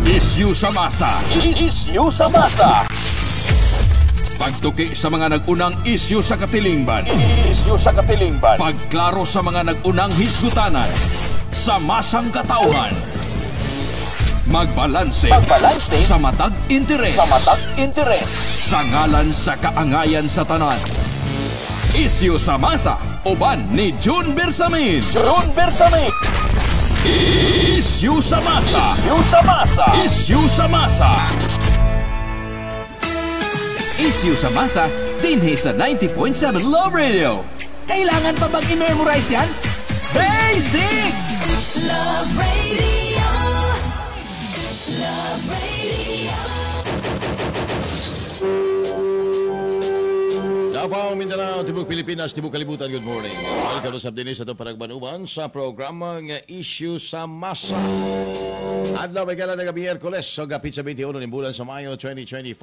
Isyu sa masa. Isyu sa masa. Pagtuki sa mga nag-unang isyu sa katilingban. Isyu sa katilingban. Pagklaro sa mga nag-unang hisgutanan. Sa masang katauhan. Magbalanse. Magbalanse. Sa matag interes. Sa matag interes. Sa ngalan sa kaangayan sa tanan. Isyu sa masa. Uban ni June Bersamin. June Bersamin. Isyu sa masa. Isyu sa masa. Isyu sa masa. Isyu sa masa, dinhi sa 90.7 Love Radio. Kailangan pa bang i-memorize yan? Basic! Love Radio. Love Radio. Davao, Mindanao, Tibok Pilipinas, Tibok Kalibutan, good morning. Welcome sa dinis atong panagbanuban sa programang Issue sa Masa. Adlaw may gala nga Miyerkules, so gapit sa 21 ng bulan sa Mayo 2025.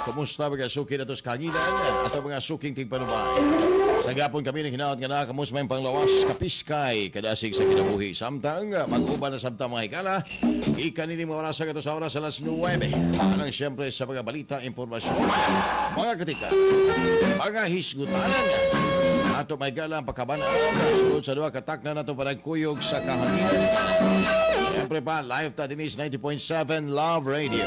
Kumusta mga suki na tos kagilan ato mga suking tigpanubay. Sa gapon kami ng hinaot nga nakamus may panglawas kapiskay kadasig sa kinabuhi. Samtang mag-uban na sabta mga higala, ikanini mga oras sa oras alas 9. Alang siyempre sa mga balita, impormasyon, mga katika, mga hisgutanan. Ato may gala ang pagkabanaan. Sulod sa duha katak na nato panagkuyog sa kahanginan. Siyempre pa, live ta dinis 90.7 Love Radio.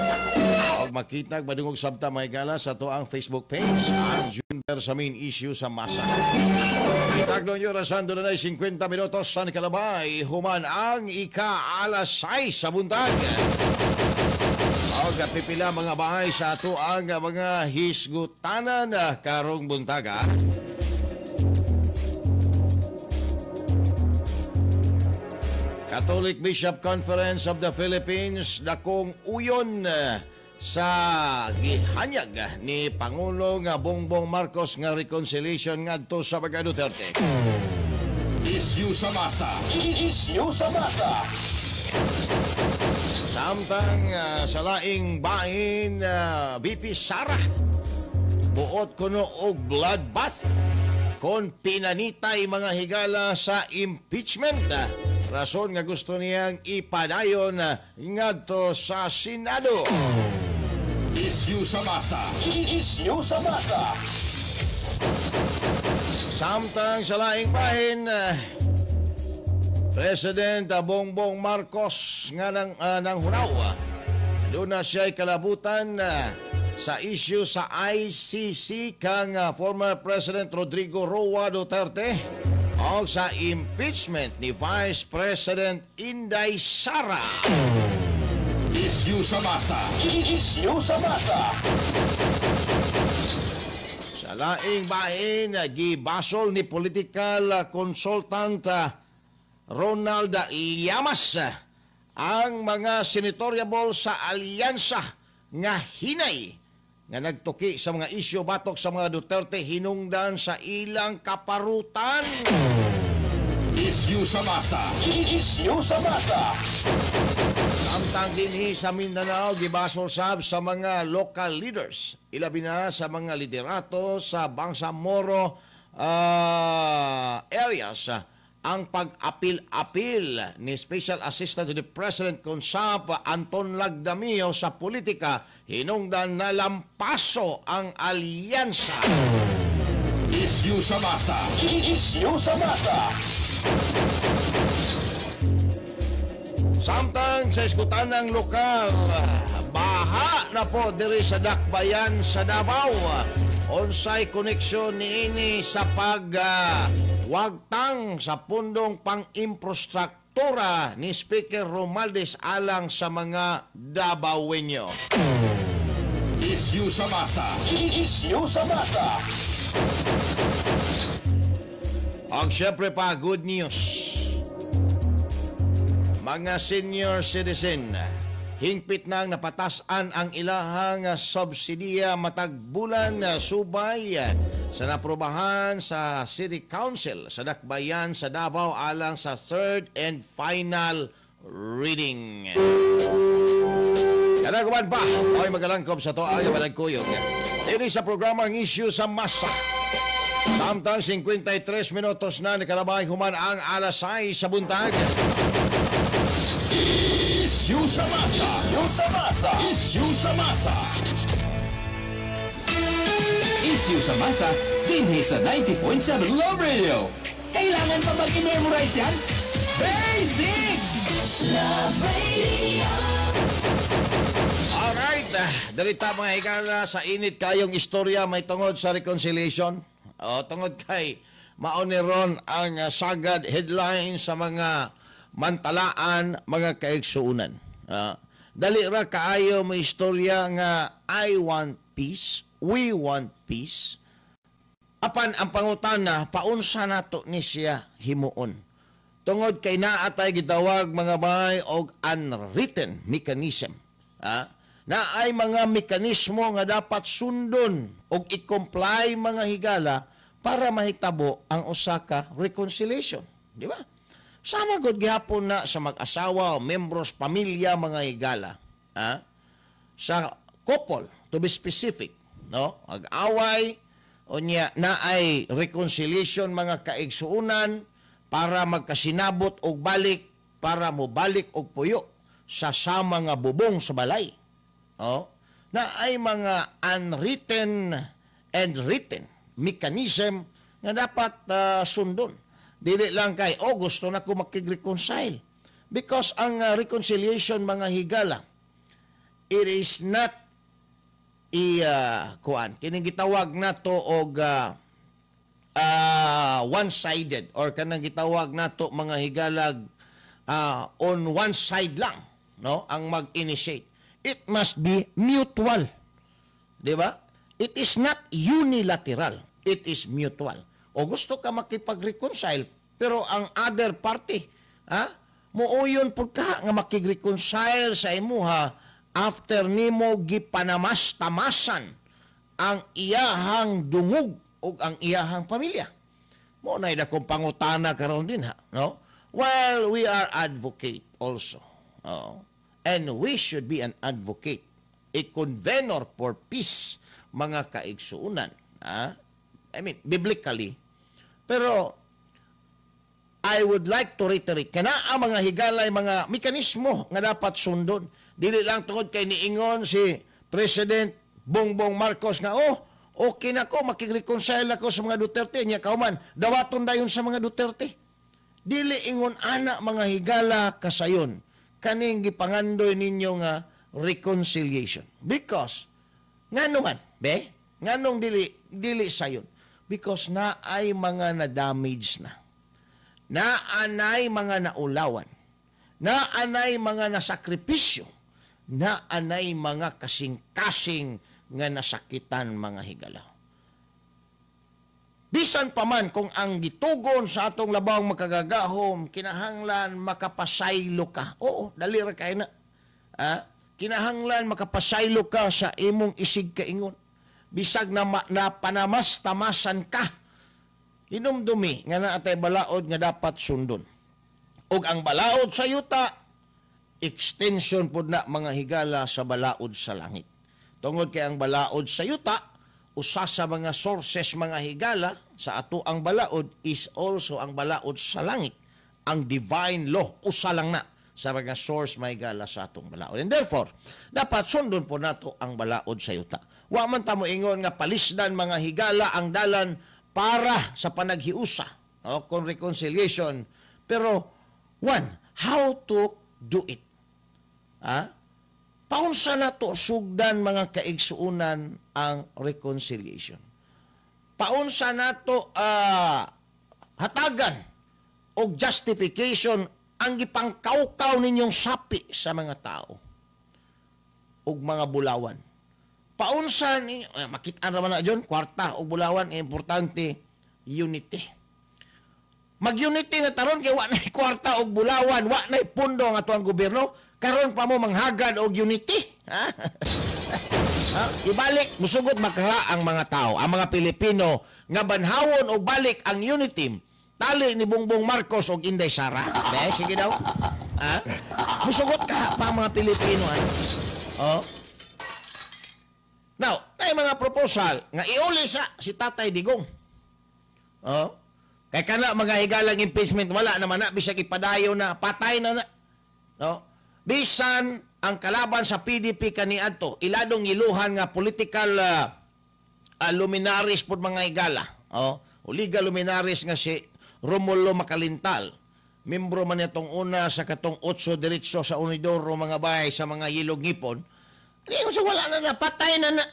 Og makita madungog sabta may gala sa to ang Facebook page, ang June Bersamin Issue sa Masa. Itagno nyo rasan doon na 50 minutos sa Kalabay, human ang ika-alas 6 sa buntag. Og pipila mga bahay sa ato ang mga hisgutanan karong buntaga. Catholic Bishop Conference of the Philippines dakong uyon sa gihanyag ni Pangulong Bongbong Marcos nga reconciliation ngadto sa mga Duterte. Isyu sa masa. Isyu sa masa. Samtang sa laing bahin, VP Sara buot kuno og bloodbath kon pinanitay mga higala sa impeachment. Rason nga gusto niyang ipadayon ngadto sa Senado. Isyu sa masa. Isyu sa masa. Samtang sa laing bahin, President Bongbong Marcos nga nang hunaw. Doon na siya'y kalabutan sa issue sa ICC kang former President Rodrigo Roa Duterte o sa impeachment ni Vice President Inday Sara. Issue sa masa. Issue sa masa. Sa laing bahin, gibasol ni political consultant Ronald Llamas ang mga senatoriable sa alyansa nga hinay nga nagtuki sa mga isyu batok sa mga Duterte hinungdan sa ilang kaparutan. Isyu sa masa. Isyu sa masa. Samtang dinhi sa Mindanao, gibasol sab sa mga local leaders, ilabi na sa mga liderato sa Bangsamoro areas, ang pag-apil-apil ni Special Assistant to the President Consap Anton Lagdameo sa politika hinungdan na lampaso ang alyansa. Isyu sa masa. Isyu sa masa. Samtang sa iskutan ng lokal, baha na po diri sa Dakbayan sa Davao. Onsay koneksyon niini sa pagwagtang sa pundong pang-improstruktura ni Speaker Romualdez alang sa mga Dabawenyo. Isyu sa masa. Isyu sa masa. Ang siyempre pa, good news. Mga senior citizen, hingpit nang napatasan ang ilahang subsidiya matag bulan subay sa naprobahan sa City Council sa Dakbayan sa Davao alang sa third and final reading. Kanaguman pa, ay magalangkob sa to ay managkuyog. Ini sa programa ang Issue sa Masa. Samtang 53 minutos na nakalabay human ang alas 6 sa buntag. Issue sa masa. Issue sa masa. Issue sa masa. Issue sa masa, dinhi sa 90.7 Love Radio. Kailangan pa bang i-memorize yan? Basic! Love Radio. Alright, dalita mga higala sa init kayong istorya may tungod sa reconciliation. O, tungod kay maoniron ang sagad headline sa mga mantalaan, mga kaigsuunan. Dali ra kaayo may istorya nga "I want peace, we want peace." Apan ang pangutana, paunsa nato ni siya himuon? Tungod kay naa tay gitawag, mga bay, og unwritten mechanism. Na ay mga mekanismo nga dapat sundon og i-comply, mga higala, para mahitabo ang usa ka reconciliation, di ba? Sama gud gihapon na sa mag-asawa o membros pamilya, mga higala. Sa couple, to be specific, no? Mag-away unya na ay reconciliation, mga kaigsuunan, para magkasinabot og balik, para mobalik og puyo sa sama nga bubong sa balay. Oh, na ay mga unwritten and written mechanism nga dapat sundon. Dili lang kay, "Oh, gusto na ko makig-reconcile." Because ang reconciliation, mga higala, it is not i kuan kining gitawag nato og one-sided or kanang gitawag nato, mga higalag, on one side lang, no, ang mag-initiate. It must be mutual, di ba? It is not unilateral, it is mutual. O gusto ka makipag-reconcile, pero ang other party, ha, muuyon pud ka nga makig-reconcile sa imuha after nimo gipanamas-tamasan ang iyahang dungog ug ang iyahang pamilya. Mo na akong pangutana karon din ha, no? Well, we are advocate also. Oh. And we should be an advocate, a convenor for peace, mga kaigsuunan. Ah? I mean, biblically. Pero I would like to reiterate kana ang mga higalay, mga mekanismo nga dapat sundon. Dili lang tungod kay niingon si President Bongbong Marcos nga, "Oh, okay na ko, makig-reconcile ako sa mga Duterte," nya kauman dawaton dayon sa mga Duterte. Dili ingon ana, mga higala, kasayon kaning gipangandoy ninyo nga reconciliation. Because ngano man be, nganong dili dili sayon? Because na ay mga na-damage na, naanay mga naulawan, naanay mga nasakripisyo, naanay mga kasing-kasing nga nasakitan, mga higala. Bisan pa man kung ang gitugon sa atong labawng makagagahom, kinahanglan makapasaylo ka. Oo, dali ra kay na. Ah, kinahanglan makapasaylo ka sa imong isig kaingon. Bisag na, na panamas tamasan ka, hinumdumi nga naa tay balaod nga dapat sundon. Ug ang balaod sa yuta, extension pud na, mga higala, sa balaod sa langit. Tungod kay ang balaod sa yuta, usa sa mga sources, mga higala, sa ato ang balaod is also ang balaod sa langit. Ang divine law, usa lang na sa mga source, mga higala, sa atong balaod. And therefore, dapat sundon po nato ang balaod sa yuta. Wa man ta mo ingon nga palisdan, mga higala, ang dalan para sa panaghiusa o kon reconciliation. Pero one, how to do it? Ha? Paunsa na to sugdan, mga kaigsuunan, ang reconciliation? Paunsa nato hatagan og justification ang gipangkawkaw ninyong sapi sa mga tao ug mga bulawan? Paunsa ninyo eh, makita naman na dyan, kwarta og bulawan, importante unity. Mag-unity na taron kay wa na kwarta og bulawan, wa na pundo ang ato ang gobyerno, karon pa mo manghagad og unity. Ha? Ha? Ibalik, musugot makaha ang mga tao, ang mga Pilipino nga banhawon og balik ang unity tali ni Bongbong Marcos og Inday Sara. Be, sige daw. Ha? Musugot ka pa ang mga Pilipino. Ha? Oh. Now, ay mga proposal nga iuli sa si Tatay Digong. Oh. Kay kana, mga higalang impeachment, wala naman na bisag ipadayon na, patay na na. No? Bisan ang kalaban sa PDP kaniadto, iladong iluhan nga political luminaries pod, mga higala. Oh, o legal luminaries nga si Romulo Macalintal. Membro man itong una sa katong 8 diretso sa Unidoro, mga bay, sa mga yilog ngipon. Hindi ko sa wala na na, patay na na.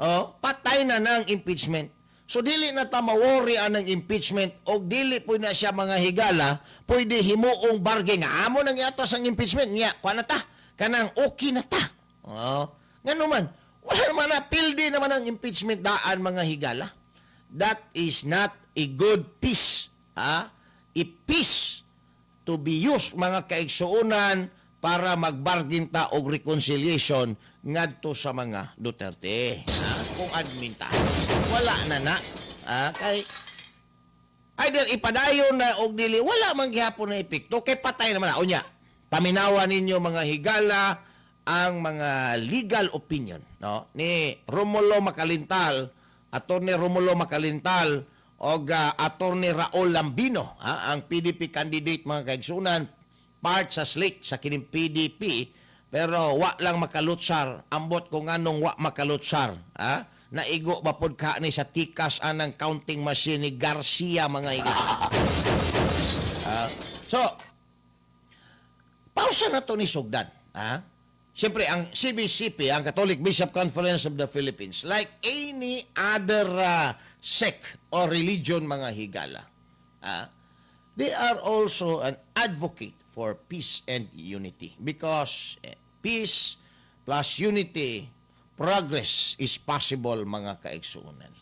Oh, patay na ng impeachment. So dili na ta ma-worry anang impeachment og dili po na siya, mga higala, pwede himuong bargain nga amo nang iatas ang impeachment niya, kuha na ta kanang okay na ta. Oh, ngano man wala naman na pildi naman ang impeachment daan, mga higala. That is not a good peace. Ah, a peace to be used, mga kaigsuonan, para magbargain ta og reconciliation ngadto sa mga Duterte. Ah, kung admin ta. Wala na na. Ah, kay either ipadayon na og dili, wala man gihapon na epekto kay patay naman na. Unya, paminawa ninyo, mga higala, ang mga legal opinion, no, ni Romulo Macalintal, Attorney Romulo Macalintal og Attorney Raul Lambino, ha, ang PDP candidate, mga kaigsunan, part sa slate sa kining PDP pero wa lang makalutsar. Ambot kung anong wa makalutsar, ha? Naigo ba pod ka ni sa tikas anang counting machine ni Garcia, mga higala? Ah, so pausa na to ni sugdan, ha? Siyempre, ang CBCP, ang Catholic Bishop Conference of the Philippines, like any other sect or religion, mga higala, they are also an advocate for peace and unity because peace plus unity, progress is possible, mga kaigsuonan.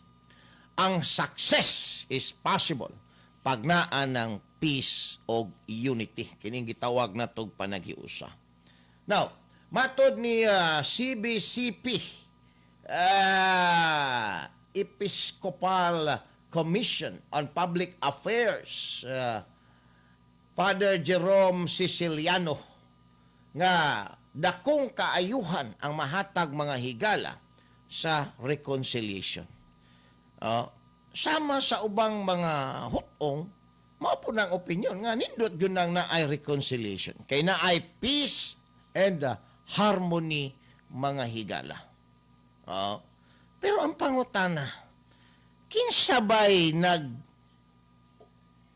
Ang success is possible pag naa ng peace og unity. Kining gitawag na tog panaghiusa. Now, matod ni CBCP, Episcopal Commission on Public Affairs, Father Jerome Siciliano, nga dakong kaayuhan ang mahatag, mga higala, sa reconciliation. Sama sa ubang mga hutong, mao po ng opinion nga nindot yun nang naay reconciliation. Kay naay peace and harmony, mga higala. Pero ang pangutana, kinsa bay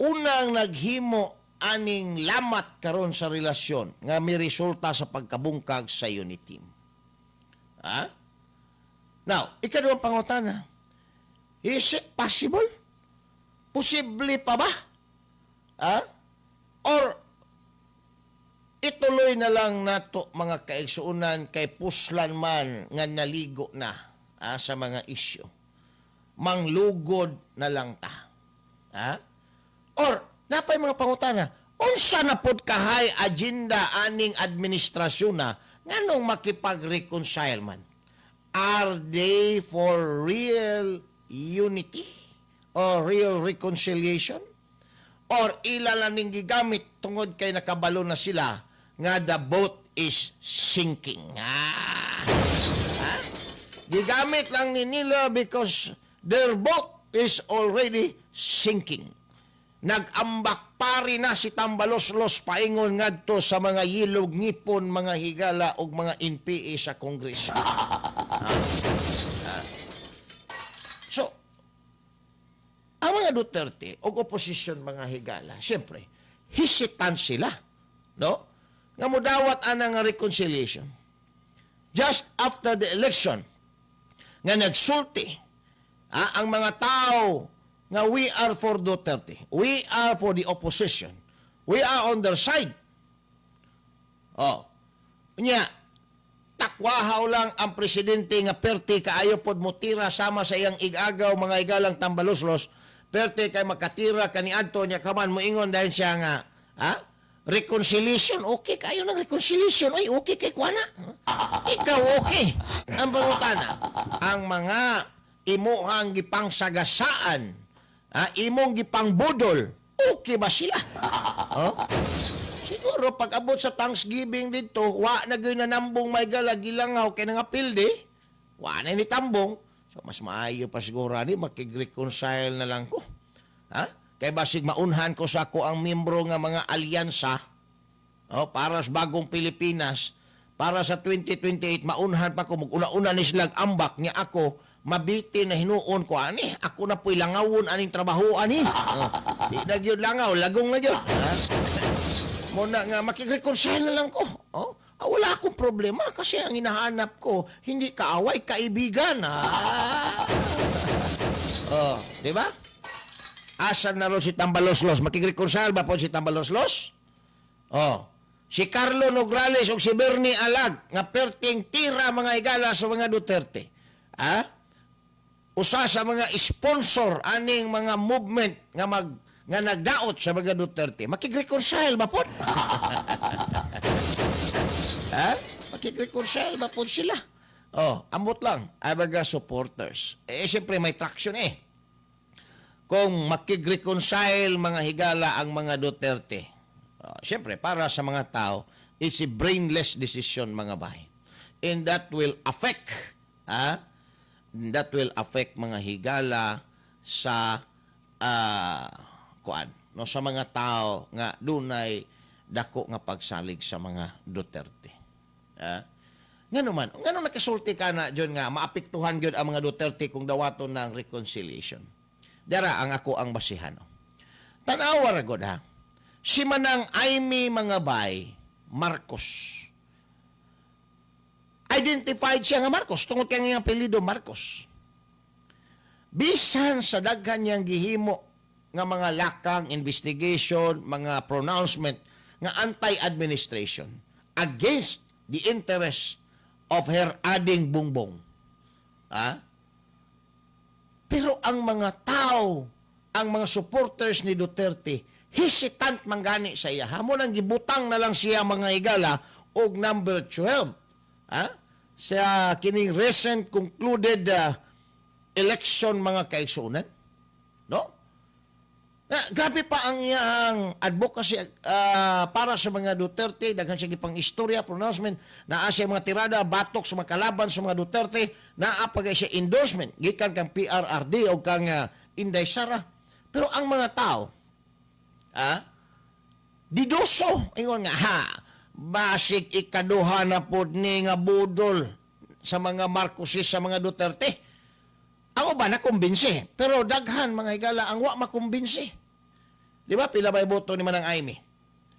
unang naghimo aning lamat karon sa relasyon nga may resulta sa pagkabungkag sa unity team? Ha? Now, ikaduhang pangutana, is it possible? Posible pa ba? Ha? Or ituloy na lang nato, mga kaigsuonan, kay puslan man nga naligo na, sa mga isyu? Manglugod na lang ta. Ha? Or napay mga pangutana, unsa na pud kahay agenda aning administrasyon na nganong makipag-reconcile man? Are they for real unity or real reconciliation? Or ila lang ning gigamit tungod kay nakabalo na sila nga the boat is sinking? Ah. Ha? Gigamit lang ni nila because their boat is already sinking. Nag-ambak pari na si Tambaloslos paingon ngadto sa mga yilog ngipon, mga higala, ug mga NPA sa Kongreso. Ah. So, ang mga Duterte o oposisyon, mga higala, siyempre, hesitant sila, no? Nga mudawat ana nga reconciliation. Just after the election, nga nagsulti ang mga tao nga we are for Duterte. We are for the opposition. We are on their side. Oh. Nya, takwahaw lang ang presidente nga perti kaayo pod motira sama sa iyang igagaw, mga higalang Tambaloslos, perti kay makatira kaniadto niya kaman moingon dahil siya nga reconciliation, okay kayo ng reconciliation, oy, okay kay kuana, ikaw okay. Ang pangutana, ang mga imuhang gipangsagasaan, imong gipangbudol, okay ba sila? Oh? Siguro pag abot sa Thanksgiving dito, wa na gyud nanambong may gala, gilangaw kay nangapildi, wa na ni tambong. So mas maayo pa siguro ani makig-reconcile na lang ko. Ha? Kay basig maunhan ko sa ako ang membro nga mga alyansa. Oh, para sa bagong Pilipinas, para sa 2028 maunhan pa ko, una-una ni silag ambak niya ako mabiti na hinuon ko ani ako na po'y langawon aning trabaho ani. Oh, di na gyud langaw, lagong na gyud. Ha? Muna nga makig-reconcile na lang ko. Oh, wala akong problema kasi ang hinahanap ko hindi kaaway, kaibigan. Ah. Oh, di ba? Asan na ron si Tambaloslos? Makig-reconcile ba po si Tambaloslos? Oh, si Carlo Nograles o si Bernie Alag nga perting tira, mga higala, sa mga Duterte. Ha? Usa sa mga sponsor aning mga movement nga nagdaot sa mga Duterte. Makig-reconcile ba po? Ha? Makig-reconcile ba po sila? Oh, ambot lang ay mga supporters. Eh siyempre may traction eh. Kung makig-reconcile, mga higala, ang mga Duterte, oh, siyempre para sa mga tao, it's a brainless decision, mga bay. And that will affect, ha? That will affect, mga higala, sa kuan, no, sa mga tao nga dunay dako nga pagsalig sa mga Duterte. Ah? Ngano man, ngano nakasulti ka na John nga maapektuhan gyud ang mga Duterte kung dawaton ng reconciliation? Dara ang ako ang basihan. Tanawa ra gud ha. Si Manang Imee, mga bay, Marcos. Identified siya nga Marcos tungod kay ang apelyido Marcos. Bisan sa daghan niyang gihimo nga mga lakang investigation, mga pronouncement nga anti-administration against the interest of her ading Bongbong. Ah? Pero ang mga tao, ang mga supporters ni Duterte, hesitant man gani sa iya. Mao nang gibutang na lang siya, mga higala, og number 12. Ha? Sa kining recent concluded election, mga kaigsunan. No? Ah, grabe pa ang iyang advocacy para sa mga Duterte, daghan siya gipang istorya, pronouncement, naa siya mga tirada batok sa mga kalaban sa mga Duterte, naa pa siya endorsement gikan kang PRRD o kang Inday Sara. Pero ang mga tao, diduso, ingon nga ha, basig ikaduha na pod ni nga budol sa mga Marcoses, sa mga Duterte. Ako ba nakumbinsi? Pero daghan, mga higala, ang wa makumbinsi. Di ba pila ba'y boto ni Manang Imee?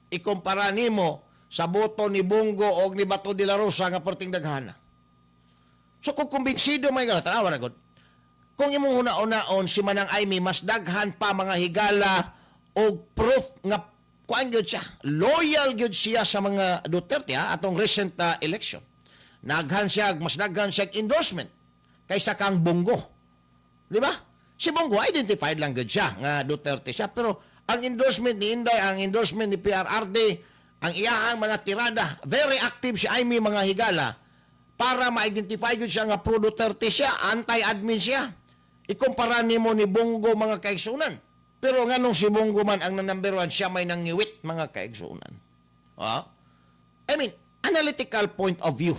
Ikumpara nimo sa boto ni Bong Go o ni Bato de la Rosa nga perting daghana. So kung kumbinsido, mga higala, tanawa na gud. Kung imong huna-hunaon si Manang Imee mas daghan pa, mga higala, og proof nga kuan gyud siya, loyal gyud siya sa mga Duterte ha, atong recent election. Naghan siya, mas daghan siya endorsement kaysa kang Bong Go. Di ba? Si Bong Go, identified lang gud siya nga Duterte siya, pero ang endorsement ni Inday, ang endorsement ni PRRD, ang iyahang mga tirada, very active si Imee, mga higala, para ma-identify gud siya nga pro Duterte siya, anti-admin siya. Ikumpara nimo ni Bong Go, mga kaigsunan. Pero nganong si Bong Go man ang na number one, siya may nangiwit, mga kaigsunan? Ah? I mean, analytical point of view.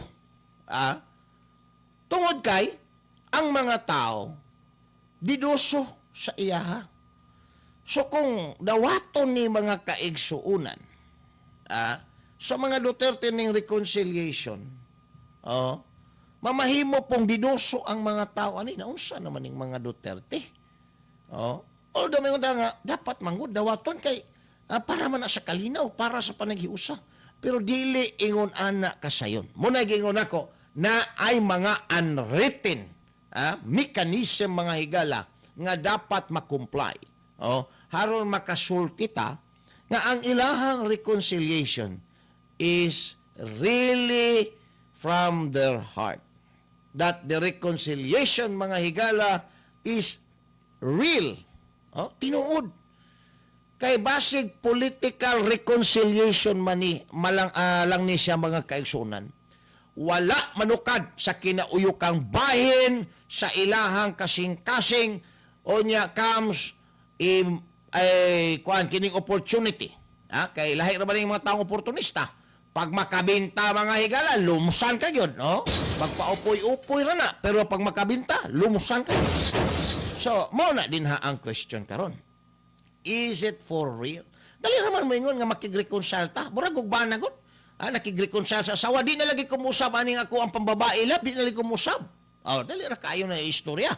Ah? Tungod kay, ang mga tao, diduso sa iyaha. So kung dawaton ni mga kaigsuunan, sa mga Duterte ning reconciliation, oh, mamahimo pong diduso ang mga tao ani naunsa naman ning mga Duterte. Oh, although may nga dapat manggod dawaton kay para man na sa kalinaw, para sa panaghiusa. Pero dili ingon ana kasayon. Muna gingon ako na ay mga unwritten mechanism, mga higala, nga dapat makomply. Oh, haron makasulti ta nga ang ilahang reconciliation is really from their heart. That the reconciliation, mga higala, is real. Oh, tinuod. Kay basig political reconciliation man ni malang lang ni siya, mga kaigsunan. Wala manukad sa kinauyukang bahin sa ilahang kasing-kasing o nya comes im, ay kuan kining opportunity. Ha? Kay lahi ra ba ning mga taong oportunista? Pag makabinta, mga higala, lumusan ka gyud, no? Magpaupoy-upoy ra na, pero pag makabinta, lumusan ka gyud. So, mao na din ha ang question karon. Is it for real? Dali raman mo ingon nga makig-reconcile ta. Murag og bana gud. Ah, nakig-reconcile sa asawa, di na lagi kumusab aning ako ang pambabae lab, di na lagi kumusab. Oh, dali ra kayo na istorya.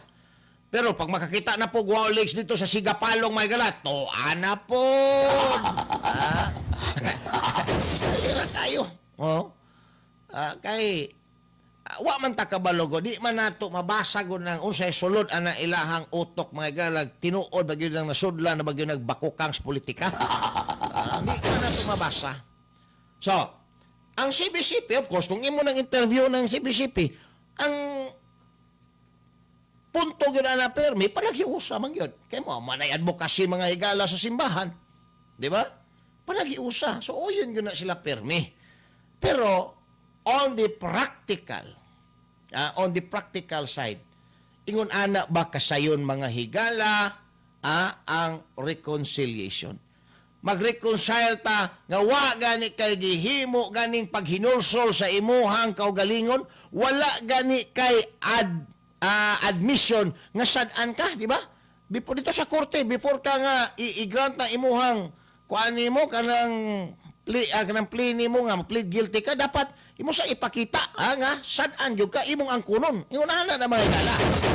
Pero pag makakita na po wow legs dito sa Sigapalong mga higala, toa na po. Ah. Dali ra kayo. Oh. Ah, kay wa man ta kabalo, di man nato mabasa gud ng unsay sulod ana ilahang utok mga higala, tinuod ba gyud ang nasudlan na ba gyud nagbakukang sa politika. Di man nato mabasa. So, ang CBCP, of course, kung imo nang interview ng CBCP, ang punto gyud ana permi palaghiusa man gyud. Kay mo manay advocacy mga higala sa simbahan, di ba? Palaghiusa. So uyon gyud na sila permi. Pero on the practical side, ingon ana ba kasayon mga higala ang reconciliation? Mag-reconcile ta nga wa gani kay gihimo ganing paghinulsol sa imuhang kaugalingon, wala gani kay admission nga sad-an ka, di ba? Before dito sa korte, before ka nga i-grant na imuhang kuan nimo kanang plea, kanang plea nimo nga plead guilty ka, dapat imo sa ipakita nga sad-an gyud ka imong angkunon. Ingon ana na mga higala.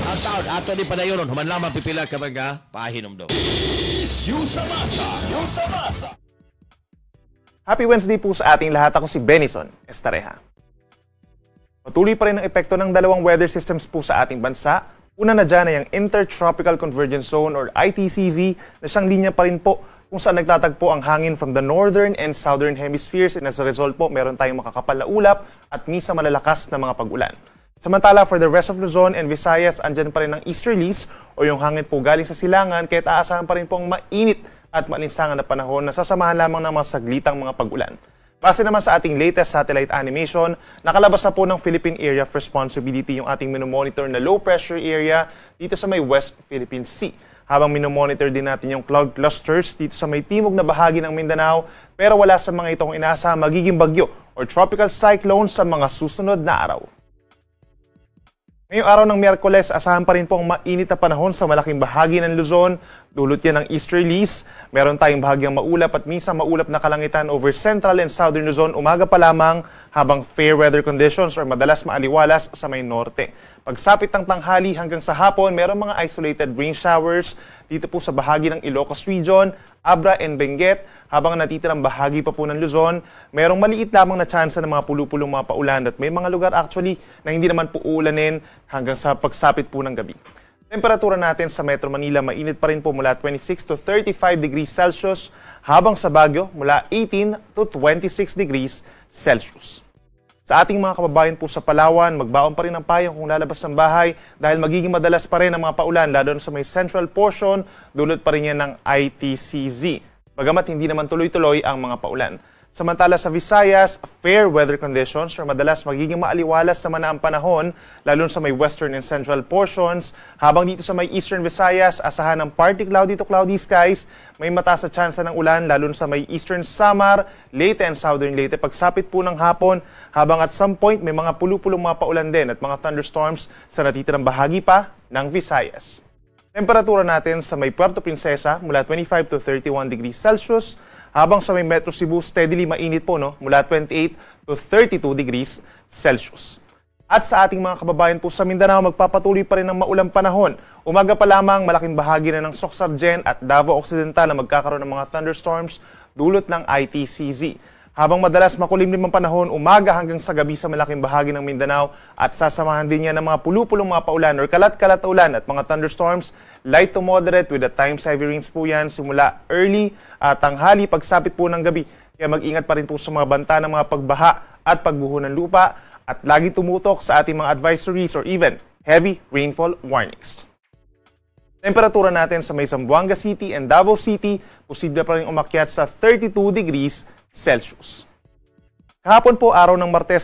Ang taon ato ni padayonon human lamang pipila ka mga pahinumdom. Issue sa masa. Issue sa masa. Happy Wednesday po sa ating lahat. Ako si Benison Estareja. Patuloy pa rin ang epekto ng dalawang weather systems po sa ating bansa. Una na dyan ay ang Intertropical Convergence Zone or ITCZ na siyang linya pa rin po kung saan nagtatagpo ang hangin from the northern and southern hemispheres, and as a result po, meron tayong makakapal na ulap at misa malalakas na mga pag-ulan. Samantala, for the rest of Luzon and Visayas, andyan pa rin ang easterlies o yung hangin po galing sa silangan, kaya't aasahan pa rin po ang mainit at maalinsangan na panahon na sasamahan lamang ng mga saglitang mga pag-ulan. Base naman sa ating latest satellite animation, nakalabas na po ng Philippine Area of Responsibility yung ating minomonitor na low pressure area dito sa may West Philippine Sea. Habang minomonitor din natin yung cloud clusters dito sa may timog na bahagi ng Mindanao, pero wala sa mga itong inaasahang magiging bagyo or tropical cyclone sa mga susunod na araw. Ngayong araw ng Miyerkules, asahan pa rin po ang mainit na panahon sa malaking bahagi ng Luzon. Dulot yan ng easterlies. Meron tayong bahagyang maulap at minsan maulap na kalangitan over central and southern Luzon umaga pa lamang, habang fair weather conditions or madalas maaliwalas sa may norte. Pagsapit ng tanghali hanggang sa hapon, meron mga isolated rain showers dito po sa bahagi ng Ilocos Region, Abra and Benguet, habang natitirang bahagi pa po ng Luzon, merong maliit lamang na tsansa ng mga pulupulong mga paulan at may mga lugar actually na hindi naman po uulanin hanggang sa pagsapit po ng gabi. Temperatura natin sa Metro Manila, mainit pa rin po mula 26 to 35 degrees Celsius, habang sa Baguio mula 18 to 26 degrees Celsius. Sa ating mga kababayan po sa Palawan, magbaon pa rin ang payong kung lalabas ng bahay dahil magiging madalas pa rin ang mga paulan lalo na sa may central portion, dulot pa rin yan ng ITCZ. Bagamat hindi naman tuloy-tuloy ang mga paulan. Samantala sa Visayas, fair weather conditions or madalas magiging maaliwalas naman na ang panahon lalo sa may western and central portions. Habang dito sa may eastern Visayas, asahan ng partly cloudy to cloudy skies, may mataas na tsansa ng ulan lalo sa may eastern Samar, Leyte and southern Leyte pagsapit po ng hapon, habang at some point may mga pulupulong mga paulan din at mga thunderstorms sa natitirang bahagi pa ng Visayas. Temperatura natin sa may Puerto Princesa mula 25 to 31 degrees Celsius, habang sa may Metro Cebu steadily mainit po, no, mula 28 to 32 degrees Celsius. At sa ating mga kababayan po sa Mindanao, magpapatuloy pa rin ng maulang panahon. Umaga pa lamang, malaking bahagi na ng Soccsksargen at Davao Occidental na magkakaroon ng mga thunderstorms dulot ng ITCZ. Habang madalas makulimlim ang panahon umaga hanggang sa gabi sa malaking bahagi ng Mindanao at sasamahan din niya ng mga pulupulong mga paulan or kalat-kalat na ulan at mga thunderstorms, light to moderate with the times heavy rains po yan simula early at tanghali pagsapit po ng gabi. Kaya mag-ingat pa rin po sa mga banta ng mga pagbaha at pagguho ng lupa at lagi tumutok sa ating mga advisories or even heavy rainfall warnings. Temperatura natin sa may Zamboanga City and Davao City, posible pa rin umakyat sa 32 degrees Celsius. Kahapon po, araw ng Martes,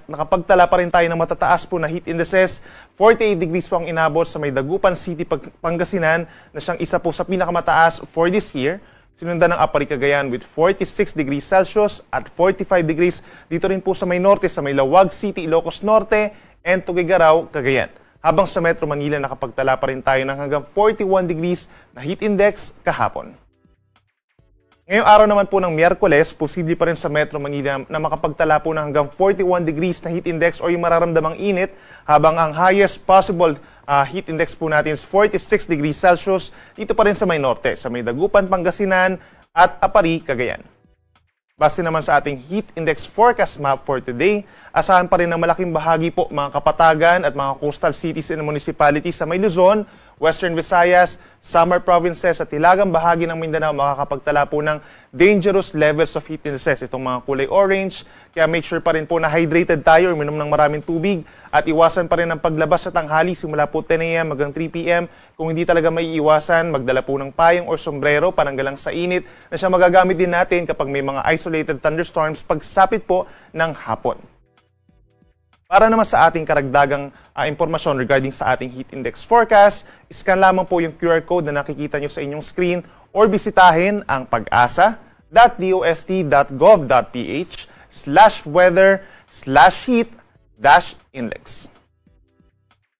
nakapagtala pa rin tayo ng matataas po na heat indices. 48 degrees po ang inabot sa may Dagupan City, Pangasinan, na siyang isa po sa pinakamataas for this year. Sinundan ng Aparri, Cagayan with 46 degrees Celsius at 45 degrees dito rin po sa may norte, sa may Laoag City, Ilocos Norte, and Tuguegarao, Cagayan. Habang sa Metro Manila, nakapagtala pa rin tayo ng hanggang 41 degrees na heat index kahapon. Ngayong araw naman po ng Miyerkules, posible pa rin sa Metro Manila na makapagtala po ng hanggang 41 degrees na heat index o yung mararamdamang init, habang ang highest possible heat index po natin is 46 degrees Celsius dito pa rin sa may norte, sa may Dagupan, Pangasinan at Aparri, Cagayan. Base naman sa ating heat index forecast map for today, asahan pa rin ng malaking bahagi po mga kapatagan at mga coastal cities and municipalities sa may Luzon, Western Visayas, Samar Provinces at hilagang bahagi ng Mindanao makakapagtala po ng dangerous levels of heat indices, itong mga kulay orange. Kaya make sure pa rin po na hydrated tayo, uminom ng maraming tubig at iwasan pa rin ang paglabas sa tanghali simula po 10 a.m. hanggang 3 p.m. Kung hindi talaga maiiwasan, magdala po ng payong or sombrero pananggalang sa init na siya magagamit din natin kapag may mga isolated thunderstorms pagsapit po ng hapon. Para naman sa ating karagdagang impormasyon regarding sa ating heat index forecast, scan lamang po yung QR code na nakikita nyo sa inyong screen or bisitahin ang pagasa.dost.gov.ph/weather/heat-index.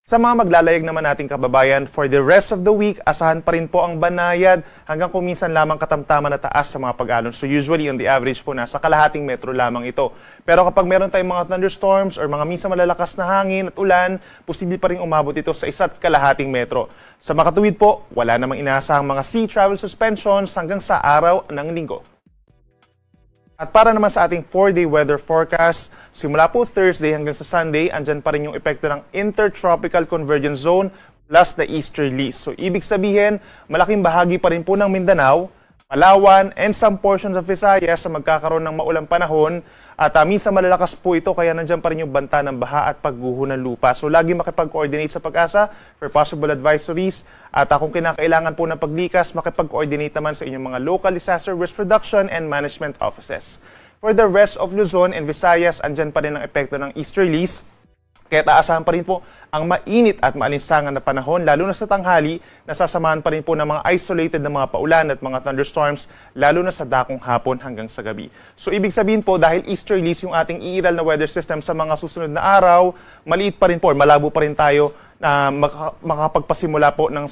Sa mga maglalayag naman nating kababayan, for the rest of the week, asahan pa rin po ang banayad hanggang kuminsan lamang katamtaman na taas sa mga pag-alon. So usually, on the average po, nasa kalahating metro lamang ito. Pero kapag meron tayong mga thunderstorms or mga minsan malalakas na hangin at ulan, posible pa rin umabot ito sa 1.5 metro. Sa makatuwid po, wala namang inaasahang mga sea travel suspensions hanggang sa araw ng Linggo. At para naman sa ating 4-day weather forecast, simula po Thursday hanggang sa Sunday, andyan pa rin yung epekto ng Intertropical Convergence Zone plus the easterlies. So ibig sabihin, malaking bahagi pa rin po ng Mindanao, Palawan, and some portions of Visayas sa magkakaroon ng maulang panahon. At minsan malalakas po ito, kaya nandyan pa rin yung banta ng baha at pagguho ng lupa. So lagi makipag-coordinate sa PAGASA for possible advisories. At kung kinakailangan po ng paglikas, makipag-coordinate naman sa inyong mga local disaster risk reduction and management offices. For the rest of Luzon and Visayas, andyan pa rin ang epekto ng easterlies. Kaya aasahan pa rin po ang mainit at maalinsangan na panahon, lalo na sa tanghali, nasasamahan pa rin po ng mga isolated na mga paulan at mga thunderstorms, lalo na sa dakong hapon hanggang sa gabi. So ibig sabihin po, dahil easterlies yung ating iiral na weather system sa mga susunod na araw, maliit pa rin po, or malabo pa rin tayo na makapagpasimula po ng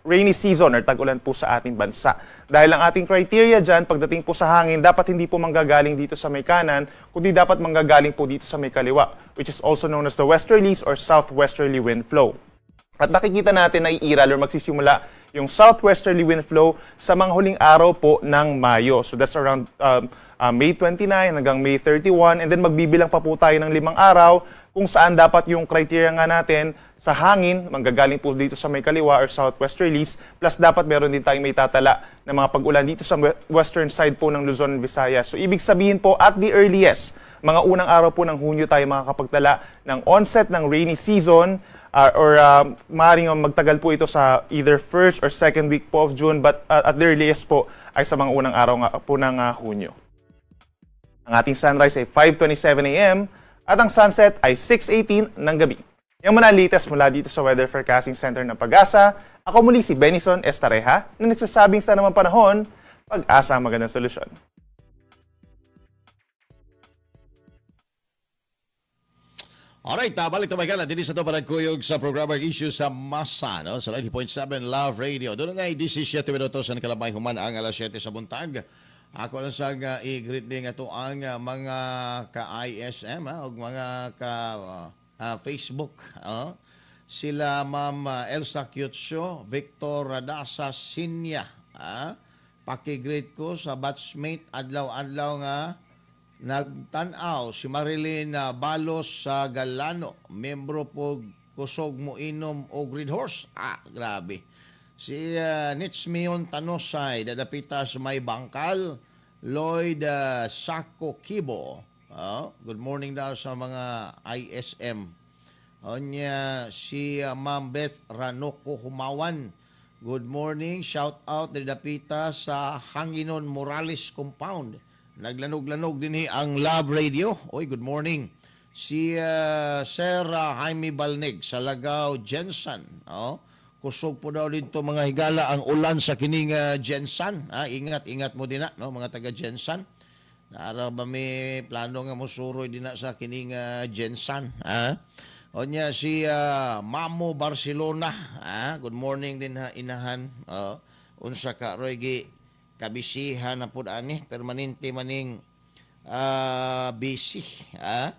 rainy season or tag-ulan po sa ating bansa. Dahil ang ating criteria dyan, pagdating po sa hangin, dapat hindi po manggagaling dito sa may kanan, kundi dapat manggagaling po dito sa may kaliwa, which is also known as the westerlies or southwesterly wind flow. At nakikita natin na iiral or magsisimula yung southwesterly wind flow sa mga huling araw po ng Mayo. So that's around May 29 hanggang May 31, and then magbibilang pa po tayo ng 5 araw kung saan dapat yung criteria nga natin sa hangin, manggagaling po dito sa may kaliwa or southwesterlies, plus dapat meron din tayong may tatala ng mga pag-ulan dito sa western side po ng Luzon and Visayas. So ibig sabihin po, at the earliest, mga unang araw po ng Hunyo tayo makakapagtala ng onset ng rainy season, or maaaring magtagal po ito sa either first or second week po of June, but at the earliest po ay sa mga unang araw nga po ng Hunyo. Ang ating sunrise ay 5:27 a.m. at ang sunset ay 6:18 ng gabi. Yan muna ang latest mula dito sa Weather Forecasting Center ng PAGASA. Ako muli si Benison Estareja na nagsasabing sa namang panahon, pag-asa ang magandang solusyon. Alright, balik tayo ka na. Dito sa ito panagkuyog sa programa Issue sa Masa, no? Sa 90.7 Love Radio. Doon na 17 minutos ang kalabay human ang alas 7 sa buntag. Ako lang sa i-greet din ato ang mga ka-ISM o mga ka-Facebook. Sila Ma'am Elsa Kyutso, Victor Radasa Sinya. Paki-greet ko sa batchmate adlaw-adlaw nga nagtan-aw si Marilyn Balos sa Galano, membro po Kusog Moinom o Green Horse. Grabe. Si Nitsmion Tanosay, dadapita sa may Bangkal, Lloyd Sako Kibo. Good morning daw sa mga ISM. Onya si Ma'am Beth Ranoco Humawan. Good morning. Shout out dadapita sa Hanginon Morales Compound. Naglanog-lanog din ang Love Radio. Oy, good morning. Si Sir Jaime Balnig sa Lagaw, Jensen. Oh, kusog po daw dito mga higala ang ulan sa kining Jensen. Ingat, ingat mo din na, no, mga taga Jensen. Naara ba may plano nga mosuroy din na sa kining Jensen? Onya si Mamo Barcelona. Good morning din ha, inahan. Unsa ka roy gi Kabisihan na pud ani, permanente maning busy. Ah?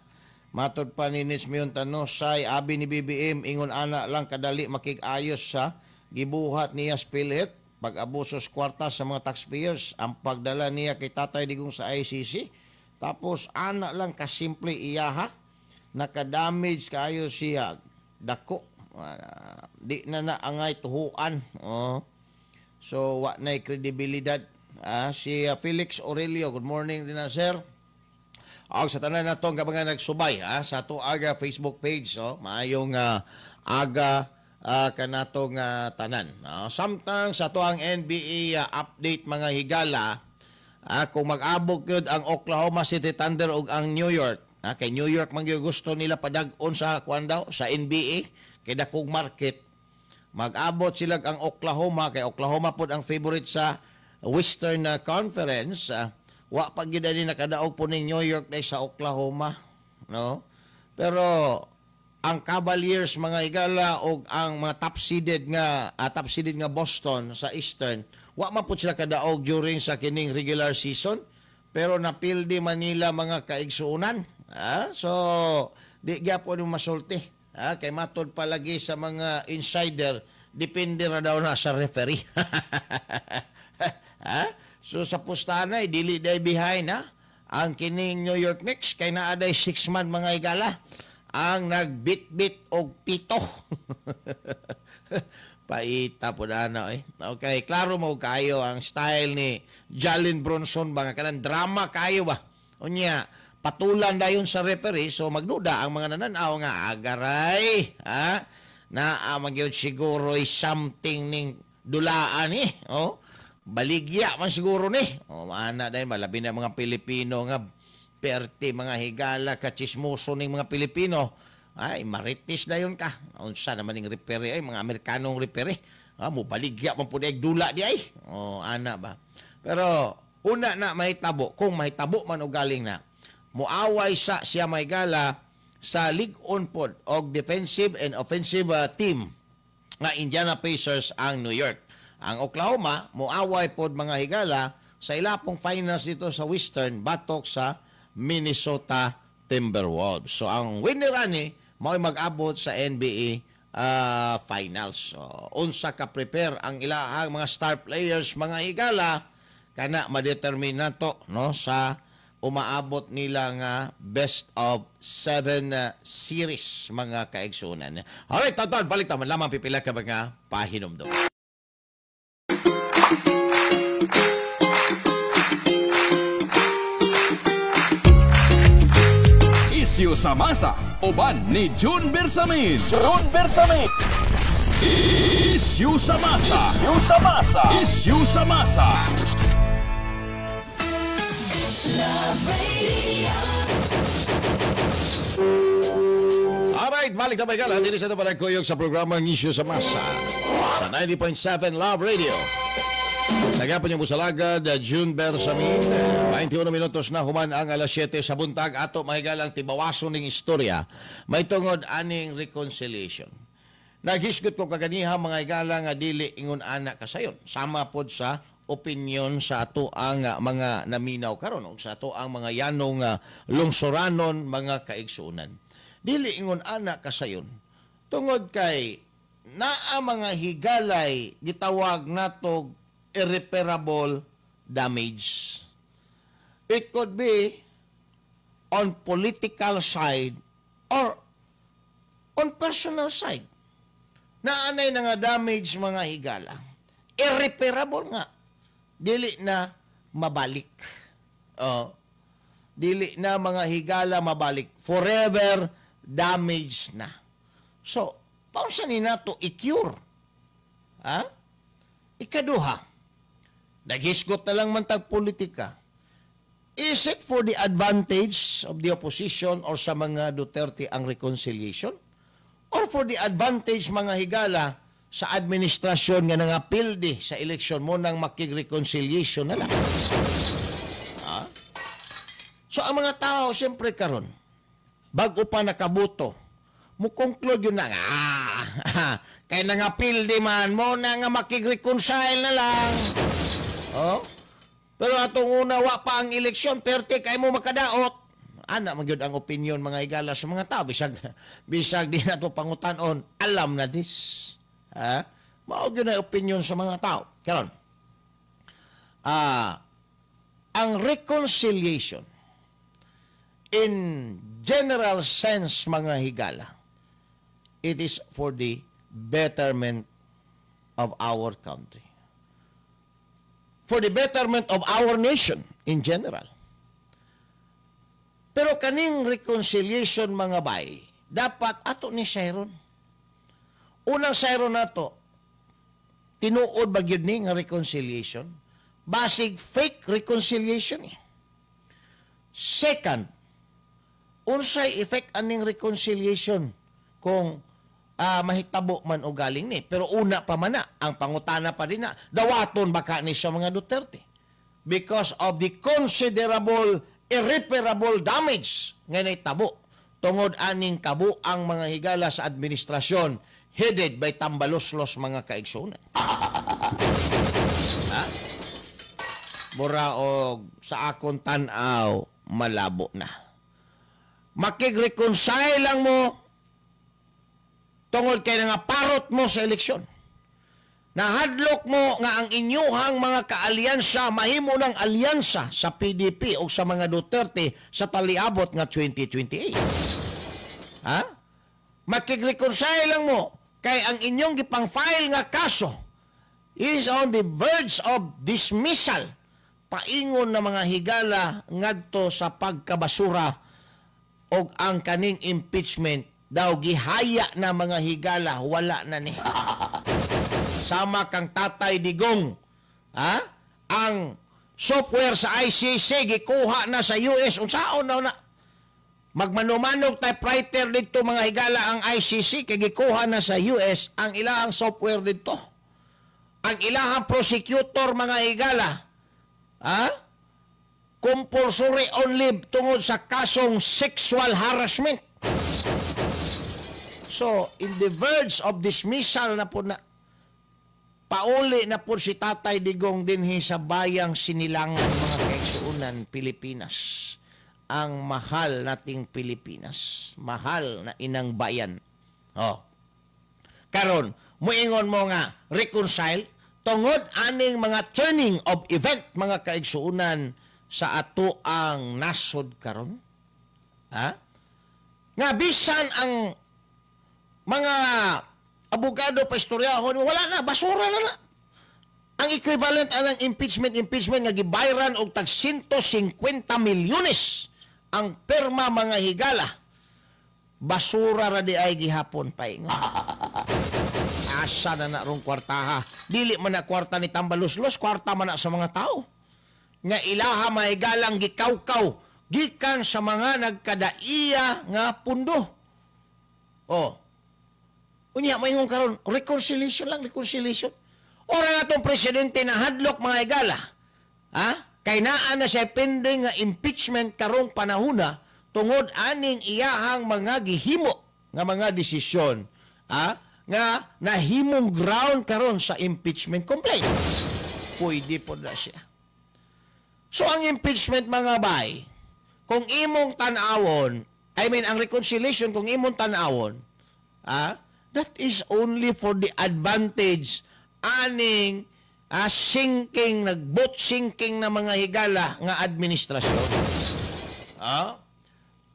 Matod pa ni Nits Mion Tanusay, abi ni BBM, ingon ana lang kadali makig-ayos sa gibuhat niya sa PhilHealth, pag-abuso sa kwarta sa mga taxpayers, ang pagdala niya kay Tatay Digong sa ICC, tapos ana lang kasimple iyaha, nakadamage kayo siya, dako, di na na angay tuhuan. Oh. So, wa na'y kredibilidad. Si Felix Aurelio, good morning din na, sir. Og sa tanan nato nga mga nagsubay sa ato aga Facebook page, oh, maayong aga kanato nga tanan. Samtang sa ato ang NBA update, mga higala, kung mag-abog gyud ang Oklahoma City Thunder ug ang New York, kay New York man gyud gusto nila padag-on sa kuan daw sa NBA kay dakong market. Mag-abot sila ang Oklahoma kay Oklahoma pod ang favorite sa Western Conference. Wa pa gyud ani nakadaog po ning New York day sa Oklahoma, no? Pero ang Cavaliers, mga higala, og ang mga top seeded nga Boston sa Eastern, wa man pud sila kadaog during sa kining regular season, pero napildi man nila, mga kaigsuonan. So di gyapon yung masulti. Kay matod palagi sa mga insider, depende ra daw na sa referee. Ha? So sa pustanay, dili day behind ha ang kining New York Knicks kay naa day 6 man, mga higala, ang nagbit-bit og pito. Paita po na eh. Okay, klaro mo kayo ang style ni Jalen Brunson ba nga kanang drama kayo ba? Unya, patulan dayon sa referee, so magduda ang mga nananaw nga agaray, ha? Naa man gyud siguro something ning dulaan eh. Oh, baligya man siguro ni. Oh, maana dahil malabi na mga Pilipino nga perti, mga higala, kachismoso ning mga Pilipino. Ay, maritis na yun ka. Unsa naman ning referee ay, mga Amerikanong referee. Ah, mo baligya man pud dula di ay. Oh, ana ba. Pero una na mahitabo, kung mahitabo man og galing na, muaway sa siya may gala sa lig-on pod og defensive and offensive team nga Indiana Pacers ang New York. Ang Oklahoma muaway pod, mga higala, sa ilapong finals dito sa Western batok sa Minnesota Timberwolves. So ang winner ani mao'y mag-abot sa NBA finals. So, unsa ka prepare ang ilahang mga star players, mga higala, kana madetermine nato, no, sa umaabot nila nga best of seven series, mga kaigsunan. Alright, tonton, balik taman lamang pipila ka mga pahinumdum. Isyu sa masa, uban ni June Bersamin. June Bersamin. Isyu sa masa. Isyu sa masa. Isyu sa masa. Love Radio. Alright, balik na bagal. Hindi sa ito kuyog sa programang Isyu sa Masa sa 90.7 Love Radio. Sa gyapon yung musalagad, June Bersamin, 21 minutos na human ang alas 7 sa buntag. Ato mahigalang tibawason ning istorya. May tungod aning reconciliation. Naghisgot ko kaganiha, mga higala, nga dili ingon ana kasayon. Sama pod sa opinion sa ato ang mga naminaw karon ug sa ato ang mga yanong lungsoranon, mga kaigsuonan. Dili ingon ana kasayon. Tungod kay naa, mga higalay, gitawag nato irreparable damage. It could be on political side or on personal side. Naanay na nga damage, mga higala. Irreparable nga. Dili na mabalik. Oh. Dili na, mga higala, mabalik. Forever damage na. So, paunsa ni nato i-cure? Ha? Ikaduha, naghisgot na lang man tag politika. Is it for the advantage of the opposition or sa mga Duterte ang reconciliation? Or for the advantage, mga higala, sa administrasyon nga nangapildi sa eleksyon mo nang makig-reconciliation na lang? Ha? So ang mga tao, siyempre karon, bago pa nakabuto, mo conclude yun na nga, kay nangapildi man mo na nga makig-reconcile na lang. Oh? Pero atong una, wa pa ang eleksyon, perte kay mo makadaot. Ana man gyud ang opinion, mga higala, sa mga tao, bisag bisag di na to pangutanon, alam na this. Ha? Mao gyud na opinion sa mga tao. Karon. Ang reconciliation in general sense, mga higala, it is for the betterment of our country. For the betterment of our nation in general. Pero kaning reconciliation, mga bay, dapat ato ni sayron. Unang sayron nato, tinuod ba gyud ni nga reconciliation? Basig fake reconciliation eh. Second, unsay effect aning reconciliation kung mahitabo man o galing ni? Pero una pa man na, ang pangutana pa din na, dawaton ba ka ni sa mga Duterte? Because of the considerable irreparable damage nga nahitabo tungod aning kabuang, mga higala, sa administrasyon headed by Tambaloslos, mga kaigsunan. Ha? Mura og sa akong tan-aw, malabo na. Makig-reconcile lang mo tungod kay nga parot mo sa eleksyon. Nahadlok mo nga ang inyuhang mga kaalyansa mahimo ng alyansa sa PDP o sa mga Duterte sa taliabot nga 2028. Ha? Makig-reconcile lang mo kay ang inyong gipang-file nga kaso is on the verge of dismissal paingon na, mga higala, ngadto sa pagkabasura og ang kaning impeachment daw gihaya na, mga higala, wala na ni. Sama kang Tatay Digong, ha? Ang software sa ICC gikuha na sa US, unsaon na na? Magmanumanog typewriter dito, mga higala, ang ICC kay gikuha na sa US ang ilahang software dito. Ang ilahang prosecutor, mga higala, ha? Compulsory on leave tungod sa kasong sexual harassment. So, in the verge of dismissal na po na, pauli na po si Tatay Digong dinhi sa bayang sinilangan, mga kaigsuunan, Pilipinas. Ang mahal nating Pilipinas. Mahal na inang bayan. Oh. Karon, muingon mo nga reconcile tungod aning mga turning of event, mga kaigsuunan, sa ato ang nasod karon. Ha? Nga bisan ang mga abogado pa istoryahon, wala na, basura na na. Ang equivalent anang impeachment impeachment nga gibayran og tag 150 milyones ang perma, mga higala. Basura ra di ay gihapon paingon. Asa na na rong kwartaha? Dili man na kwarta ni Tambaluslos, kwarta man na sa mga tao. Nga ilaha mahigalang gikawkaw gikan sa mga nagkadaiya nga pundo. Oh. Unya, maingon karon, reconciliation lang, reconciliation. Ora nga tong presidente na hadlok, mga higala. Ha? Kay naa na siya pending nga impeachment karong panahona tungod aning iyahang mga gihimo nga mga desisyon, ha? Nga nahimong ground karon sa impeachment complaint. Pwede po na siya. So ang impeachment, mga bay, kung imong tan-awon, I mean, ang reconciliation, kung imong tan-awon, that is only for the advantage aning sinking, nag-boat sinking na, mga higala, nga administrasyon.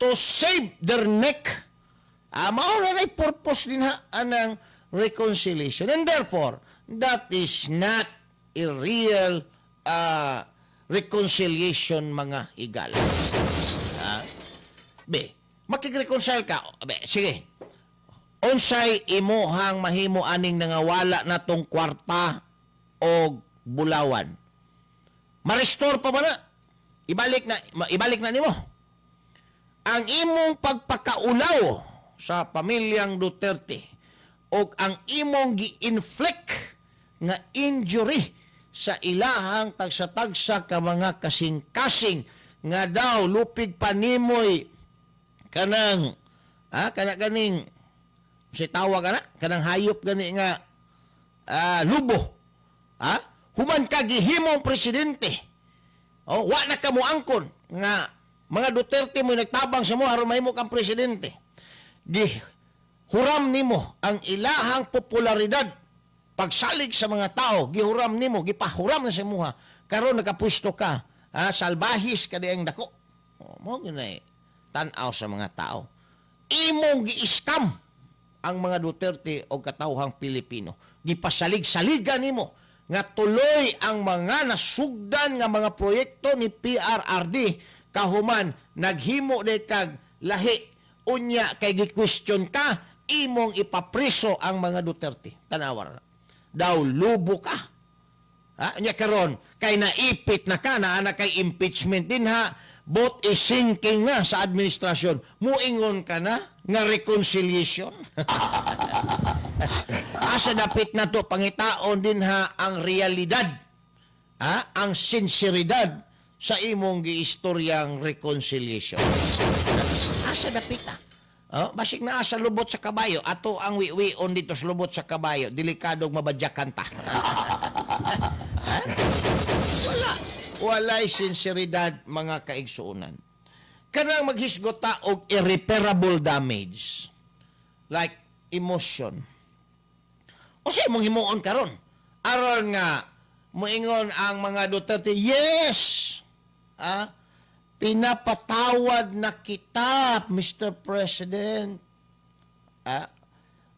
To save their neck. Mao na purpose din ha anang reconciliation. And therefore, that is not a real reconciliation, mga higala. Be, makig-reconcile ka. Be, sige. Unsay imuhang mahimo aning nangawala na tong kwarta og bulawan? Ma-restore pa ba na? Ibalik na nimo. Ang imong pagpakaulaw sa pamilyang Duterte o ang imong gi-inflict nga injury sa ilahang tagsa-tagsa ka mga kasing-kasing nga daw lupig panimoy kanang kana ganing si tawag ana kanang hayop gani nga lubo, human ka gihimong presidente. Oh, wa na ka moangkon nga mga Duterte mo nagtabang sa mo aron mahimo kang presidente. Gi huram nimo ang ilahang popularidad pagsalig sa mga tao, gihuram nimo, gipahuram na sa imuha. Karon nakapusto ka, ha, salbahis ka diang dako. Oh, mo ginay tan-aw sa mga tao. Imong gi-scam ang mga Duterte o katawhang Pilipino. Gipasalig-saligan nimo nga tuloy ang mga nasugdan nga mga proyekto ni PRRD, kahuman naghimo de kag lahi, unya kay gi-question ka, imong ipapriso ang mga Duterte. Tanawar na. Daw lubo ka. Ha? Unya karon kay naipit na ka, naa na kay impeachment din ha, boat is sinking na sa administrasyon, muingon ka na nga reconciliation. Asa dapit na to pangitaon din ha ang realidad, ha? Ang sinseridad sa imong giistoryang reconciliation. Asa dapit ha? Oh, basig naa sa lubot sa kabayo, ato ang wiwion dito sa lubot sa kabayo, delikadong mabadyakan ta. Ha? Wala. Walay sinseridad, mga kaigsuonan. Kanang maghisgot ta og irreparable damage. Like emotion. O sa imong himuon karon? Aron nga moingon ang mga Duterte, "Yes! Ah, pinapatawad na kita, Mr. President." Ah,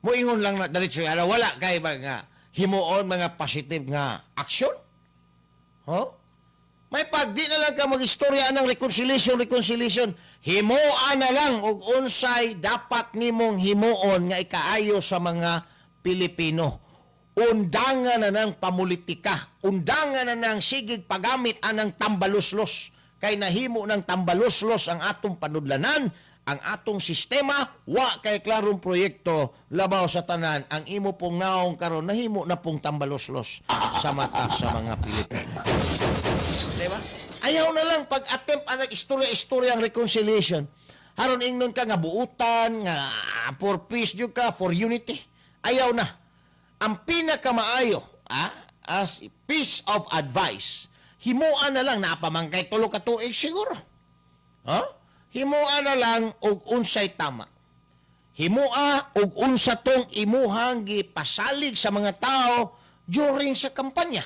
moingon lang na diretso ara, wala kay mga himuon mga positive nga action. Huh? May pag di na lang ka mag-istorya ng reconciliation, reconciliation, himoa na lang og unsay dapat nimong himuon nga ikaayo sa mga Pilipino. Undangan na ng pamulitika, undangan na ng sigig pagamit anang tambaluslos. Kay nahimo ng tambaluslos ang atong panudlanan, ang atong sistema, wa kay klarong proyekto labaw sa tanan. Ang imo pong naong karon nahimo na pong tambaluslos sa mata sa mga Pilipino. Diba? Ayaw na lang pag-attempt ang istorya-istorya ang reconciliation. Haron ingnon ka nga buutan, nga for peace jud ka, for unity. Ayaw na. Ang pinakamaayo, as piece of advice, himuan na lang, napamangkay 3 ka tuig siguro. Huh? Himua na lang og unsay tama. Himua og unsa tong imuhang gipasalig sa mga tao during sa kampanya.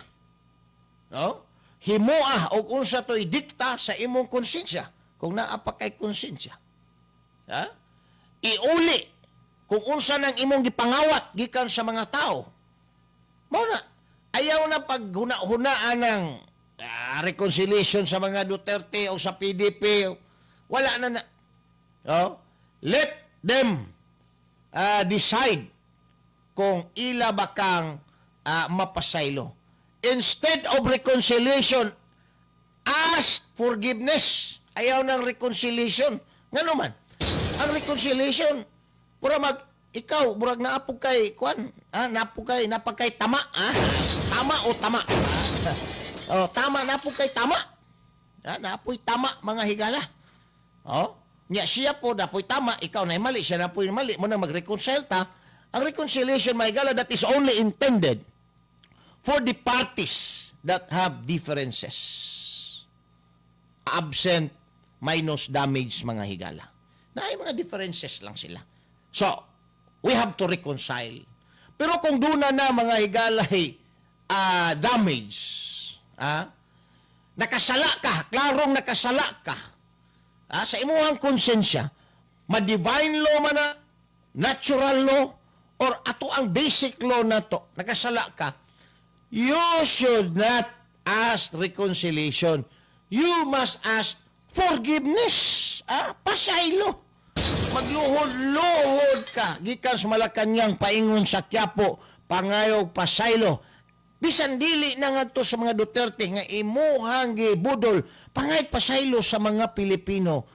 No? Himua og unsa to'y dikta sa imong konsensya kung naa pa kay konsensya. Ha? Iuli kung unsa nang imong gipangawat gikan sa mga tao. Mao na, ayaw na paghuna-hunaan ng reconciliation sa mga Duterte o sa PDP. Wala na na. No? Let them decide kung ila ba kang mapasaylo. Instead of reconciliation, ask forgiveness. Ayaw ng reconciliation. Ngano man? Ang reconciliation, mura mag, ikaw, murag naapog kay, kuan, naapog kay, napag kay tama, ah? Tama o tama? Oh, tama, naapog kay tama. Ah, naapoy tama, mga higala. Oh, nya siya po, napoy tama, ikaw na mali, siya napoy mali, mo na mag-reconcile ta. Ang reconciliation, mga higala, that is only intended for the parties that have differences. Absent minus damage, mga higala. Na ay mga differences lang sila. So, we have to reconcile. Pero kung doon na mga higala, damage, nakasala ka, klarong nakasala ka, sa imuhang konsensya, ma-divine law man na, natural law, or ato ang basic law na to, nakasala ka, you should not ask reconciliation. You must ask forgiveness. Pasaylo. Magluhod-luhod ka. Gikan sa Malacañang paingon sa Quiapo, pangayog pasaylo. Bisan dili na ngadto sa mga Duterte nga imuhang gibudol, pangayog pasaylo sa mga Pilipino.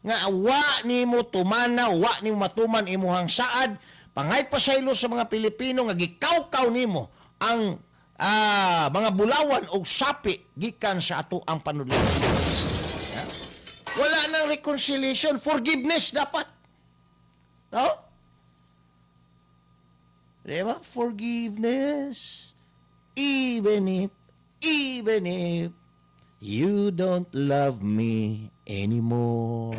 Nga wa nimo tumana, wa nimo matuman imuhang saad, pangayog pasaylo sa mga Pilipino nga gikawkaw nimo ang mga bulawan og sapi gikan sa ato ang panudlo. Wala nang reconciliation, forgiveness dapat. No? Diba? Forgiveness. Even if you don't love me anymore.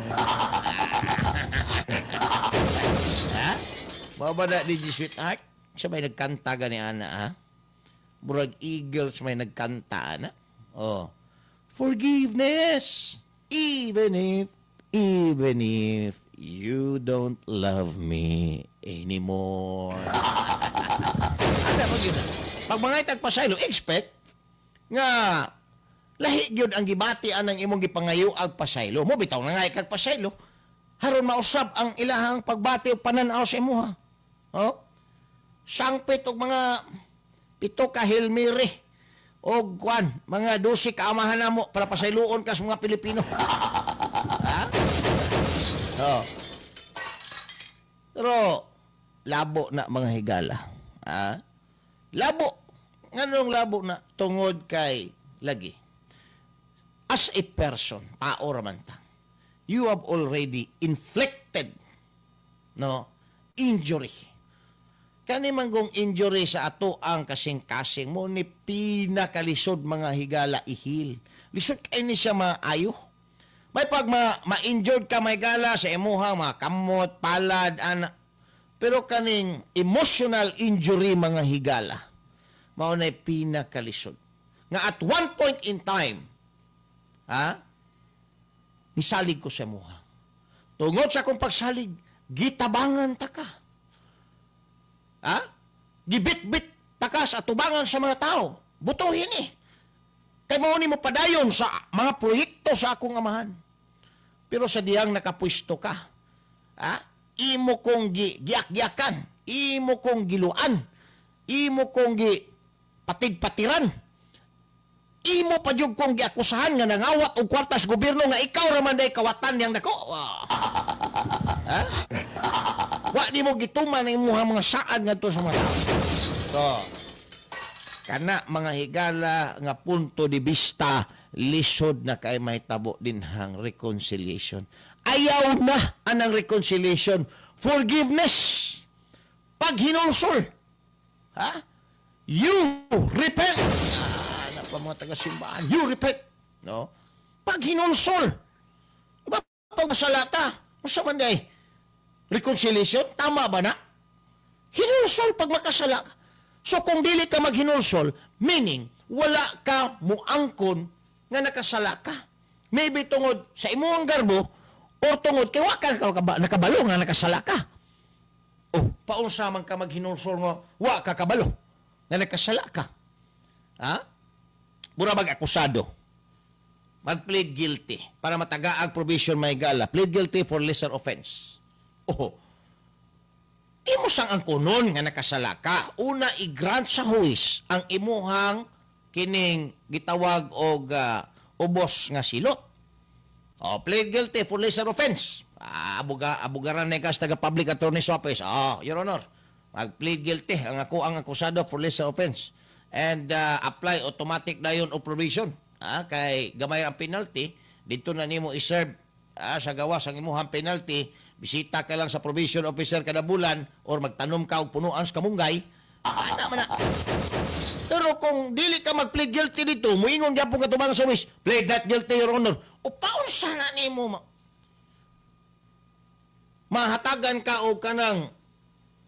Ha? Mao ba na, DJ Sweetheart? Siya may nagkanta gani ana, ha? Murag Eagles may nagkanta, ana. Oh. Forgiveness. Even if you don't love me anymore. Ano ba yun? Pag mga tagpasaylo, expect nga lahi gyud ang gibati anang imong gipangayo ag pasaylo. Mo bitaw na nga kag pasaylo. Haron mausab ang ilahang pagbati o pananaw sa imuha. Oh? Sangpit og mga 7 ka Hail Mary og kwan, mga 12 ka amahan namo para pasayloon ka sa mga Pilipino. Ha? Oh. Pero labo na, mga higala. Ha? Labo. Nganong labo na? Tungod kay lagi. As a person, tao raman ta, you have already inflicted, no, injury. Kani man kung injury sa ato ang kasing-kasing mo ni pinakalisod, mga higala, i-heal. Lisod kay ni siya maayo. May pag ma-injured ka, may gala sa imuha, mga kamot, palad, ana. Pero kaning emotional injury, mga higala, mao na pinakalisod. Nga at one point in time, ha, nisalig ko sa imuha. Tungod sa akong pagsalig, gitabangan ta ka. Ha? Gibit-bit ta ka sa atubangan sa mga tao. Butuhin eh. Kay mao ni mo padayon sa mga proyekto sa akong amahan. Pero sa diyang nakapwesto ka, ha? Imo kong giak-giakan, imo kong giluan, imo kong gi patid-patiran, imo pa jud kong giakusahan nga nangawat og kwarta sa gobyerno nga ikaw ra man day kawatan niyang dako. Wah. Ha? Wa nimo gituman ang imuha mga saad ngadto sa mga tao. So, kana, mga higala, nga punto de vista, lisod na kay mahitabo dinhang reconciliation. Ayaw na anang reconciliation. Forgiveness. Paghinulsol. Ha? You repent. Ah, na pa mga taga-simbahan. You repent. No? Paghinulsol. Diba, pag masalata, unsa man day? Reconciliation? Tama ba na? Hinulsol pag makasala ka. So kung dili ka maghinulsol, meaning wala ka muangkon nga nakasala ka. Maybe tungod sa imong garbo or tungod kay wa ka nakabalo nga nakasala ka. Oh, paunsa man ka maghinulsol nga wa ka kabalo nga nakasala ka? Ha? Mura mag akusado. Mag-plead guilty para matagaag probation, may gala. Plead guilty for lesser offense. Oh, imo sang angkonon nga nakasala ka. Una, i-grant sa huwes ang imuhang kining gitawag og ubos nga silot. Oh, plead guilty for lesser offense. Ah, abugaran ni kas taga public attorney's office. Oh, Your Honor, mag-plead guilty ang ako ang akusado for lesser offense. And apply automatic dayon og probation. Ah, kay gamay ang penalty, dito na nimo i-serve sa gawas ang imuhang penalty, bisita ka lang sa probation officer kada bulan or magtanom ka og punuan sa kamunggay. Ana man na. Pero kung dili ka mag-plead guilty dito, muingon gyapon ka tumang sa huwes, "Plead not guilty, Your Honor." O paunsa na nimo mahatagan ka og kanang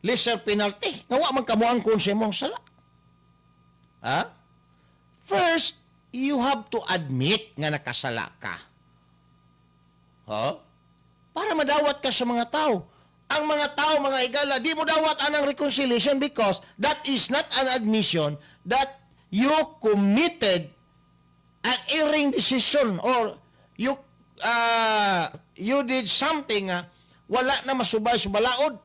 lesser penalty nga wa man ka moangkon sa imong sala? Ha? First, you have to admit nga nakasala ka. Ha? Para madawat ka sa mga tao. Ang mga tao, mga igala, di mo dawat anang reconciliation because that is not an admission that you committed an erring decision or you did something wala na masubay sa balaod.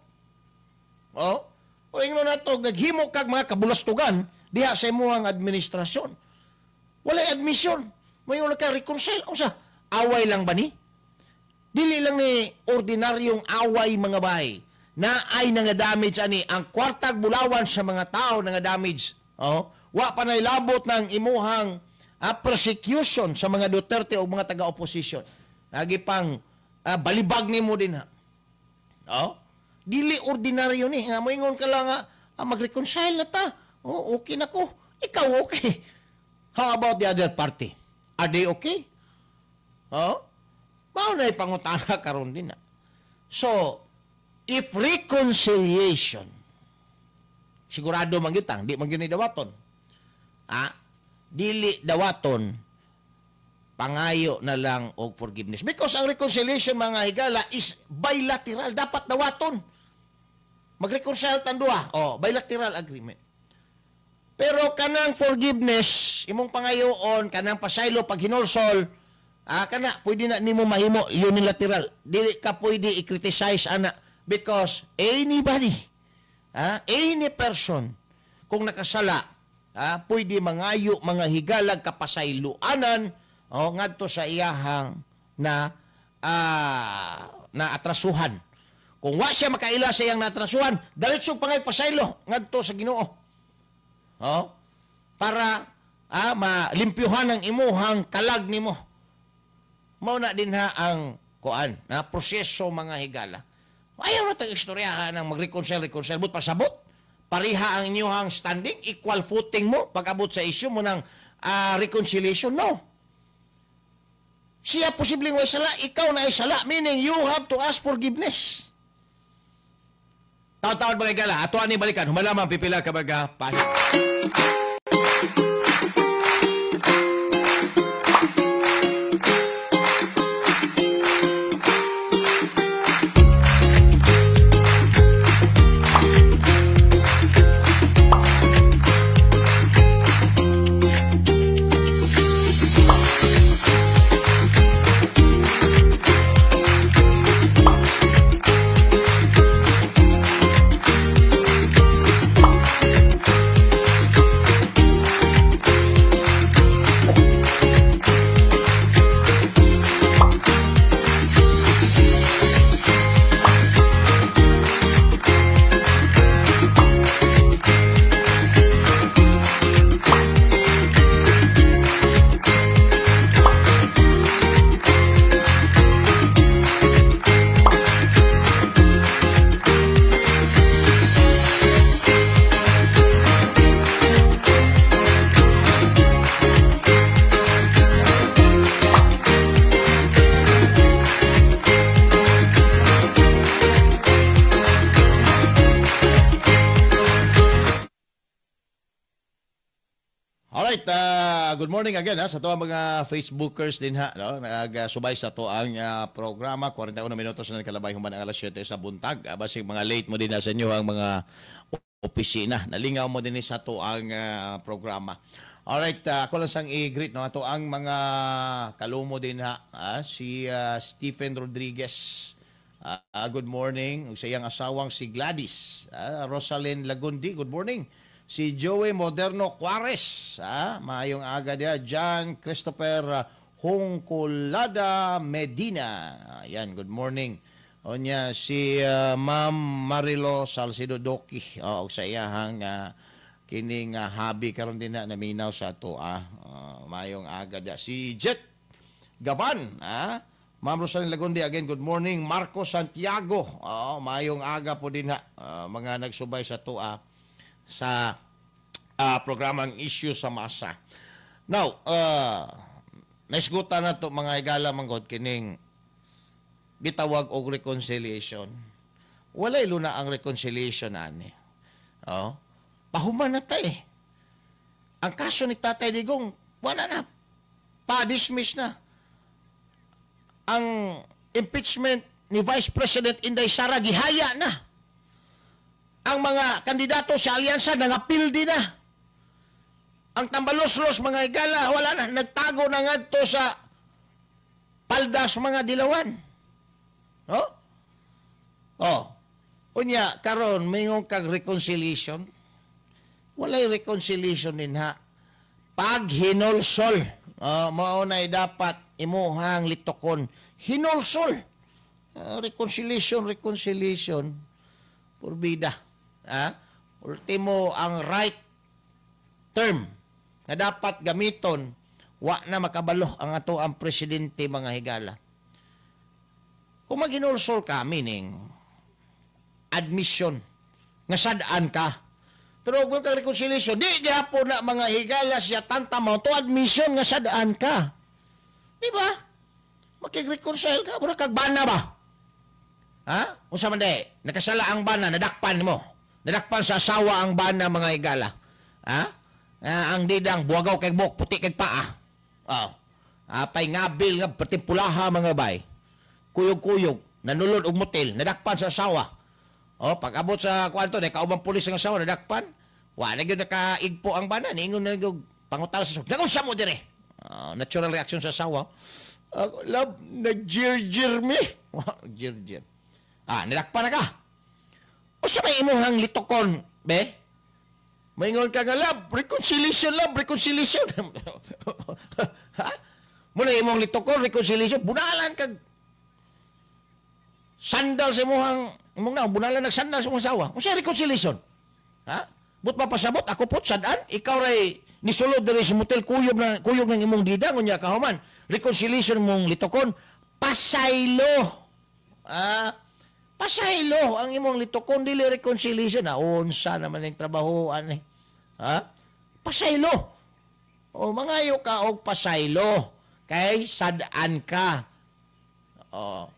Oh? O ingnon nato, naghimo kag mga kabulastugan diha sa imuhang administrasyon. Walay admission. Mayon ka reconcile. Unsa? Away lang ba ni? Dili lang ni ordinaryong away, mga bay. Na ay nga damage ani ang kwartag bulawan sa mga tao nga damage. Oh, wa pa labot ng imuhang persecution sa mga Duterte o mga taga-opposition. Lagi pang balibag nimo din ha. Oh? Dili ordinaryo ni nga moingon ka lang nga mag-reconcile na ta. Oh, okay na ko. Ikaw okay. How about the other party? Are they okay? Oh? Mao na ipangutana karon din na. So, if reconciliation, sigurado man gyud tang, di man gyud ni dawaton. Ah, dili dawaton, pangayo na lang og forgiveness. Because ang reconciliation, mga higala, is bilateral. Dapat dawaton. Mag-reconcile tan duha. Oh, bilateral agreement. Pero kanang forgiveness, imong pangayoon, kanang pasaylo pag hinulsol, kana pwede na nimo mahimo unilateral. Dili ka pwede i-criticize ana because anybody, any person kung nakasala, pwede mangayo mga higalag kapasayloanan ngadto sa iyahang na na atrasuhan. Kung wa siya makaila sa iyang naatrasuhan, diretso pangay pasaylo ngadto sa Ginoo. Oh, para malimpyuhan ang imuhang kalag nimo. Mao na din ha ang kuan na proseso mga higala. Ayaw na tag istoryahan ang mag-reconcile, reconcile but pasabot. Pareha ang inyuhang standing, equal footing mo pag-abot sa issue mo ng reconciliation. No. Siya posibleng way sala, ikaw na ay sala, meaning you have to ask forgiveness. Taon-taon mga higala, ato ani balikan, humalamang pipila ka mga pahit. Alright, good morning again ha, sa to ang mga Facebookers din ha, no? Nagsubay sa to ang programa, 41 minutos na nakalabay human ang alas 7 sa buntag. Basig mga late mo din na sa inyo ang mga opisina. Nalingaw mo din sa to ang programa. Alright, ako lang sang i-greet, no, ato ang mga kalumo din ha, si Stephen Rodriguez. Good morning. Ug sa iyang asawang si Gladys, Rosalyn Lagundi, good morning. Si Joey Moderno Juarez, maayong aga diya. John Christopher Hongcolada Medina. Ayan, good morning. Onya si Ma'am Marilo Salcedo Doki, og sa iyahang kining habi karon din na naminaw sa ato, maayong aga diya. Si Jet Gaban, Ma'am Rosalyn Lagundi, again, good morning. Marco Santiago, maayong aga po din ha, mga nagsubay sa ato sa programang Issue sa Masa. Now, naisgutan na to mga higala manggod kining gitawag og reconciliation. Walay luna ang reconciliation ani. Oh, pahuman na ta eh. Ang kaso ni Tatay Digong, wala na. Pa-dismiss na. Ang impeachment ni Vice President Inday Sara gihaya na. Ang mga kandidato sa alyansa nangapil din na. Ang tambaloslos mga higala, wala na. Nagtago na ngadto sa paldas mga dilawan. No? Oh. Unya, karon mingon kag reconciliation. Walay reconciliation din ha. Pag hinulsol, mao nay dapat imuhang litokon. Hinulsol. Reconciliation, reconciliation. Purbida. Ultimo, ang right term na dapat gamiton, wa na makabalo ang ato ang presidente mga higala. Kung maghinulsol ka, meaning admission, nga sad-an ka. Pero kung kang reconciliation, di gihapon na mga higala siya tantamount to admission nga sad-an ka. Di ba? Makig-reconcile ka. Mura kag bana ba? Ha? Unsa man di? Nakasala ang bana, nadakpan mo. Nadakpan sa asawa ang bana, mga higala. Ha? Ang didang, buwagaw kay buhok, puti kay paa. Oh. Apay ngabil nga patimpulaha, mga bay. Kuyog-kuyog, nanulod og motel, nadakpan sa asawa. Oh, pag abot sa kwarto, dahil kaubang pulis ang asawa, nadakpan. Wa na gyud nakaigpo ang bana, niingon na gyud pangutal sa sug. Nagunsa mo dire? Natural reaction sa asawa. Ako, love, nag-jir-jir mi. Jir-jir. Nadakpan na ka. Usa may imuhang litokon, be? Maingon ka nga, love, reconciliation, love, reconciliation. Ha? Muna imong litokon, reconciliation, bunalan kag sandal sa imuhang, imong na, bunalan nag sandal sa imong asawa. Unsa reconciliation? Ha? But mapasabot, ako po, sadaan, ikaw ray nisulod diri sa motel, kuyog na, kuyog ng imong didang, unya kahuman. Reconciliation mong litokon, pasaylo. Pasaylo ang imong litokon, dili reconciliation. Na, unsa naman yung trabahoan eh. Ha? Pasaylo. O, mangayo ka og pasaylo. Kay sadaan ka. O.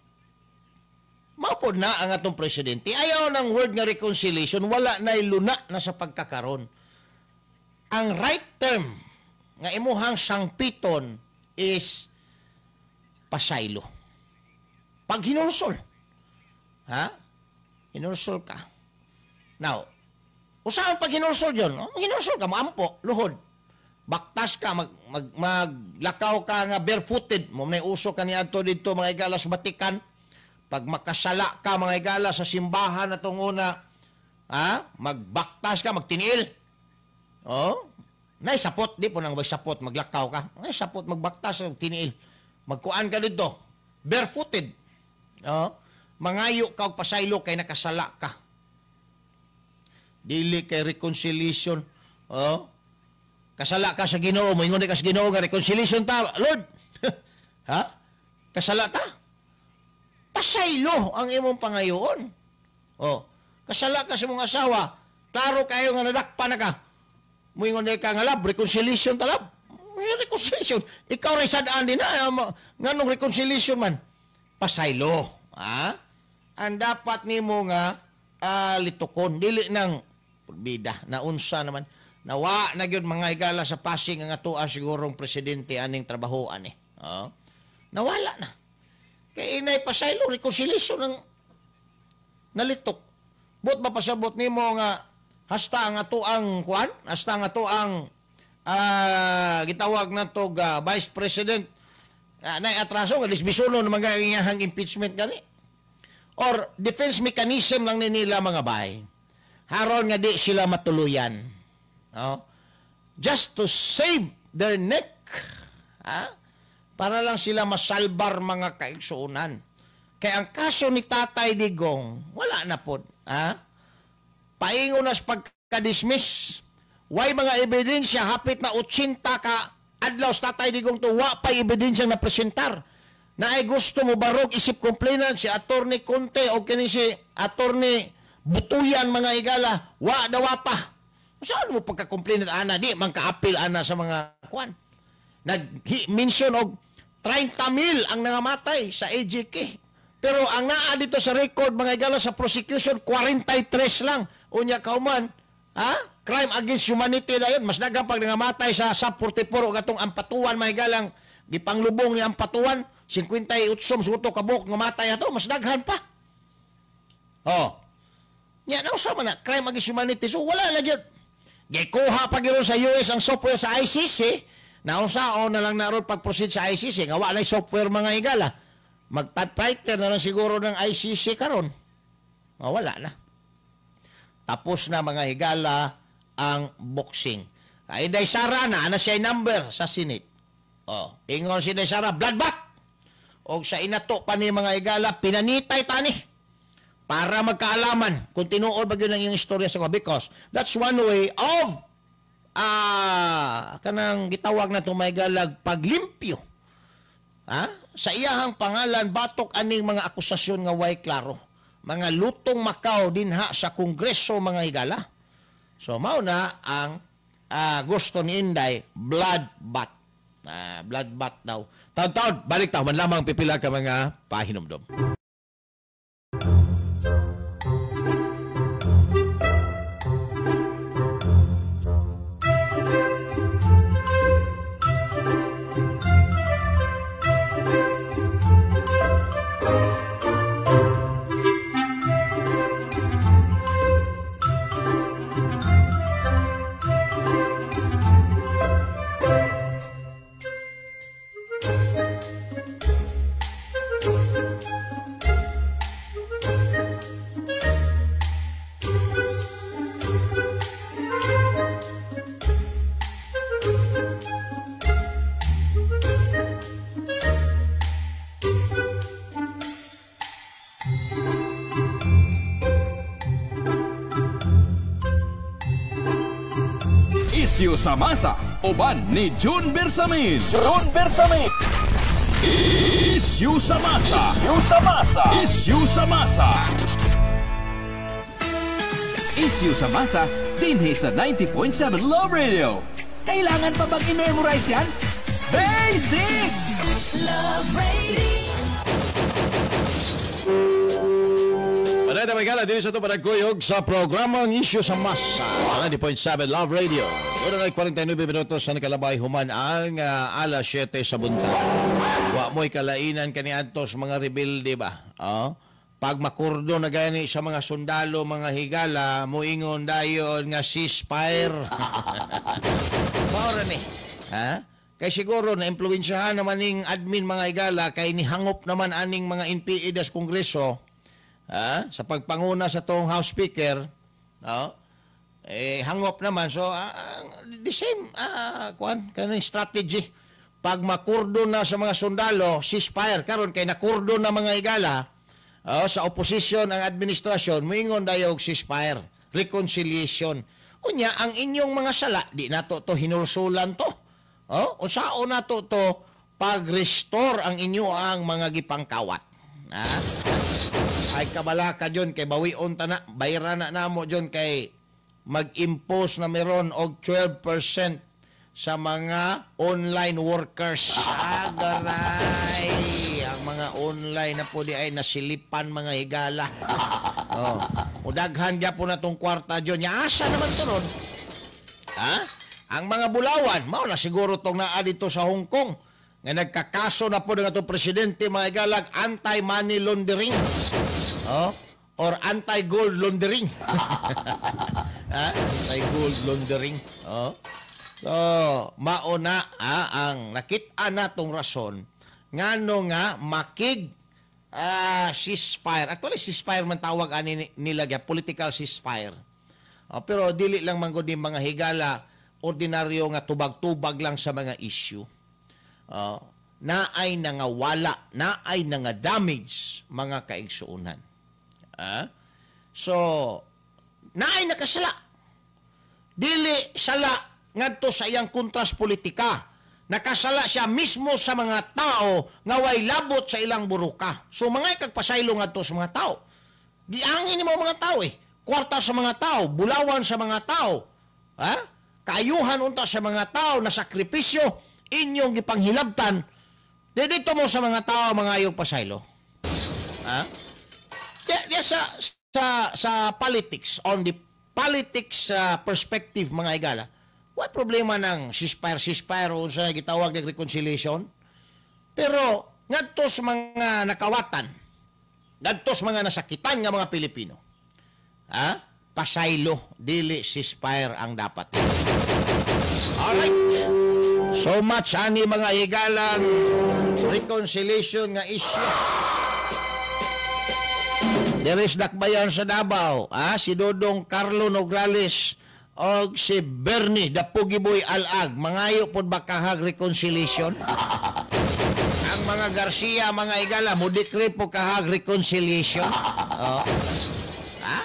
Mao na ang atong presidente. Ayaw ng word nga reconciliation, wala na luna na sa pagkakaron. Ang right term nga imuhang sangpiton is pasaylo. Pag hinulsol. Ha? Hinulsol ka. Now, usahan pag hinulsol yun, oh, hinulsol ka, maampo, luhod. Baktas ka, maglakaw ka nga barefooted. Mo may uso ka niadto dito, mga igala, sa Batikan. Pag makasala ka, mga igala, sa simbahan na itong una, ha? Magbaktas ka, magtiniil. Oh? Nay sapot, di po nang sapot, maglakaw ka. Nay sapot, magbaktas, tiniil. Magkuan ka dito, barefooted. Oh? Mangayo ka og pasaylo kay nakasala ka. Dili kay reconciliation. Oh? Kasala ka sa Ginoo, moingon ka sa Ginoo nga reconciliation ta, Lord. Ha? Kasala ta. Pasaylo ang imong pangayoon. Oh, kasala ka sa imong asawa, klaro kayo nga nadakpan na ka. Moingon ka nga love, reconciliation ta, love. Reconciliation. Ikaw ray sadaan din na nganong reconciliation man? Pasaylo. Ha? Ang dapat nimo nga litukon, dili nang bida naunsa naman. Nawa na gyud, mga higala, sa passing ang atoa sigurong presidente aning trabahoan eh. Oh. Nawala na. Kay inay pasaylo, reconciliation ang nalitok. But mapasabot nimo nga hasta ang ato ang kuan, hasta ang ato ang gitawag nato vice president nay atraso nga dismisuno ng mga iyahang impeachment gani. Or defense mechanism lang ni nila, mga bay. Haron nga di sila matuluyan. No? Just to save their neck. Ha? Para lang sila masalbar, mga kaigsuunan. Kaya ang kaso ni Tatay Digong, wala na po. Ha? Paingon na sa pagka-dismiss. Way mga ebidensya, hapit na 80 ka adlaw sa Tatay Digong to, wa pa ebidensya na presentar. Na ay gusto mo barog isip complainant si Attorney Conte o kini si Attorney Butuyan, mga igala, wa dawata. Saan mo pagka-complainant ana di man ka-appeal ana sa mga kwan. Nag-mention og 30 mil ang nangamatay sa EJK. Pero ang naa dito sa record, mga igala, sa prosecution, 43 lang. Unya kauman, ha? Crime against humanity na yun. Mas daghang pag nangamatay sa SAP 44 o katong Ampatuan, mga igalang gipanglubong ni Ampatuan, 58 suto kabuk nga matay ato, mas daghan pa. Oh. Nya nausa man na crime against humanity. So wala na gyud. Gikuha pa gyud sa US ang software sa ICC. Nausa o na lang naron pag-proceed sa ICC nga wa na software, mga higala. Mag-typewriter na lang siguro ng ICC karon. Oh, wala na. Tapos na, mga higala, ang boxing. Kay Inday Sara na ana siya number sa Senate. Oh, ingon si Inday Sara, bloodbath. Og sa inato pa ni, mga higala, pinanitay tani para magkaalaman kung tinuod ba gyud ang iyong istorya sa because that's one way of kanang gitawag na tumaygalag paglimpyo, ha, sa iyahang pangalan batok aning mga akusasyon nga way klaro, mga lutong Macau dinha sa Kongreso, mga higala. So mao na ang gusto ni Inday, bloodbath. Bloodbath daw. Taon-taon, balik ta man lamang pipila ka mga pahinumdom. Isyu sa masa, uban ni June Bersamin. June Bersamin. Isyu sa masa. Isyu sa masa. Isyu sa masa. Isyu sa masa, dinhi sa 90.7 Love Radio. Kailangan pa bang i-memorize yan? Basic! Love Radio. Manay na may din sa ito panagkuyog sa programang Isyu sa Masa sa 90.7 Love Radio. Una na 49 minutos sa nakalabay human ang alas 7 sa buntag. Wa mo'y kalainan kaniadto sa mga rebelde ba? Oh? Pag makurdo na gani sa mga sundalo, mga higala, muingon dayon nga ceasefire. Maura ni. Ha? Kay siguro na impluwensyahan naman ning admin mga higala kay nihangop naman aning mga NPA das Kongreso. Ha? Sa pagpanguna sa tong House Speaker, no? Eh hangop naman, so the same kuan kanang strategy. Pag makurdo na sa mga sundalo, ceasefire karon kay nakurdo na mga higala, sa opposition ang administrasyon, moingon dayog ceasefire, reconciliation. Unya ang inyong mga sala di nato to hinulsulan to. Oh, unsaon nato to pag-restore ang inyo ang mga gipangkawat. Ha? Ay kabalaka dyon kay bawion ta na, bayra na namo dyon kay mag-impose na meron og 12% sa mga online workers. Agaray! Ang mga online na po di ay nasilipan mga higala. Oh. Udaghan dya po na tong kwarta dyon. Asa naman to ron? Ha? Ang mga bulawan, mao na siguro tong naa dito sa Hong Kong nga nagkakaso na po ng atong presidente mga higalag anti-money laundering. Oh, or anti-gold laundering. Anti-gold laundering. Oh. So, mauna ang nakita natong rason ngano nga makig ceasefire. Actually ceasefire man tawag ani nila, political ceasefire. Oh, pero dili lang man gud mga higala ordinaryo nga tubag-tubag lang sa mga issue. Oh, naay nangawala, naay nanga damage mga kaigsuonan. So, naay nakasala. Dili sala ngadto sa iyang kontras politika. Nakasala siya mismo sa mga tao nga way labot sa ilang buruka. So mga ikagpasaylo ngadto sa mga tao. Giangin nimo mga tao eh. Kwarta sa mga tao, bulawan sa mga tao. Ha? Kaayuhan unta sa mga tao na sakripisyo inyong gipanghilabtan. Dito mo sa mga tao mga ayog pasaylo. Ha? Di sa politics, on the politics perspective mga higala, why problema ng ceasefire o sa gitawag ng reconciliation? Pero ngadto sa mga nakawatan, ngadto sa mga nasakitan nga mga Pilipino, ha? Pasaylo, dili ceasefire ang dapat. Alright. So much ani mga higalang reconciliation nga issue. There is dakbayan sa Davao, si Dodong Carlo Nograles og si Bernie the Pugiboy Alag, mangayo pod ba kahag reconciliation? Ang mga Garcia, mga higala, mo decree po kahag reconciliation. Oh. Ha?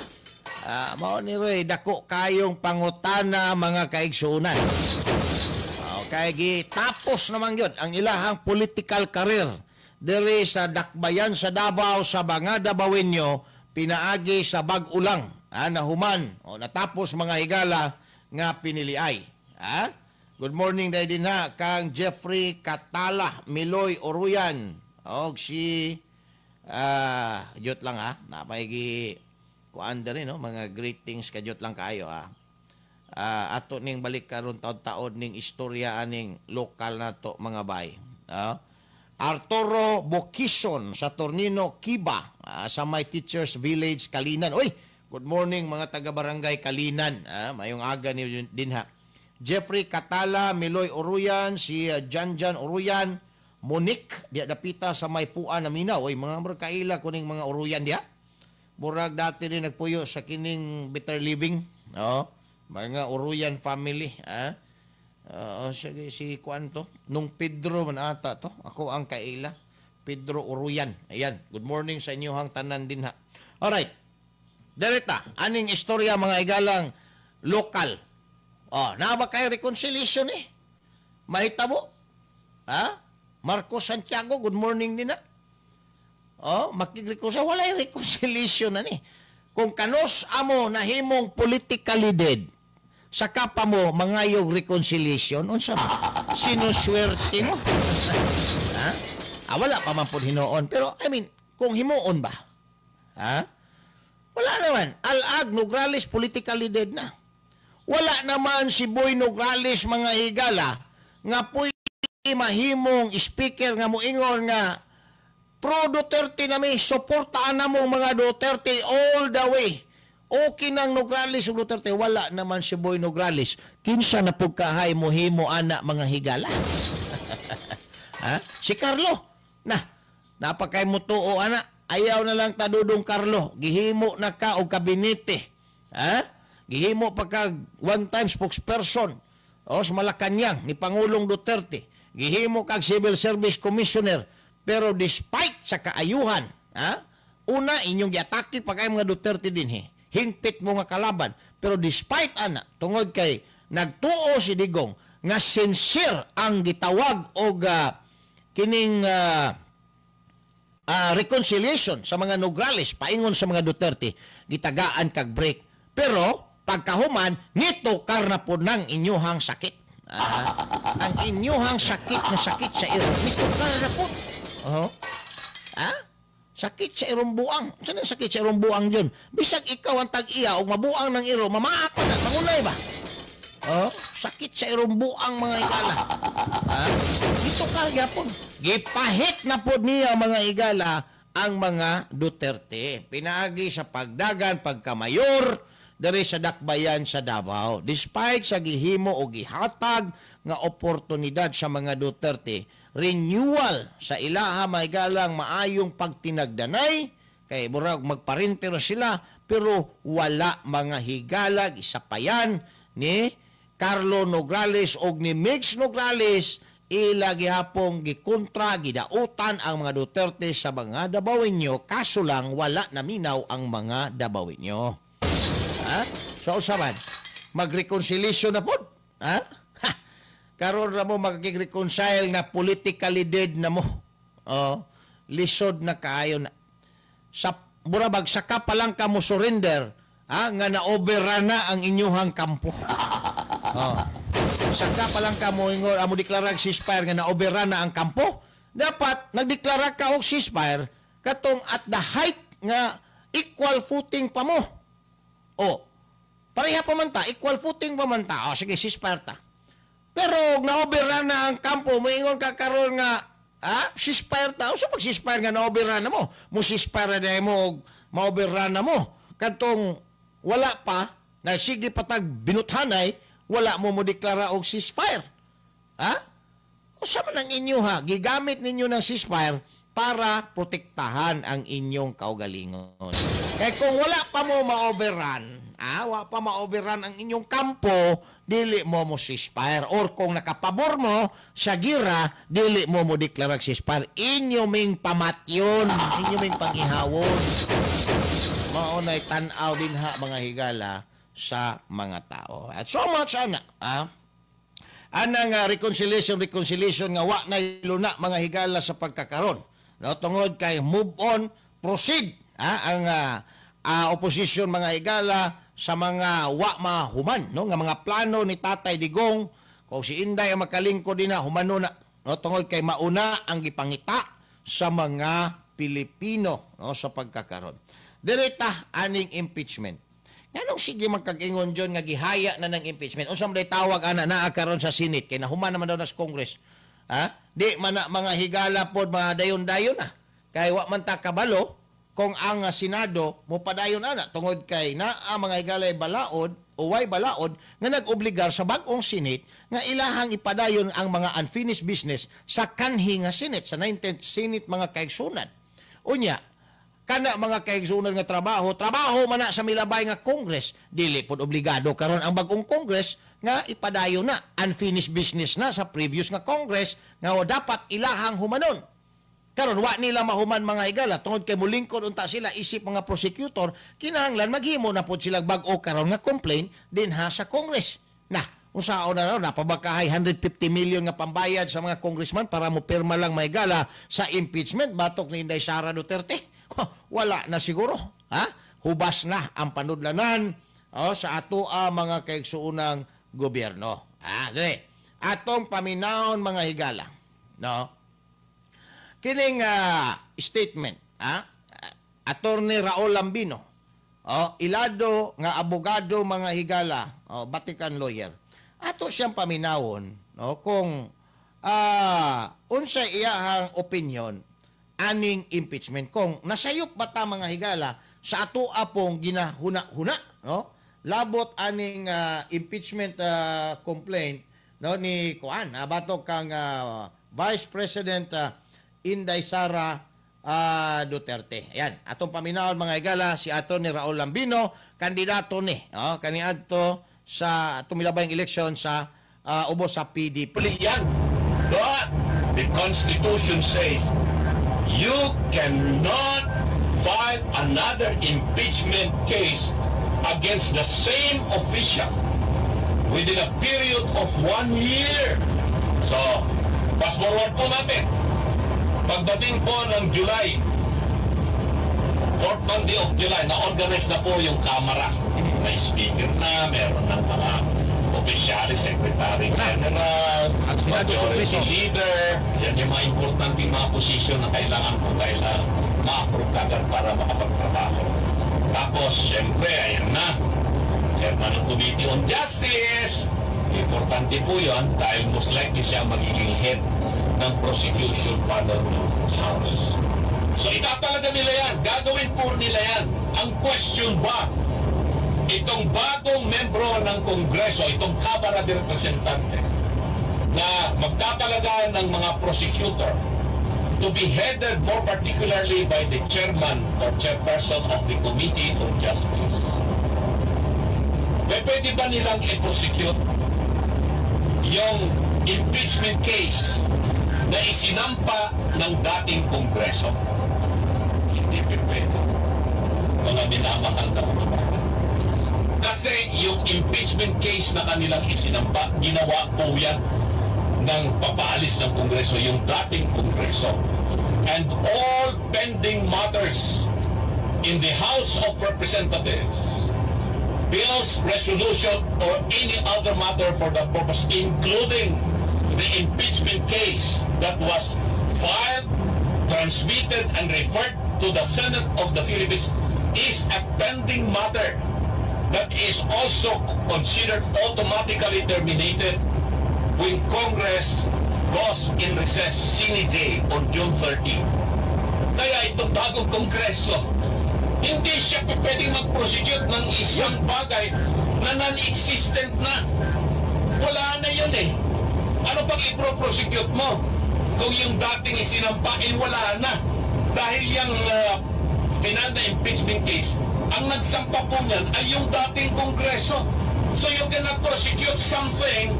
Mao ni Roy, dako kayong pangutana mga kaigsuonan. Okay, gitapos naman gyud ang ilahang political career diri sa dakbayan sa Davao sa mga Dabawenyo pinaagi sa bag-ulang nahuman o natapos mga higala nga piniliay. Ha? Good morning dahil din ha kang Jeffrey Catala, Miloy Oruyan. Og si jot lang ha. Napaigi kuan diri, no, mga greetings ka, jot lang kaayo ha. Ato ning balik karon taon-taon ning istorya aning lokal nato, mga bay. Arturo Bokison sa Tornino Kiba, sa my Teachers Village, Kalinan. Uy, good morning mga taga Barangay Kalinan. Mayong aga ni dinha. Jeffrey Catala, Miloy Oruyan, si Janjan Oruyan, Monique, diya dapita sa may Puan na Minaw. Uy, mga murag kaila kuning mga Oruyan diya. Murag dati din nagpuyo sa kining Better Living. No? Mga Oruyan family. Ah? Oo, sige, si kuan to. Nung Pedro man ata to. Ako ang kaila. Pedro Oruyan. Ayan. Good morning sa inyohang tanan din ha. Alright. Direta. Aning istorya, mga igalang, lokal. Oh, naa ba kay reconciliation eh? Mahitabo. Ha? Marcos Santiago, good morning din na. Oh, makigreconcile. Wala yung reconciliation na ni. Kung kanos amo nahimong politically dead, saka pa mo mangayog reconciliation, unsa ba? Sinuswerte mo? Ha? Ah, wala pa man po hinuon. Pero, I mean, kung himuon ba? Ha? Wala naman. Al-Ag Nograles politically dead na. Wala naman si Boy Nograles, mga higala, nga puy mahimong speaker nga moingon nga pro Duterte na mi, suportaan na mong mga Duterte all the way. Okay nang Nograles ug Duterte, wala naman si Boy Nograles. Kinsa na pugkahay mo himo ana, mga higala? Ha? Si Carlo. Na, napakay mo tuo ana. Ayaw na lang tadudong Carlo. Gihimo na ka og kabinete. Ha? Gihimo pa ka one time spokesperson o sa Malacanang ni Pangulong Duterte. Gihimo kag Civil Service Commissioner. Pero despite sa kaayuhan, ha? Una, inyong giatake pa kay mga Duterte din he. Hingpit mo nga kalaban. Pero despite ana, tungod kay nagtuo si Digong nga sincere ang gitawag og kining reconciliation sa mga Nograles paingon sa mga Duterte, gitagaan kag break. Pero pagkahuman nito na po ng inyuhang sakit. Ang inyuhang sakit na sakit sa iro, nito na po. Oh. Ah? Sakit sa irong buang. Saan ang sakit sa irong buang yun? Bisag ikaw ang tag-iya o mabuang ng iro, mamaak na, mangunay ba? Oh, sakit sa irong buang, mga igala. Ha? Dito ka gyapon. Gipahit na po niya, mga igala, ang mga Duterte. Pinaagi sa pagdagan, pagkamayor, diri sa Dakbayan sa Davao. Despite sa gihimo o gihatag nga oportunidad sa mga Duterte, renewal sa ilaha may galang maayong pagtinagdanay, kay murag magparintero sila, pero wala, mga higala, gisapayan ni Carlo Nograles og ni Mix Nograles, ila gihapong gikontra, gidautan ang mga Duterte sa mga Dabawenyo, kaso lang wala naminaw ang mga Dabawenyo. Ha? So usaban, mag-reconciliation na pod. Ha? Ha? Karon ra mo magkikreconcile na politically dead na mo. Oh, lisod na kaayo na. Sa burabag saka pa lang ka mo surrender, ha, nga na-overrun na ang inyuhang kampo. Oh. Saka pa lang ka mo ingon amo deklara og ceasefire nga na-overrun na ang kampo. Dapat nagdeklara ka og ceasefire katong at the height nga equal footing pa mo. Oh, pareha pa man ta, equal footing pa man ta. Oh, sige, ceasefire ta. Pero na-overrun na ang kampo, moingon ka karon nga ceasefire ta. Unsa pag ceasefire nga na-overrun na mo? Mo ceasefire na mo og ma-overrun na mo. Kadtong wala pa, na sige patag binuthanay, wala mo mo deklara og ceasefire. Ha? Usa man ang inyo ha, gigamit ninyo ng ceasefire para protektahan ang inyong kaugalingon. Kaya kung wala pa mo ma-overrun, wa pa ma-overrun ang inyong kampo, dili mo mo ceasefire. Or kung nakapabor mo sa gira, dili mo mo deklara ceasefire. Inyo ming pamatyon, inyo ming pangihawon. Mao na'y tan-aw din ha, mga higala, sa mga tao. At so much ana, anang reconciliation, reconciliation nga wa na luna, mga higala, sa pagkakaron. No, tungod kay move on, proceed ang opposition, mga higala, sa mga wa mahuman, no, nga mga plano ni Tatay Digong. Kung si Inday ang makalingkod din na, humano na, no, tungod kay mauna ang gipangita sa mga Pilipino, no, sa pagkakaron. Direta aning impeachment. Nganong sige magkag-ingon John nga gihaya na ng impeachment? Unsa man day tawag ana naa karon sa Senate kay nahuman naman daw na sa Congress? Ha? Di man na mga higala pod mga dayon-dayon na. Kay wa man ta kabalo kung ang Senado mopadayon ana tungod kay naa mga higala balaod o way balaod nga nag-obligar sa bag-ong Senate nga ilahang ipadayon ang mga unfinished business sa kanhi nga Senate, sa 19th Senate, mga kaigsunan. Unya, kana mga kaigsunan nga trabaho, trabaho man na sa milabay nga Congress, dili pod obligado karon ang bag-ong Congress nga ipadayon na unfinished business na sa previous nga Congress nga dapat ilahang humanon. Karon wa nila mahuman, mga higala, tungod kay mulingkod unta sila isip mga prosecutor, kinahanglan maghimo na pod sila bag-o karon nga complaint dinha sa Congress. Na unsaon na raw napabakahay 150 million nga pambayad sa mga congressman para mo pirma lang, mga higala, sa impeachment batok ni Inday Sara Duterte. Wala na siguro, ha? Hubas na ang panudlanan, oh, sa atoa mga kaigsuonang gobyerno. Ah, dili. Atong paminawon, mga higala. No? Kining statement, ha? Attorney Raul Lambino. Oh, ilado nga abogado, mga higala, oh, Vatican lawyer. Ato siyang paminawon, no, kung unsa iyahang opinion aning impeachment, kung nasayop ba ta, mga higala, sa ato apong ginahuna-huna, no, labot aning impeachment complaint, no, ni kuan batok kang Vice President Inday Sara Duterte. Ayan, atong paminawon, mga higala, si Atty. Raul Lambino, kandidato ni, no, kaniadto sa tumilabayng eleksyon sa ubos sa PDP. Yan. But the Constitution says you cannot file another impeachment case against the same official within a period of one year. So, fast forward po natin. Pagdating po ng July, fourth Monday of July, na-organize na po yung Kamara. May speaker na, meron ng mga opisyalis, secretary general, Ang Senado, majority Kongreso. Leader. Yan yung mga importanteng mga posisyon na kailangan po kailangan ma-approve kagad para makapagtrabaho. Tapos, syempre, ayan na. Chairman ng Committee on Justice. Importante po yun dahil most likely siya magiging head ng prosecution panel ng House. So itatalaga nila yan. Gagawin po nila yan. Ang question ba, itong bagong membro ng Kongreso, itong Kamara de Representante, na magtatalaga ng mga prosecutor to be headed more particularly by the chairman or chairperson of the Committee on Justice. Eh, pwede ba nilang i-prosecute yung impeachment case na isinampa ng dating Kongreso? Hindi pwede, mga minamahal na kababayan. Kasi yung impeachment case na kanilang isinampa, ginawa po yan ng papaalis ng Kongreso, yung dating Kongreso. And all pending matters in the House of Representatives, bills, resolution, or any other matter for that purpose, including the impeachment case that was filed, transmitted, and referred to the Senate of the Philippines is a pending matter that is also considered automatically terminated when Congress goes in recess sine die on June 30. Kaya itong bagong Kongreso, hindi siya pwedeng mag-prosecute ng isang bagay na non-existent na. Wala na yun eh. Ano pang i-prosecute mo? Kung yung dating isinampa, eh wala na. Dahil yung final na impeachment case, ang nagsampa po niyan ay yung dating Kongreso. So you cannot prosecute something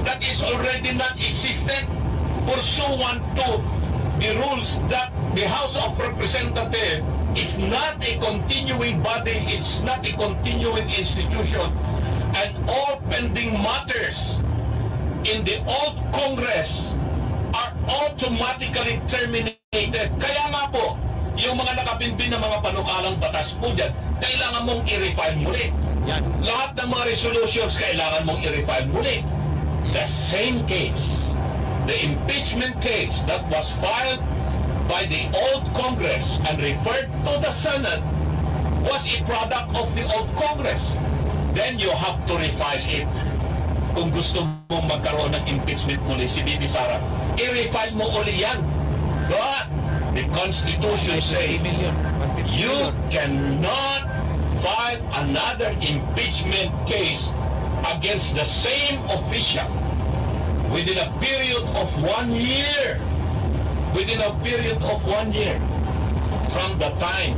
that is already not existent pursuant to the rules that the House of Representatives is not a continuing body, it's not a continuing institution, and all pending matters in the old Congress are automatically terminated. Kaya nga po, yung mga nakabinbin na mga panukalang batas po dyan, kailangan mong i-refile muli. Yan. Lahat ng mga resolutions, kailangan mong i-refile muli. The same case, the impeachment case that was filed by the old Congress and referred to the Senate, was a product of the old Congress. Then you have to refile it. Kung gusto mong magkaroon ng impeachment muli si VP Sara, i-refile mo uli yan. But the Constitution says you cannot file another impeachment case against the same official within a period of one year. Within a period of one year from the time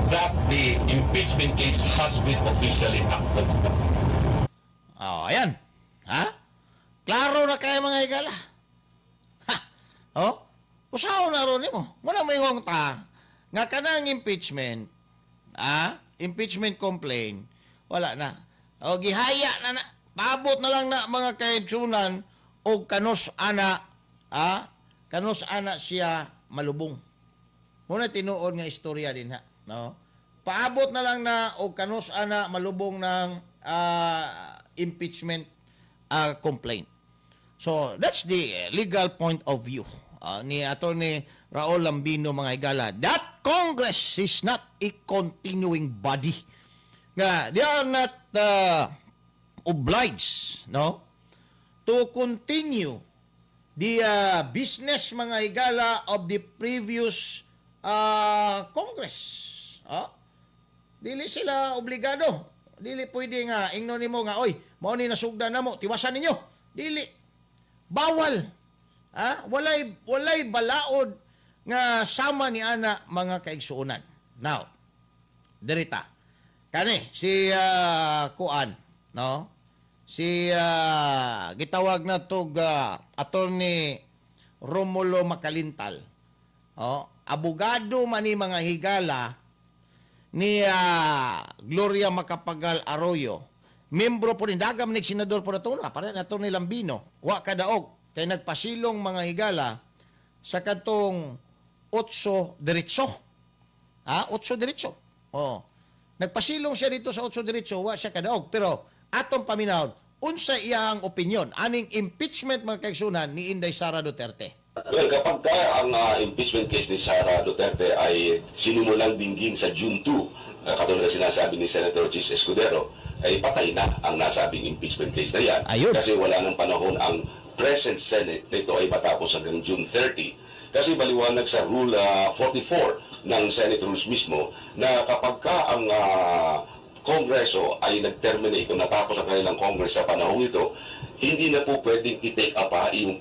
that the impeachment case has been officially acted upon. Oh, ayan. Ha? Klaro na kayo, mga higala. Ha? Oh? Usaho na ron nimo. Muna may ta nga kanang impeachment, impeachment complaint, wala na. O gihaya na na. Paabot na lang na, mga kaigsuonan, og kanus ana, kanus ana siya malubong. Muna tinuod nga istorya din ha, no? Paabot na lang na og kanus ana malubong ng impeachment complaint. So, that's the legal point of view ni Attorney Raul Lambino, mga higala. That Congress is not a continuing body. Nga, they are not obliged, no, to continue the business, mga higala, of the previous Congress. Oh? Dili sila obligado. Dili pwede nga ingnon nimo nga, "Oy, mao ni nasugdan namo, tiwasan ninyo." Dili. Bawal. Ha? Walay balaod nga sama ni ana, mga kaigsuonan. Now, dirita. Kani si kuan, no? Si gitawag na tog Attorney Romulo Macalintal. Oh, abogado man ni, mga higala, ni Gloria Macapagal Arroyo. Membro po ni dagam ni senador po na to na, para na ni Lambino. Wa kadaog kay nagpasilong, mga higala, sa kadtong 8 diretso. Ha? 8 diretso. Oh. Nagpasilong siya dito sa 8 diretso, wa siya kadaog. Pero atong paminawon, unsa iyang opinion aning impeachment, mga kaigsuonan, ni Inday Sara Duterte? Well, kapag ka ang impeachment case ni Sara Duterte ay sinimulang dinggin sa June 2, katulad na sinasabi ni Senator Chiz Escudero, ay patay na ang nasabing impeachment case na yan. Ayun. Kasi wala nang panahon ang present Senate na ito ay matapos hanggang June 30. Kasi maliwanag sa Rule 44 ng Senate Rules mismo na kapag ka ang Kongreso ay nag-terminate o natapos ang kanilang Congress sa panahong ito, hindi na po pwedeng i-take up pa yung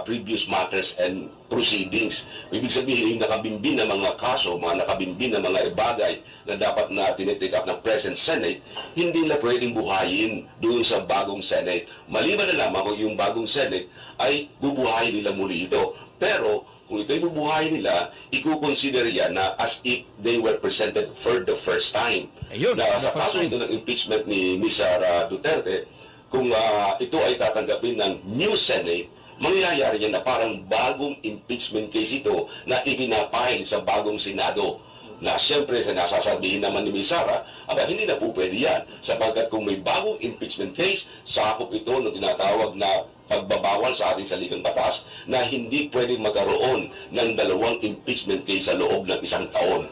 previous matters and proceedings. Ibig sabihin, yung nakabimbin na mga kaso, mga nakabimbin na mga bagay na dapat na tinitake up ng present Senate, hindi na pwedeng buhayin doon sa bagong Senate. Maliban na lamang kung yung bagong Senate ay bubuhayin nila muli ito. Pero kung ito'y bubuhayin nila, i-consider yan na as if they were presented for the first time. Ayun, na the sa first kaso time. ito ng impeachment ni Ms. Sara Duterte, kung ito ay tatanggapin ng new Senate, mangyayari yan na parang bagong impeachment case ito na ipinapile sa bagong Senado. Na siyempre, sa nasasabihin naman ni Ms. Sara, aba, hindi na po pwede yan. Sapagkat kung may bagong impeachment case, sakop ito ng tinatawag na pagbabawal sa ating saligang batas na hindi pwedeng magkaroon ng dalawang impeachment case sa loob ng isang taon.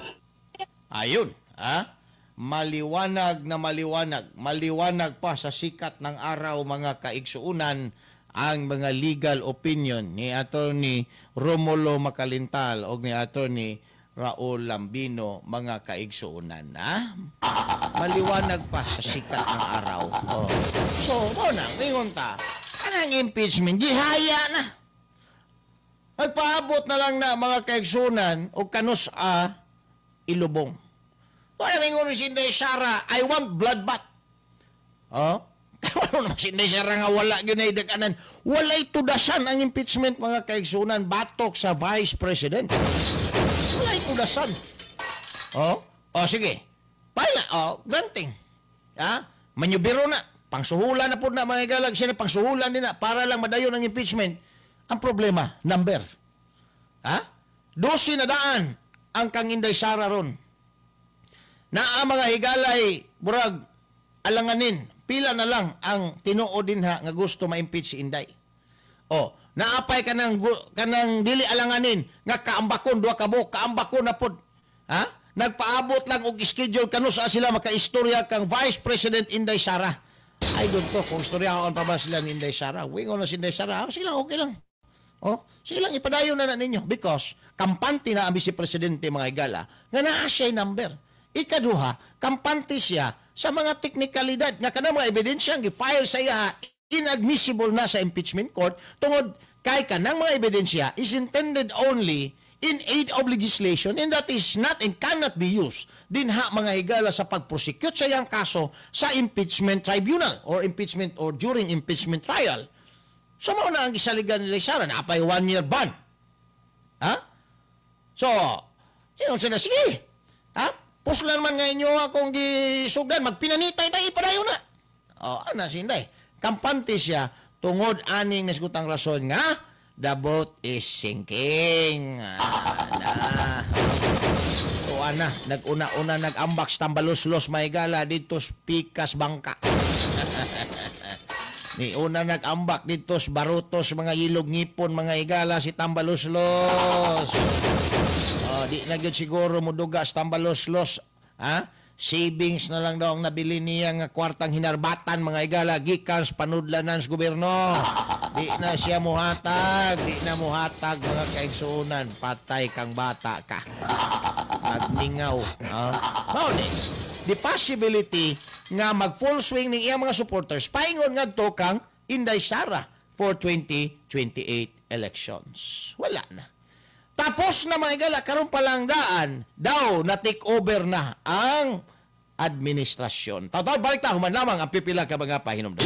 Ayun, ha? Maliwanag na maliwanag. Maliwanag pa sa sikat ng araw, mga kaigsuunan, ang mga legal opinion ni Attorney Romulo Macalintal o ni Attorney Raul Lambino, mga kaigsuunan. Ha? Maliwanag pa sa sikat ng araw. Oh. So, mao na, ingon ta, anang impeachment, gihaya na. Magpaabot na lang na, mga kaigsunan, o kanus a ilubong. Wala may ingon si Inday Sara, "I want bloodbath." Oh? Wala naman si Inday Sara nga wala gyud na daganan. Walay tudasan ang impeachment, mga kaigsunan, batok sa Vice President. Walay tudasan. Oh? Oh, sige. Paila, oh, granting. Ha? Manyubiro na. Pangsuhulan na po na, mga galag siya na pangsuhulan din na para lang madayon ang impeachment. Ang problema, number. Ha? 12 na daan ang kang Inday Sara ron. Naa, mga higalay, murag alanganin. Pila na lang ang tinuod dinha nga gusto ma-impeach si Inday. Oh, naapay kanang kanang dili alanganin nga kaambakon duha ka buok, kaambakon na pod. Ha? Nagpaabot lang og schedule kanu sa sila makaistorya kang Vice President Inday Sara. Ay don't know kung istoryahon pa ba sila ni Inday Sara. Wingon na si Inday Sara, sige lang, okay lang. Oh, sige lang, ipadayon na ninyo because kampante na ang Vice Presidente mga higala nga naa siya'y number. Ikaduha, kampante siya sa mga teknikalidad nga kanang mga ebidensya ang gi-file sa iya inadmissible na sa impeachment court tungod kay kanang mga ebidensya is intended only in aid of legislation and that is not and cannot be used dinha mga higala sa pag-prosecute sa iyang kaso sa impeachment tribunal or impeachment or during impeachment trial. So mao na ang gisaligan nila Sara, naapay 1 year ban. Ha? So, ingon siya na, sige. Ha? Puslan man nga inyo akong gisugdan, magpinanitay tayo, ipadayon na. O, ana si Inday. Kampante siya tungod aning nasgutang rason nga the boat is sinking. Ana. So, ana, nag-una-una nag-ambak sa Tambaloslos mahigala dito sa Pikas Bangka. Ni una nag-ambak dito sa Barutos mga ilog ngipon mga higala si Tambaloslos. Oh, di na gyud siguro muduga sa Tambaloslos, ha? Savings na lang daw ang nabili niya nga kwartang hinarbatan mga higala gikan sa panudlanan sa gobyerno. Di na siya muhatag, di na muhatag mga kaigsuonan, patay kang bata ka. Magningaw, ha? Mao ni the possibility nga mag full swing ning iyang mga supporters paingon ngadto kang Inday Sara for 2028 elections. Wala na. Tapos na mga higala, karon pa lang daan daw na take over na ang administrasyon. Tataw, balik ta, human lamang ang pipila ka mga pahinumdum.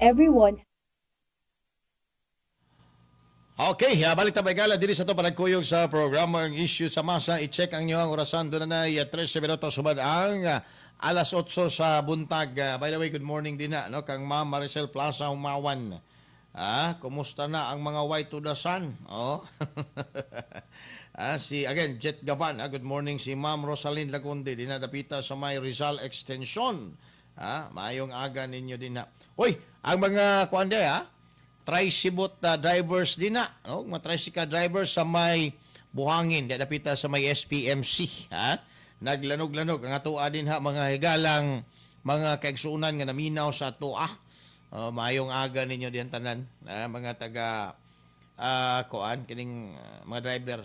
Everyone. Okay, balik ta gala diri sa to panagkuyog sa programang Issue sa Masa. I-check ang inyong orasan doon na 13 minuto sumad ang alas 8 sa buntag. By the way, good morning din na, no, kang Ma'am Maricel Plaza Humawan. Kumusta na ang mga white to the sun? Oh. Si again Jet Gavan, good morning si Ma'am Rosaline Lagunde din na dapita sa may Rizal Extension. Maayong aga ninyo din na. Hoy, ang mga kuan day, tricycle drivers din na, no? Mga tricycle drivers sa may Buhangin, di dapita sa may SPMC, ha? Naglanog-lanog ang atoa din ha, mga higalang mga kaigsuonan nga naminaw sa atoa. Oh, maayong aga ninyo diyan tanan, mga taga kuan kining mga driver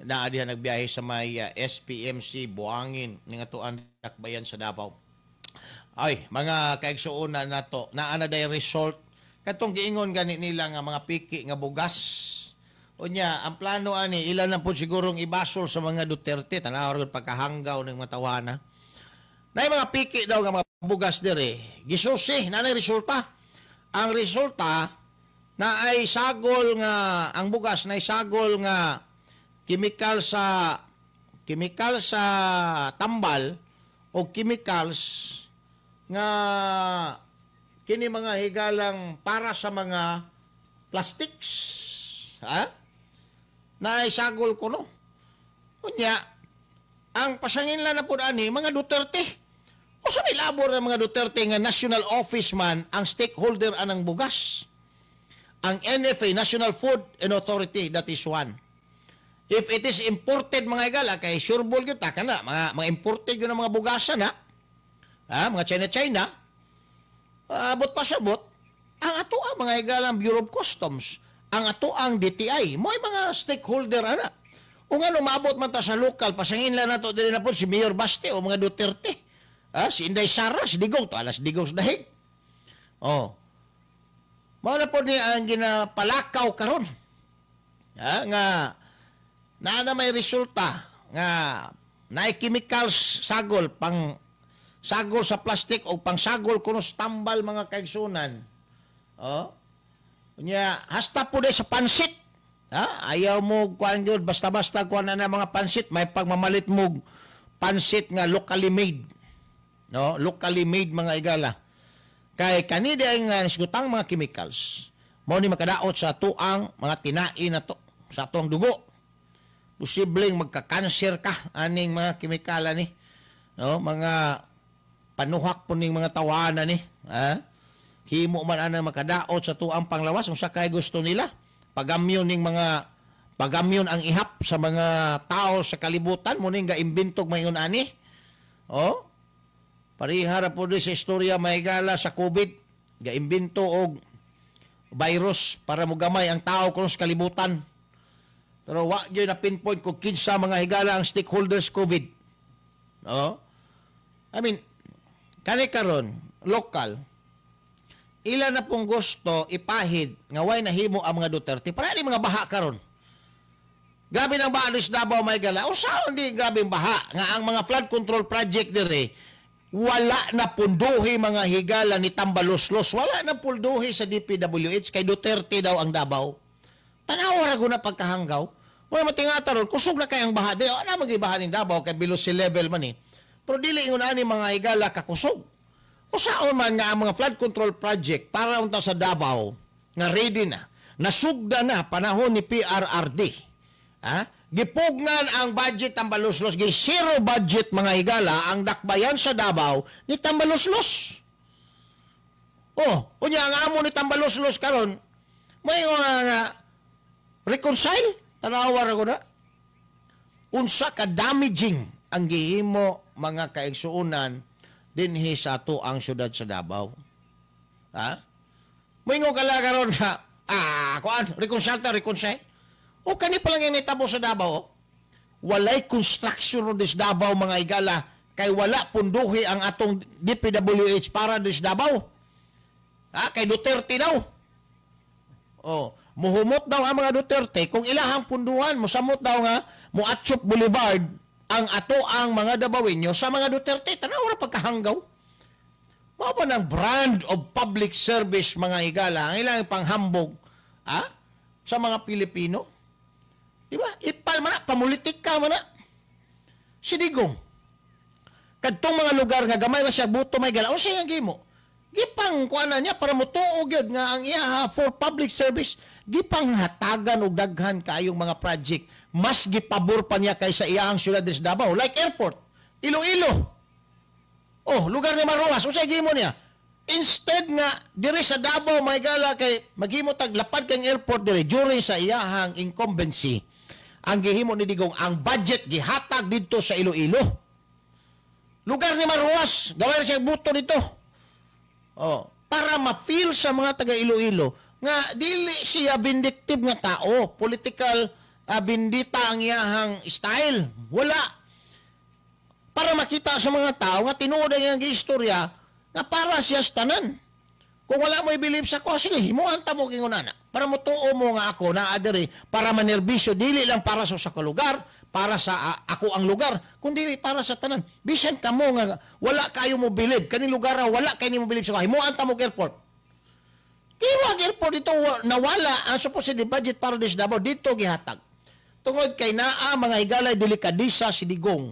naa diha nagbiyahe sa may SPMC Buhangin ning atoan Dakbayan sa Davao. Ay, mga kaigsuonan nato, naa na day result katong giingon gani nila nga mga piki nga bugas. Unya, ang plano ani ilan na po sigurong ibasol sa mga Duterte, tanaw ra pagkahanggaw ng mga tawana. Nay mga piki daw nga mga bugas dire. Gisusi na resulta. Ang resulta na ay sagol nga ang bugas na ay sagol nga chemical sa tambal o chemicals nga kini mga higalang para sa mga plastics, ha, na ay sagol kuno. Unya, ang pasangin lang na po ani mga Duterte. Usa may labor ng mga Duterte nga national office man ang stakeholder anang bugas? Ang NFA, National Food and Authority, that is one. If it is imported, mga higala, kay sureball gyud ta kana mga imported gyud ang mga bugasan, ha. Ha, mga China China. Abot pa sabot ang ato ang mga higala ang Bureau of Customs, ang ato ang DTI, mo ay mga stakeholder ana. O nga maabot man ta sa lokal, pasangin lang nato dili na po si Mayor Baste o mga Duterte. Si Inday Sara, si Digong, to alas Digong sa dahig. Oh. Mao na po ni ang ginapalakaw karon. Nga naa na may resulta nga naay chemicals sagol, pang sagol sa plastic o pang sagol kuno sa tambal, mga kaigsunan. Oh. Unya, hasta po sa pansit. Ha? Ayaw mo kuan gyud basta-basta kuan na mga pansit, may pagmamalit mo pansit nga locally made. No, locally made, mga igala. Kay kani di nga nisgutang mga chemicals. Mao ni makadaot sa tuang mga tinai na to, sa tuang dugo. Posibleng magka-cancer ka aning mga kemikala ni. No, mga panuhak po ning mga tawanan ni. Ha? Himo man ana makadaot sa tuang panglawas unsa kay gusto nila. Pagamyon ning mga pagamyon ang ihap sa mga tao sa kalibutan mo ning gaimbentog mayon ani. Oh. Pareha ra po sa istorya, mahigala, sa COVID, gaimbento og virus para mogamay ang tao kuno sa kalibutan. Pero wa gyud na pinpoint kung kinsa, mga higala, ang stakeholders COVID. No? I mean, kani karon local, ila na pong gusto ipahid nga way nahimo ang mga Duterte para ni mga baha karon. Grabe ng baha sa Davao, may gala. Usaon di grabe ang baha nga ang mga flood control project dire wala na punduhi, mga higala, ni Tambaloslos. Wala na punduhi sa DPWH kay Duterte daw ang Davao. Tanawa ra ko na pagkahanggaw. Wala matingata ron, kusog na kay ang baha. Di, ana magibaha ning Davao kay below sea level man eh. Pero dili ingon ani, mga higala, kakusog. Usaon man nga ang mga flood control project para unta sa Davao nga ready na, nasugda na panahon ni PRRD. Ha? Gipugnan ang budget Tambaloslos, gi zero budget, mga higala, ang dakbayan sa Davao ni Tambaloslos. Oh, unya ang amo ni Tambaloslos karon, may nga nga reconcile, tanawa ra ko na. Unsa ka damaging ang gihimo, mga kaigsuonan, dinhi sa ato ang syudad sa Davao. Ha? Moingon ka lang karon nga, kuan, reconcile ta, reconcile. O kani pa lang yung nitabo sa Davao, walay construction ro dis Davao, mga igala, kay wala punduhi ang atong DPWH para dis Davao. Ha? Kay Duterte daw. Oh, muhumot daw ang mga Duterte kung ilahang punduhan, musamot daw nga muatsup Boulevard ang ato ang mga Dabawenyo sa mga Duterte. Tanaw ra pagkahanggaw. Mao ba ng brand of public service, mga higala, ang ilang panghambog, ha? sa mga Pilipino. Di ba? Ipal man na, pamulitik ka man na. Si Digong, kadtong mga lugar nga gamay ra siya buto may gala, unsa iyang gihimo? Gipang kuanan niya para motuo gyud nga ang iya for public service, gipang hatagan og daghan kaayong mga project. Mas gipabor pa niya kaysa iyang siyudad sa Davao, like airport, Iloilo. Oh, lugar ni Maruas, unsay gihimo niya? Instead nga diri sa Davao may gala kay maghimo tag lapad kang airport diri during sa iyahang incumbency. Ang gihimo ni Digong, ang budget gihatag didto sa Iloilo. Lugar ni Maruas, gawin siya buto dito. Oh, para ma-feel sa mga taga Iloilo nga dili siya vindictive nga tao, political bindita ang iyahang style. Wala. Para makita sa mga tao nga tinuod ang iyang giistorya nga para siya sa tanan. Kung wala mo i-believe sa ko, sige, himuan ta mo kingunana. Para motuo mo nga ako naa diri para manerbisyo, dili lang para sa usa ka lugar, para sa ako ang lugar, kundi para sa tanan. Bisan kamo nga wala kayo mo believe, kaning lugar wala kayo mo believe sa ko, himuan ta mo airport. Himuan airport dito, nawala ang supposedly budget para sa Davao dito gihatag. Tungod kay naa mga higalay delikadisa si Digong,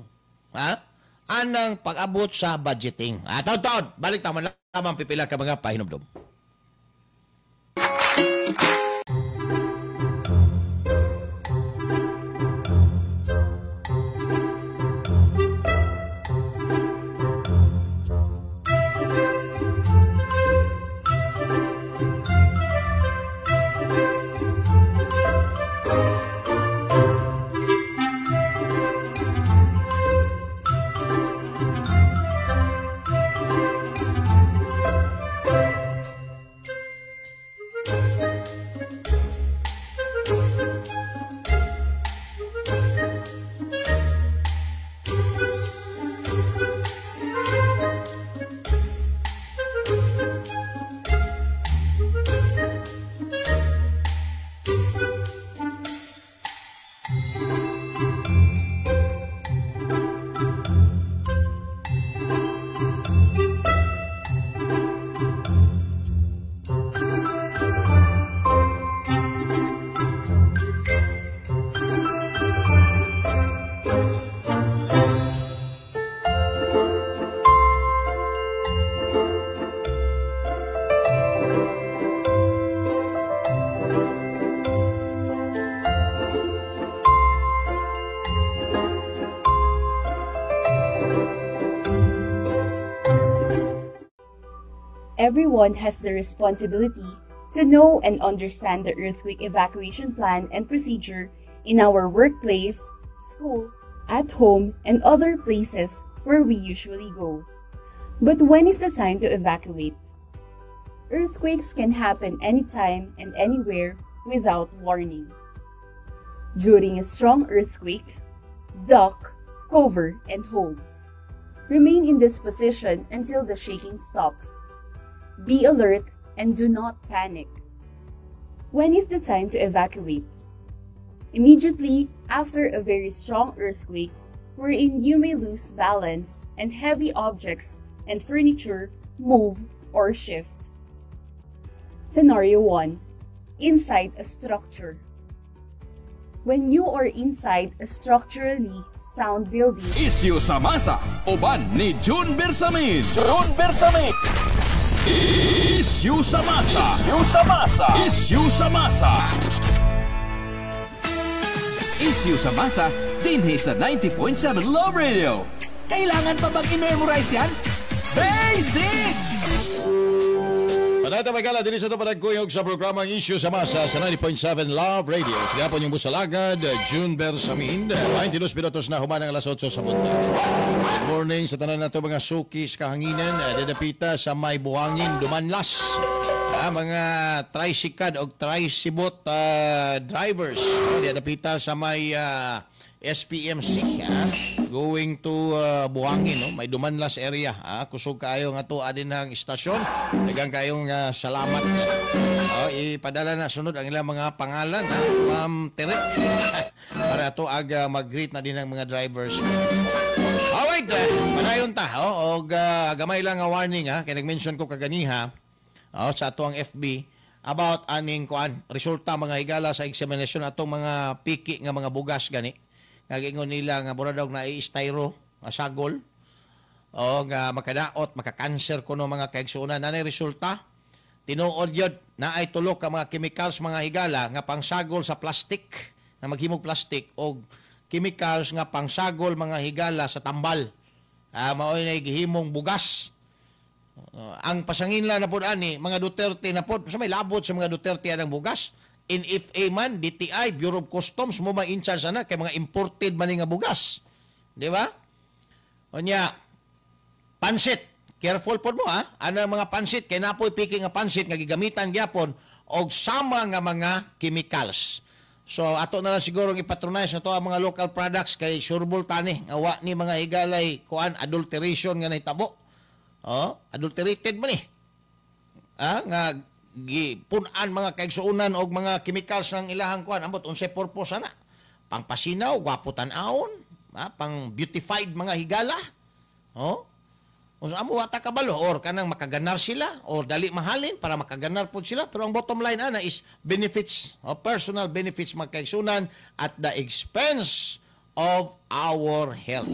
ha? Anang pag-abot sa budgeting. Ah, taon-taon, balik ta man lamang pipila ka mga pahinumdom. Everyone has the responsibility to know and understand the earthquake evacuation plan and procedure in our workplace, school, at home, and other places where we usually go. But when is the time to evacuate? Earthquakes can happen anytime and anywhere without warning. During a strong earthquake, duck, cover, and hold. Remain in this position until the shaking stops. Be alert and do not panic. When is the time to evacuate? Immediately after a very strong earthquake, wherein you may lose balance and heavy objects and furniture move or shift. Scenario 1. Inside a structure. When you are inside a structurally sound building. Isyu sa masa, uban ni June Bersamin. June Bersamin. Isyu sa masa. Isyu sa masa. Isyu sa masa. Isyu sa masa dinhi sa 90.7 Love Radio. Kailangan pa bang i-memorize yan? Basic! Panata magala din sa ito panagkuyog sa programang Isyu sa Masa sa 90.7 Love Radio. Sige po niyong busalagad, June Bersamin, 22 minutos na human ang alas 8 sa buntag. Good morning sa tanan nato mga suki sa kahanginan, dedapita sa may buhangin dumanlas. Mga tricycad o tricybot drivers, dedapita sa may SPMC, going to Buhangin, no? May Dumanlas area. Kusog kayo nga to adin ang istasyon. Daghang kayong salamat. Ipadala na sunod ang ilang mga pangalan, Ma'am Tere. Para to ag mag-greet na din ang mga drivers. Alright, padayon ta. Og gamay lang nga warning, kay nag-mention ko kaganiha sa ato ang FB. About aning kuan resulta, mga higala, sa examination atong mga piki nga mga bugas gani. Nga giingon nila nga mura daw na styro nga sagol o nga makadaot, makakanser kuno, mga kaigsuonan. Nanay resulta, tinuod yun na ay tulo ka mga chemicals, mga higala, nga pangsagol sa plastic, na maghimog plastic, og chemicals nga pangsagol, mga higala, sa tambal. Maoy na gihimong bugas. Ang pasanginla na pod ani mga Duterte na pod. So may labot sa mga Duterte anang bugas. NFA man, DTI, Bureau of Customs mo ma in charge ana kay mga imported man ni nga bugas. Di ba? Unya, pansit. Careful pod mo ha. Ano ang mga pansit kay napoy piki nga pansit nga gigamitan gyapon og sama nga mga chemicals. So ato na lang siguro ipatronize na to ang mga local products kay sureball tani nga wa ni, mga higalay, kuan adulteration nga nahitabo. Oh, adulterated man ni. Nga gipun-an, mga kaigsuonan, og mga chemicals ng ilahang kuan. Ambot unsay purpose ana? Pangpasinaw, gwapo tan-awon, pang beautified, mga higala. Oh? Unsa amo wata kabalo or kanang makaganar sila or dali mahalin para makaganar pud sila, pero ang bottom line ana is benefits o personal benefits, mga kaigsuonan, at the expense of our health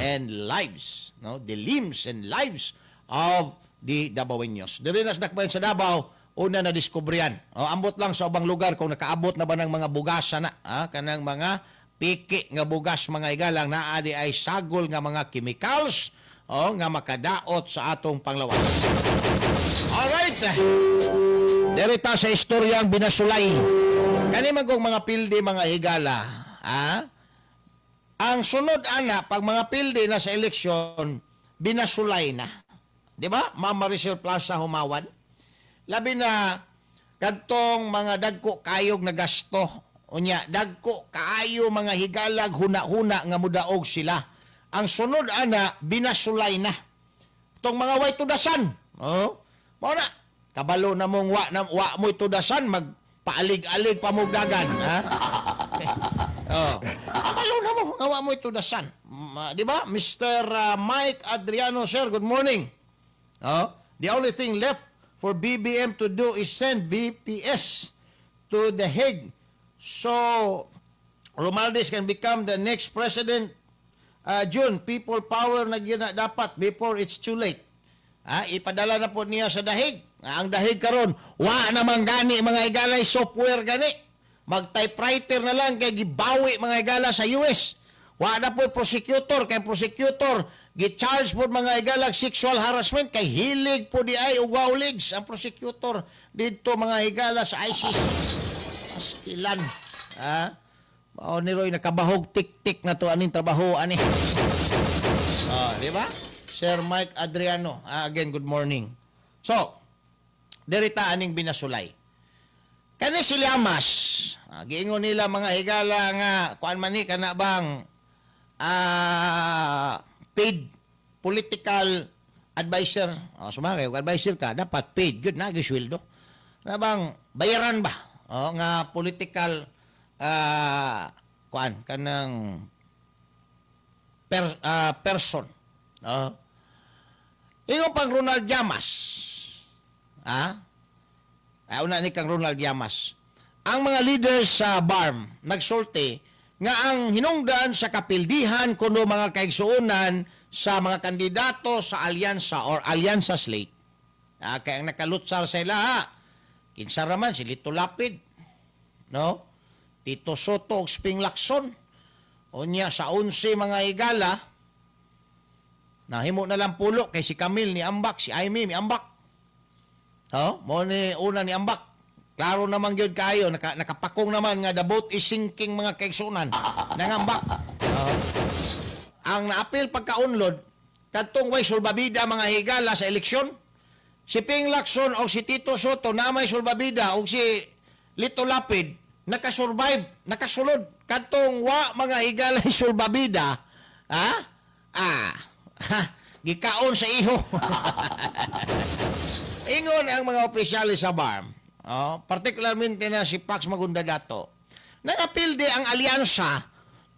and lives, no, the limbs and lives of the Dabawenyos. Diri na sa Dakbayan sa Davao una na diskubriyan. O, ambot lang sa ubang lugar kung nakaabot na ba ng mga bugasa na, kanang mga piki nga bugas, mga igalang, naa di ay sagol nga mga chemicals o nga makadaot sa atong panglawas. Alright. Diri ta sa istoryang binasulay. Kani man kong mga pildi, mga higala, ha? Ang sunod ana pag mga pildi na sa eleksyon, binasulay na. Di ba? Ma'am Maricel Plaza Jumawan. Labi na kadtong mga dagko kayog na gasto. Unya, dagko kaayo, mga higalag, huna-huna nga mudaog sila. Ang sunod ana, binasulay na. Itong mga way tudasan. Oh, mao na. Kabalo na mong wa, na, wa mo'y tudasan, magpaalig-alig pa mo dagan. Ha? Oh. Kabalo na mo nga wa mo'y tudasan. Di ba? Mr. Mike Adriano, sir, good morning. Oh, the only thing left for BBM to do is send BPS to The Hague so Romualdez can become the next president. June, people power na gyud na dapat before it's too late. Ipadala na po niya sa Dahig. Ang Dahig karon, wa naman gani, mga higalay, software gani. Mag-typewriter na lang kay gibawi, mga higala, sa US. Wa na po prosecutor kay prosecutor gi-charge po, mga higalag, sexual harassment kay hilig po di ay ug legs ang prosecutor didto, mga higala, sa ICC. Pastilan. Mao ni Roy nakabahog tik-tik na to aning trabaho ani. Oh, di ba? Sir Mike Adriano, again, good morning. So, dirita aning binasulay. Kani si Llamas, giingon nila, mga higala, nga kuan man ni kana bang paid political advisor. Oh, sumagay, kung advisor ka, dapat paid. Good na, gisweldo. Na bang bayaran ba? Oh, nga political kuan kanang person. Oh. Ingon pang Ronald Llamas. Ay, una ni kang Ronald Llamas. Ang mga leaders sa BARMM nagsulti nga ang hinungdan sa kapildihan kuno, mga kaigsuonan, sa mga kandidato sa alyansa or alyansa slate. Kaya ang nakalutsar sa ila, ha, kinsa raman si Lito Lapid, no? Tito Sotto ug Ping Lacson. Unya sa 11, mga higala, nahimo na lang pulo kay si Camille ni ambak, si Imee ni ambak. Oh, mo ni una ni ambak. Klaro naman gyud kayo, nakapakong naman nga the boat is sinking, mga kaigsunan. Nangambak. Oh. Ang naapil pagkaunlod kadtong way sulbabida, mga higala, sa eleksyon. Si Ping Lacson o si Tito Sotto na may sulbabida o si Lito Lapid nakasurvive, nakasulod. Kadtong wa, mga higala, sulbabida, ha? Ha, gikaon sa iho. Ingon ang mga opisyalis sa BARMM, oh, particularmente na si Pax Magundadato, nangapilde ang alyansa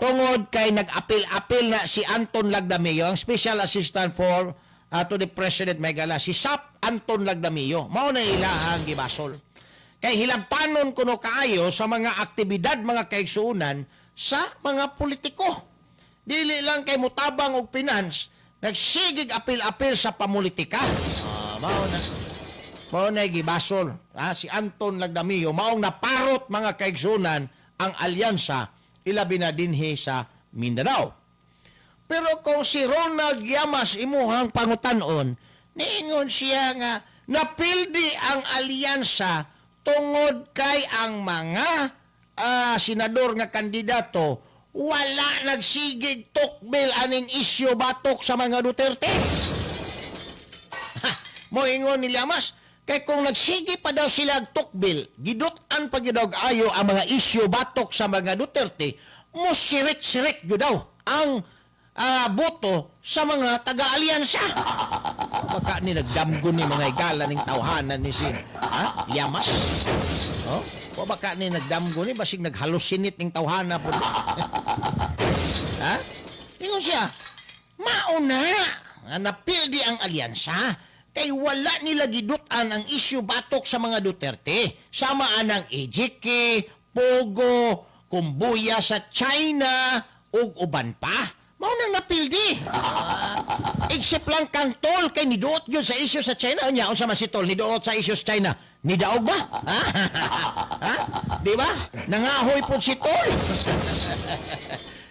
tungod kay nag-apil-apil na si Anton Lagdameo, ang Special Assistant for to the President, Megala, si SAP Anton Lagdameo. Mao na ila ang gibasol. Kay hilabtanon kuno kaayo sa mga aktibidad mga kaigsuonan sa mga politiko. Dili lang kay mutabang og finance, nagsigig apil-apil sa pamulitika. Mao na. Mao na gibasol. Si Anton Lagdameo, maong naparot mga kaigsuonan ang alyansa ilabi na dinhi sa Mindanao. Pero kung si Ronald Llamas imuhang pangutan-on, niingon siya nga napildi ang alyansa tungod kay ang mga senador nga kandidato wala nagsigig tukbil aning isyu batok sa mga Duterte. Moingon ni Llamas, kay kung nagsigi pa daw sila tukbil, gidut-an pa gyud ayo ang mga isyu batok sa mga Duterte, musirit-sirit gyud daw ang boto sa mga taga-alyansa. Baka ni nagdamgo ni mga higala ning tawhanan ni si Llamas. Oh? O baka ni nagdamgo ni basig naghalusinit ning tawhana po. Ha? Ingon siya, mauna napildi ang alyansa kay wala nila gidut-an ang isyu batok sa mga Duterte. Sama anang EJK, Pogo, Kumbuya sa China ug uban pa. Mao nang napildi. Except lang kang Tol kay niduot gyud sa isyu sa China. Unya unsa man si Tol niduot sa isyu sa China? Nidaog ba? Ha? Ha? Di ba? Nangahoy pud si Tol.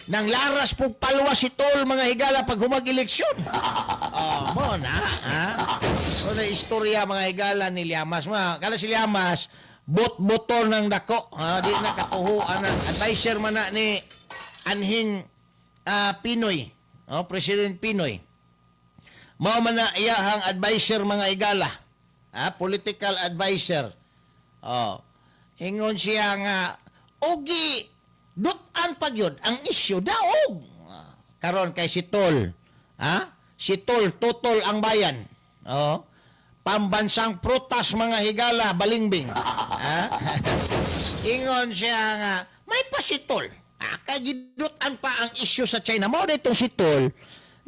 Nanglaras pug palwa si Tol mga higala pag humag-eleksyon. Oh, mo na, ha? O na istorya mga higala ni Llamas. Mga kala si Llamas, bot-boto ng dako. Ha? Di na katuhuan na advisor man na ni anhing Pinoy, oh, President Pinoy. Mao man na iyahang advisor mga igala. Political advisor. Oh. Ingon siya nga ugi dut-an pa gyud ang isyu daog. Karon kay si Tol. Ha? Si Tol tutol ang bayan. Oh. Pambansang prutas mga higala balingbing. Ha? Ingon siya nga may pa si Tol. Kagidutan pa ang isyu sa China. Mao ditong si Tol,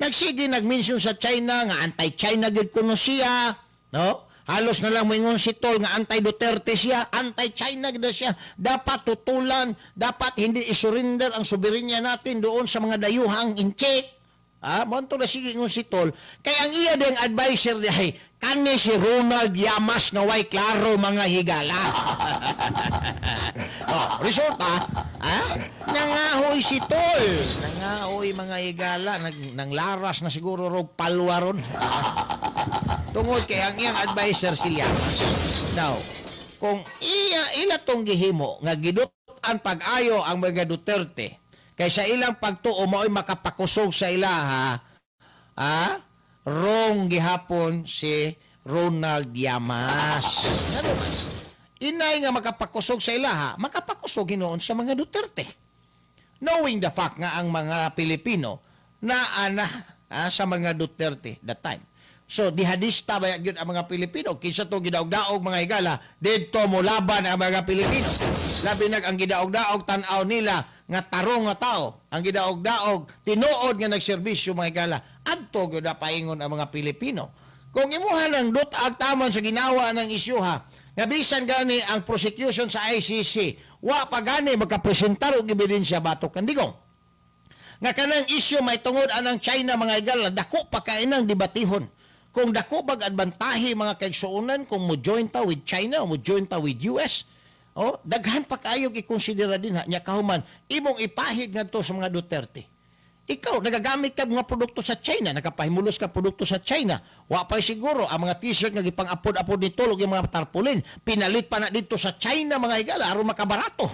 nagsige nag-mention sa China nga anti-China gyud kuno siya, no? Halos na lang moingon si Tol nga anti-Duterte siya, anti-China gyud siya. Dapat tutulan, dapat hindi isurrender ang soberenya natin doon sa mga dayuhang incheck. Mao to na sige ingon si Tol. Kay ang iya ding advisor dihay, kani si Ronald Llamas nga way klaro mga higala. Oh, resulta, nangahoy si Tol. Nangahoy mga higala, nanglaras na siguro rog palwa ron. Tungod kay ang iyang advisor si Llamas. Now, kung ila tong gihimo nga gidut-an pag-ayo ang mga Duterte, kay sa ilang pagtuo mao'y makapakusog sa ilaha, wrong gihapon si Ronald Llamas. Ano man? Inay nga makapakusog sa ilaha, makapakusog hinuon sa mga Duterte. Knowing the fact nga ang mga Pilipino naana sa mga Duterte that time. So, dihadista ba yun ang mga Pilipino? Kinsa to gidaog-daog mga higala, didto mo laban ang mga Pilipino. Labi nag ang gidaog-daog tan-aw nila nga tarong nga tao. Ang gidaog-daog tinuod nga nagserbisyo mga higala. Adto gyud na paingon ang mga Pilipino. Kung imuha ng dut-ag taman sa ginawa ng isyuha, nga bisan gani ang prosecution sa ICC, wa pa gani makapresentar og ebidensya batok kandigong. Nga kanang isyu may tungod anang China mga higala, dako pa kainang debatihon. Kung dako bag adbantahe mga kaigsuonan kung mo join ta with China o mo join ta with US, oh, daghan pa kaayog ikonsidera din ha nya kahuman imong ipahid ngadto sa mga Duterte. Ikaw nagagamit ka mga produkto sa China, nakapahimulos ka produkto sa China. Wa pa siguro ang mga t-shirt nga gipang-apod-apod ni Tol og mga tarpaulin, pinalit pa na dito sa China mga higala aron makabarato.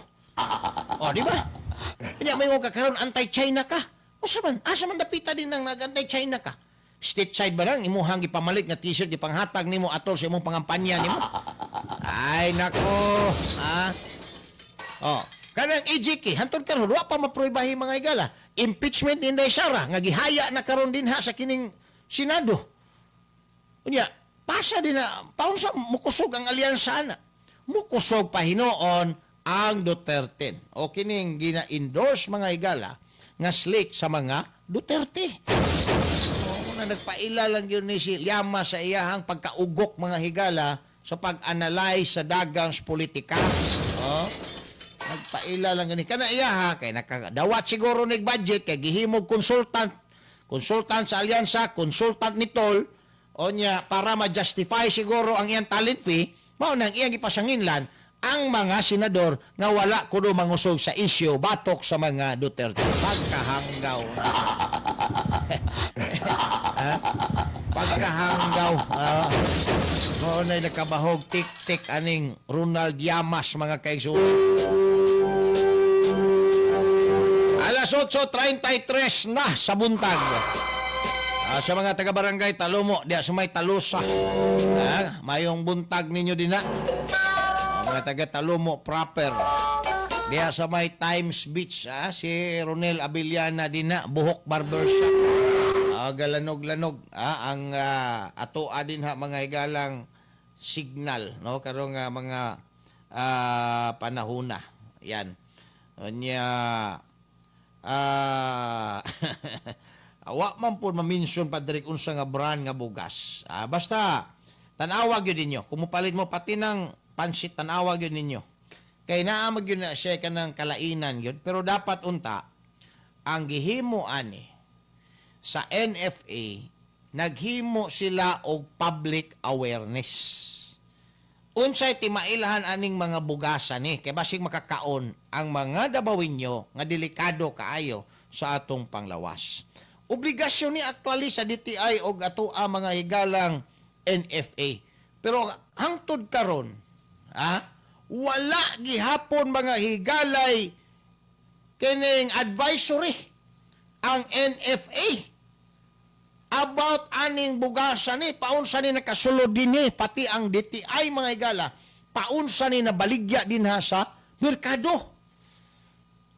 Oh, di ba? Nya may ka karon anti-China ka. Usa man, asa man dapita din nang nag-anti-China ka? Stateside ba lang imuhang gipamalit nga t-shirt gipanghatag nimo atol sa imong pangampanya nimo? Ay nako, ha? Oh, kanang EJK hantod karon wa pa mapruebahi mga higala. Impeachment Inday Sara nga gihaya na karon dinha sa kining Senado. Unya, pasa din na paunsa mukusog ang alyansa ana. Mukusog pa hinuon ang Duterte. O kining gina-endorse mga higala nga slate sa mga Duterte. Na nagpaila lang yun ni si Llamas sa iyahang pagkaugok mga higala sa pag-analyze sa dagang sa politika. Oh, nagpaila lang gani kana iya ha, kay nakadawat siguro nig budget kay gihimog consultant, consultant sa alyansa, consultant ni Tol o niya, para ma-justify siguro ang iyang talent fee, mao nang iyang gipasanginlan ang mga senador nga wala kuno mangusog sa isyu batok sa mga Duterte. Pagkahanggaw. Ha? Pagkahanggaw. Mao na'y nakabahog tik-tik aning Ronald Llamas, mga kaigsuonan. Alas 8:33 na sa buntag. Sa mga taga-barangay Talomo, diya sa may Talosa. Mayong buntag ninyo din na. Mga taga Talomo proper. Diya sa may Times Beach, si Ronel Abellana din na, Buhok Barbershop. Galanog-lanog, ang atoa din ha mga higalang signal, no, karong mga panahona. Yan. Nya awa man po ma-mention Padre unsa nga brand nga bugas. Basta tan-awa gyud ninyo. Kung mopalit mo pati ng pansit, tan-awa gyud ninyo. Kay naa man gyud na siya kanang kalainan gyud, pero dapat unta ang gihimo ani sa NFA, naghimo sila og public awareness. Unsay timailhan aning mga bugasan ni kay basig makakaon ang mga Dabawinyo nga delikado kaayo sa atong panglawas. Obligasyon ni actually sa DTI og atoa mga higalang NFA. Pero hangtod karon, wala gihapon mga higalay kining advisory ang NFA about aning bugasan ni, paunsa ni nakasulod dinhi, pati ang DTI mga higala, paunsa ni nabaligya dinha sa merkado.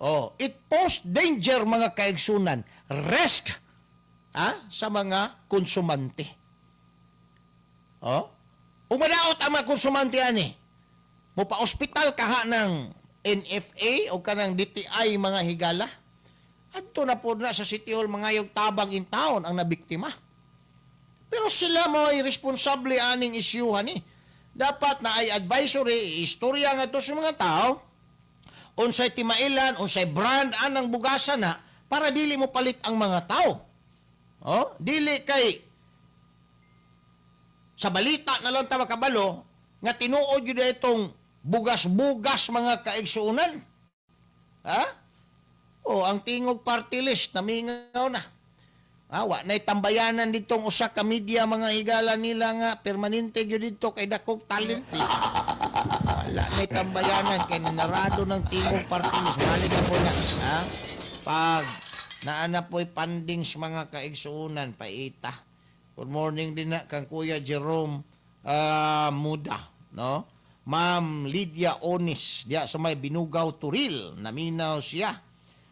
Oh, it post danger mga kaigsunan, risk sa mga konsumante. Oh, umadaot ang mga konsumante ani. Mo pa-ospital kaha ng NFA o kanang DTI mga higala. Adto na po na sa City Hall mga yung tabang in town ang nabiktima. Pero sila mo ay responsable aning isyuhan ni. Dapat na ay advisory, istorya nga to sa mga tao, unsay timailan, unsay brand anang bugasan na, para dili mo palit ang mga tao. Oh, dili kay sa balita na lang ta makabalo nga tinuod gyud itong bugas-bugas mga kaigsuonan. Ha? Oh, ang tingog party list namingaw na. Wa nay tambayanan ditong usa ka media mga higala nila nga permanente gyud didto kay dakog talent. Wala nay tambayanan kay nanarado ng tingog party list. Balik na po na. Ha? Pag naana po'y fundings mga kaigsuonan, paita. Good morning din na kang Kuya Jerome Muda, no? Ma'am Lydia Onis, diya sa may Binugaw Turil, naminaw siya.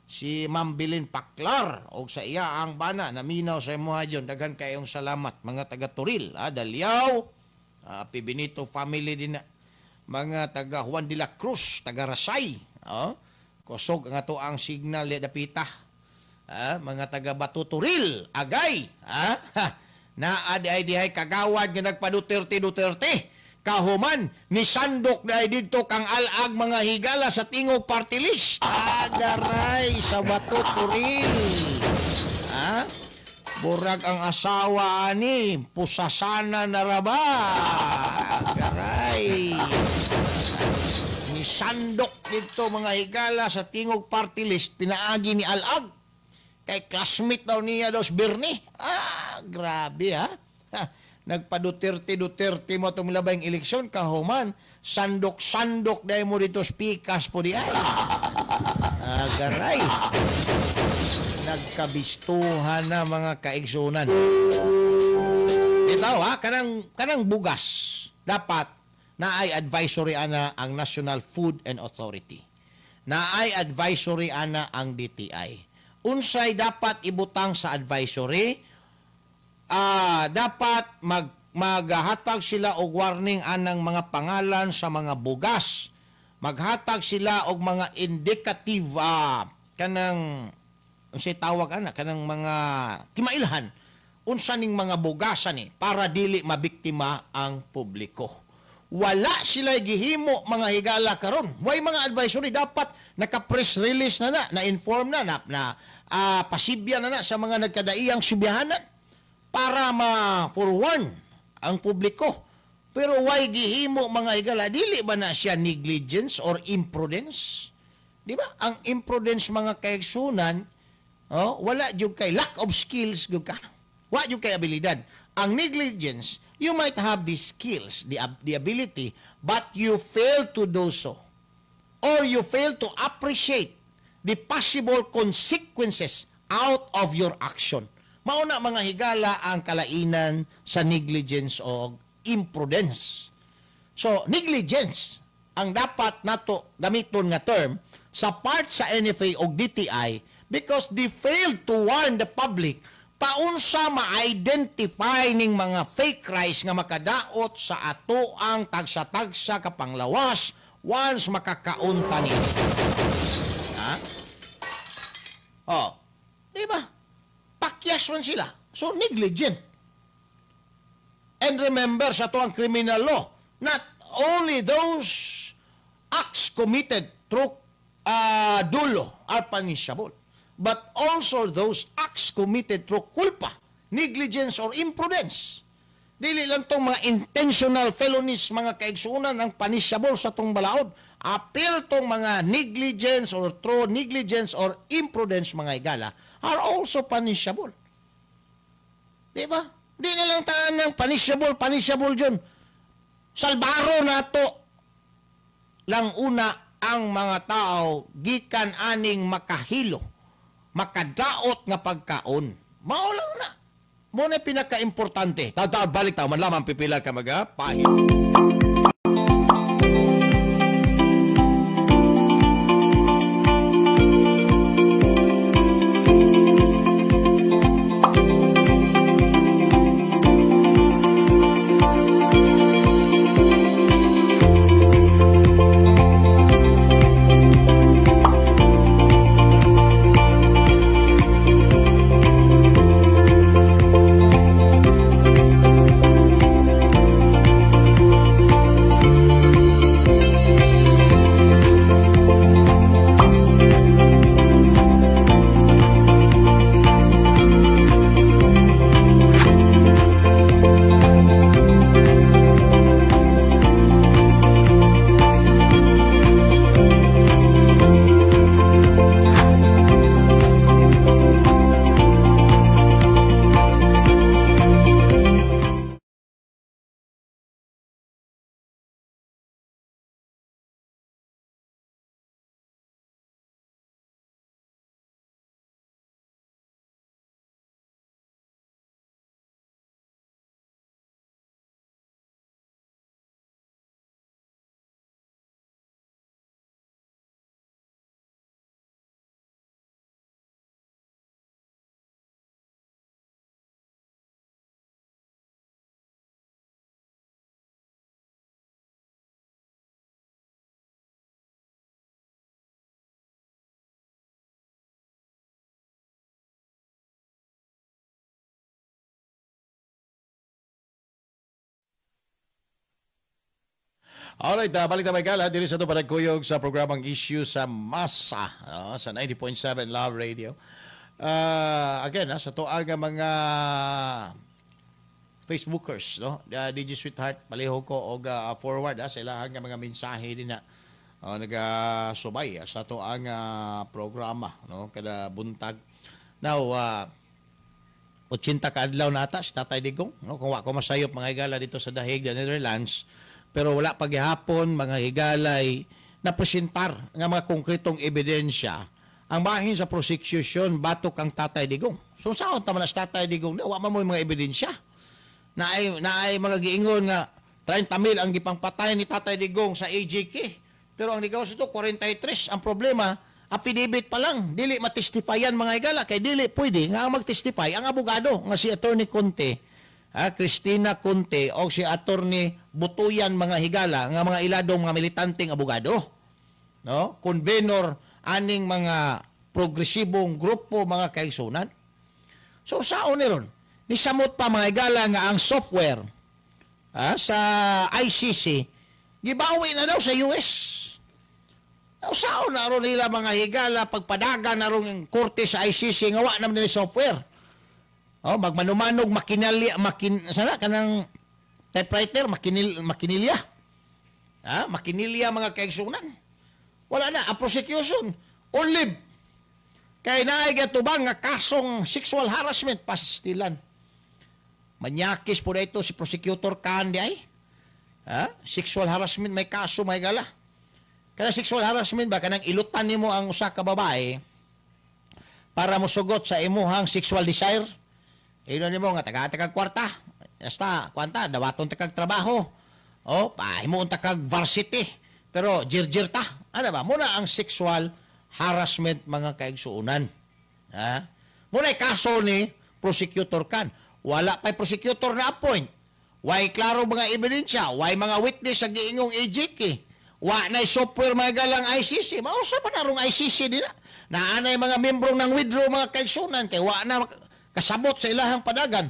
Si Ma'am Bilin Paklar og sa iya ang bana, naminaw sa imuha dyon. Daghan kayong salamat mga taga Turil, Dalyaw, P. Benito family din na. Mga taga Juan de la Cruz, taga Rasay, oh. Kusog ang ato ang signal ya dapita. Mga taga Bato Turil, Agay, naa di ay dihay kagawad nga nagpa-Duterte Duterte. Kahuman ni sandok na didto kang alag mga higala sa tingog party list. Agaray sa Bato Turil. Burag ang asawa ani, pusasana na raba. Agaray. Ni sandok didto mga higala sa tingog party list pinaagi ni alag. Kay classmate daw niya daw si Bernie. Grabe ha. Nagpa-Duterte Duterte mo itong labayng eleksyon, kahuman, sandok-sandok dahil mo dito spikas po di ay. Agaray. Nagkabistuhan na mga kaigsunan. Ito ha, kanang bugas, dapat na ay advisory ana ang National Food and Authority. Na ay advisory ana ang DTI. Unsay dapat ibutang sa advisory? Dapat maghatag sila og warning anang mga pangalan sa mga bugas. Maghatag sila og mga indicative kanang unsay tawag ana kanang mga timailhan unsa ning mga bugasan ni para dili mabiktima ang publiko. Wala sila gihimo mga higala karon. Way mga advisory, dapat naka-press release na na, na-inform na, na pasibya na na sa mga nagkadaiyang sibihanan para ma-forewarn ang publiko. Pero why gihimo mga higala? Dili ba na siya negligence or imprudence? Di ba? Ang imprudence mga kaigsunan, oh, wala jud kay lack of skills jud ka. Wa jud kay abilidad. Ang negligence, you might have the skills, the ability, but you fail to do so. Or you fail to appreciate the possible consequences out of your action. Mauna mga higala ang kalainan sa negligence o imprudence. So, negligence ang dapat nato gamiton nga term sa part sa NFA o DTI because they failed to warn the public paunsa ma-identify ning mga fake rice nga makadaot sa ato ang tagsa-tagsa kapanglawas once makakaunta ni. Ha? Oh, di ba? Pakyas man sila. So, negligent. And remember, sa ato ang criminal law, not only those acts committed through dulo are punishable, but also those acts committed through culpa, negligence, or imprudence. Dili lang tong mga intentional felonies, mga kaigsunan, ang punishable sa tong balaod. Apil tong mga negligence or through negligence or imprudence, mga higala, are also punishable. Di ba? Di na lang taan ng punishable, punishable dyan. Salbaro na to lang una ang mga tao gikan aning makahilo, makadaot nga pagkaon. Mao lang na. Mo na pinaka-importante. Tataw, balik tao, man lamang pipila ka magapahit. Alright, balik na may gala. Diri sa ito panagkuyog sa programang Issue sa Masa sa 90.7 Love Radio. Again, sa to ang mga Facebookers, no? DJ Sweetheart, paliho ko og forward sa ilahang mga mensahe din na nagasubay sa to ang programa, no? Kada buntag. Now, 80 ka adlaw nata si Tatay Digong, no? Kung wa ko masayop mga higala dito sa Dahig, the Netherlands, pero wala paghihapon mga higalay na presentar nga mga konkretong ebidensya ang bahin sa prosecution batok ang Tatay Digong. So saon ta man sa Tatay Digong, wa man mo mga ebidensya. Naay mga giingon nga 30,000 ang gipangpatay ni Tatay Digong sa AJK. Pero ang ligaw sa ito 43. Ang problema, affidavit pa lang, dili matestifyan mga higala kay dili pwede nga ang magtestify ang abogado nga si Attorney Conte, Christina Conte o si Attorney Butuyan mga higala nga mga iladong mga militanteng abogado, no? Convenor aning mga progresibong grupo mga kaigsunan. So saon ni ron? Nisamot pa mga higala nga ang software sa ICC Gibawi na daw sa US. Usaon na ron nila, mga higala, pagpadagan na ron korte sa ICC nga wa naman nila software. Oh, magmanumanog makinalya makin sana kanang typewriter makinil makinilya. Ha? Makinilya, mga kaigsunan. Wala na a prosecution. Only kay naay gatubang nga kasong sexual harassment, pastilan. Manyakis po na ito si prosecutor Khan di ay. Ha? Sexual harassment may kaso, may gala. Kana sexual harassment ba, kanang ilutan nimo ang usa ka babae para mosugot sa imuhang sexual desire. Ino nimo nga taga kag kwarta. Basta kwanta dawaton ta kag trabaho. O pahimuon ta kag varsity. Pero jirjir ta. Ano ba? Muna ang sexual harassment, mga kaigsuonan. Ha? Muna kaso ni prosecutor Khan. Wala pa'y prosecutor na appoint. Way klaro mga ebidensya. Way mga witness sa giingong AJK. Wa na software mga galang ICC. Mausa pa na rong ICC din na. Naanay mga membrong ng withdraw, mga kaigsunan, kay wa na kasabot sa ilahang padagan.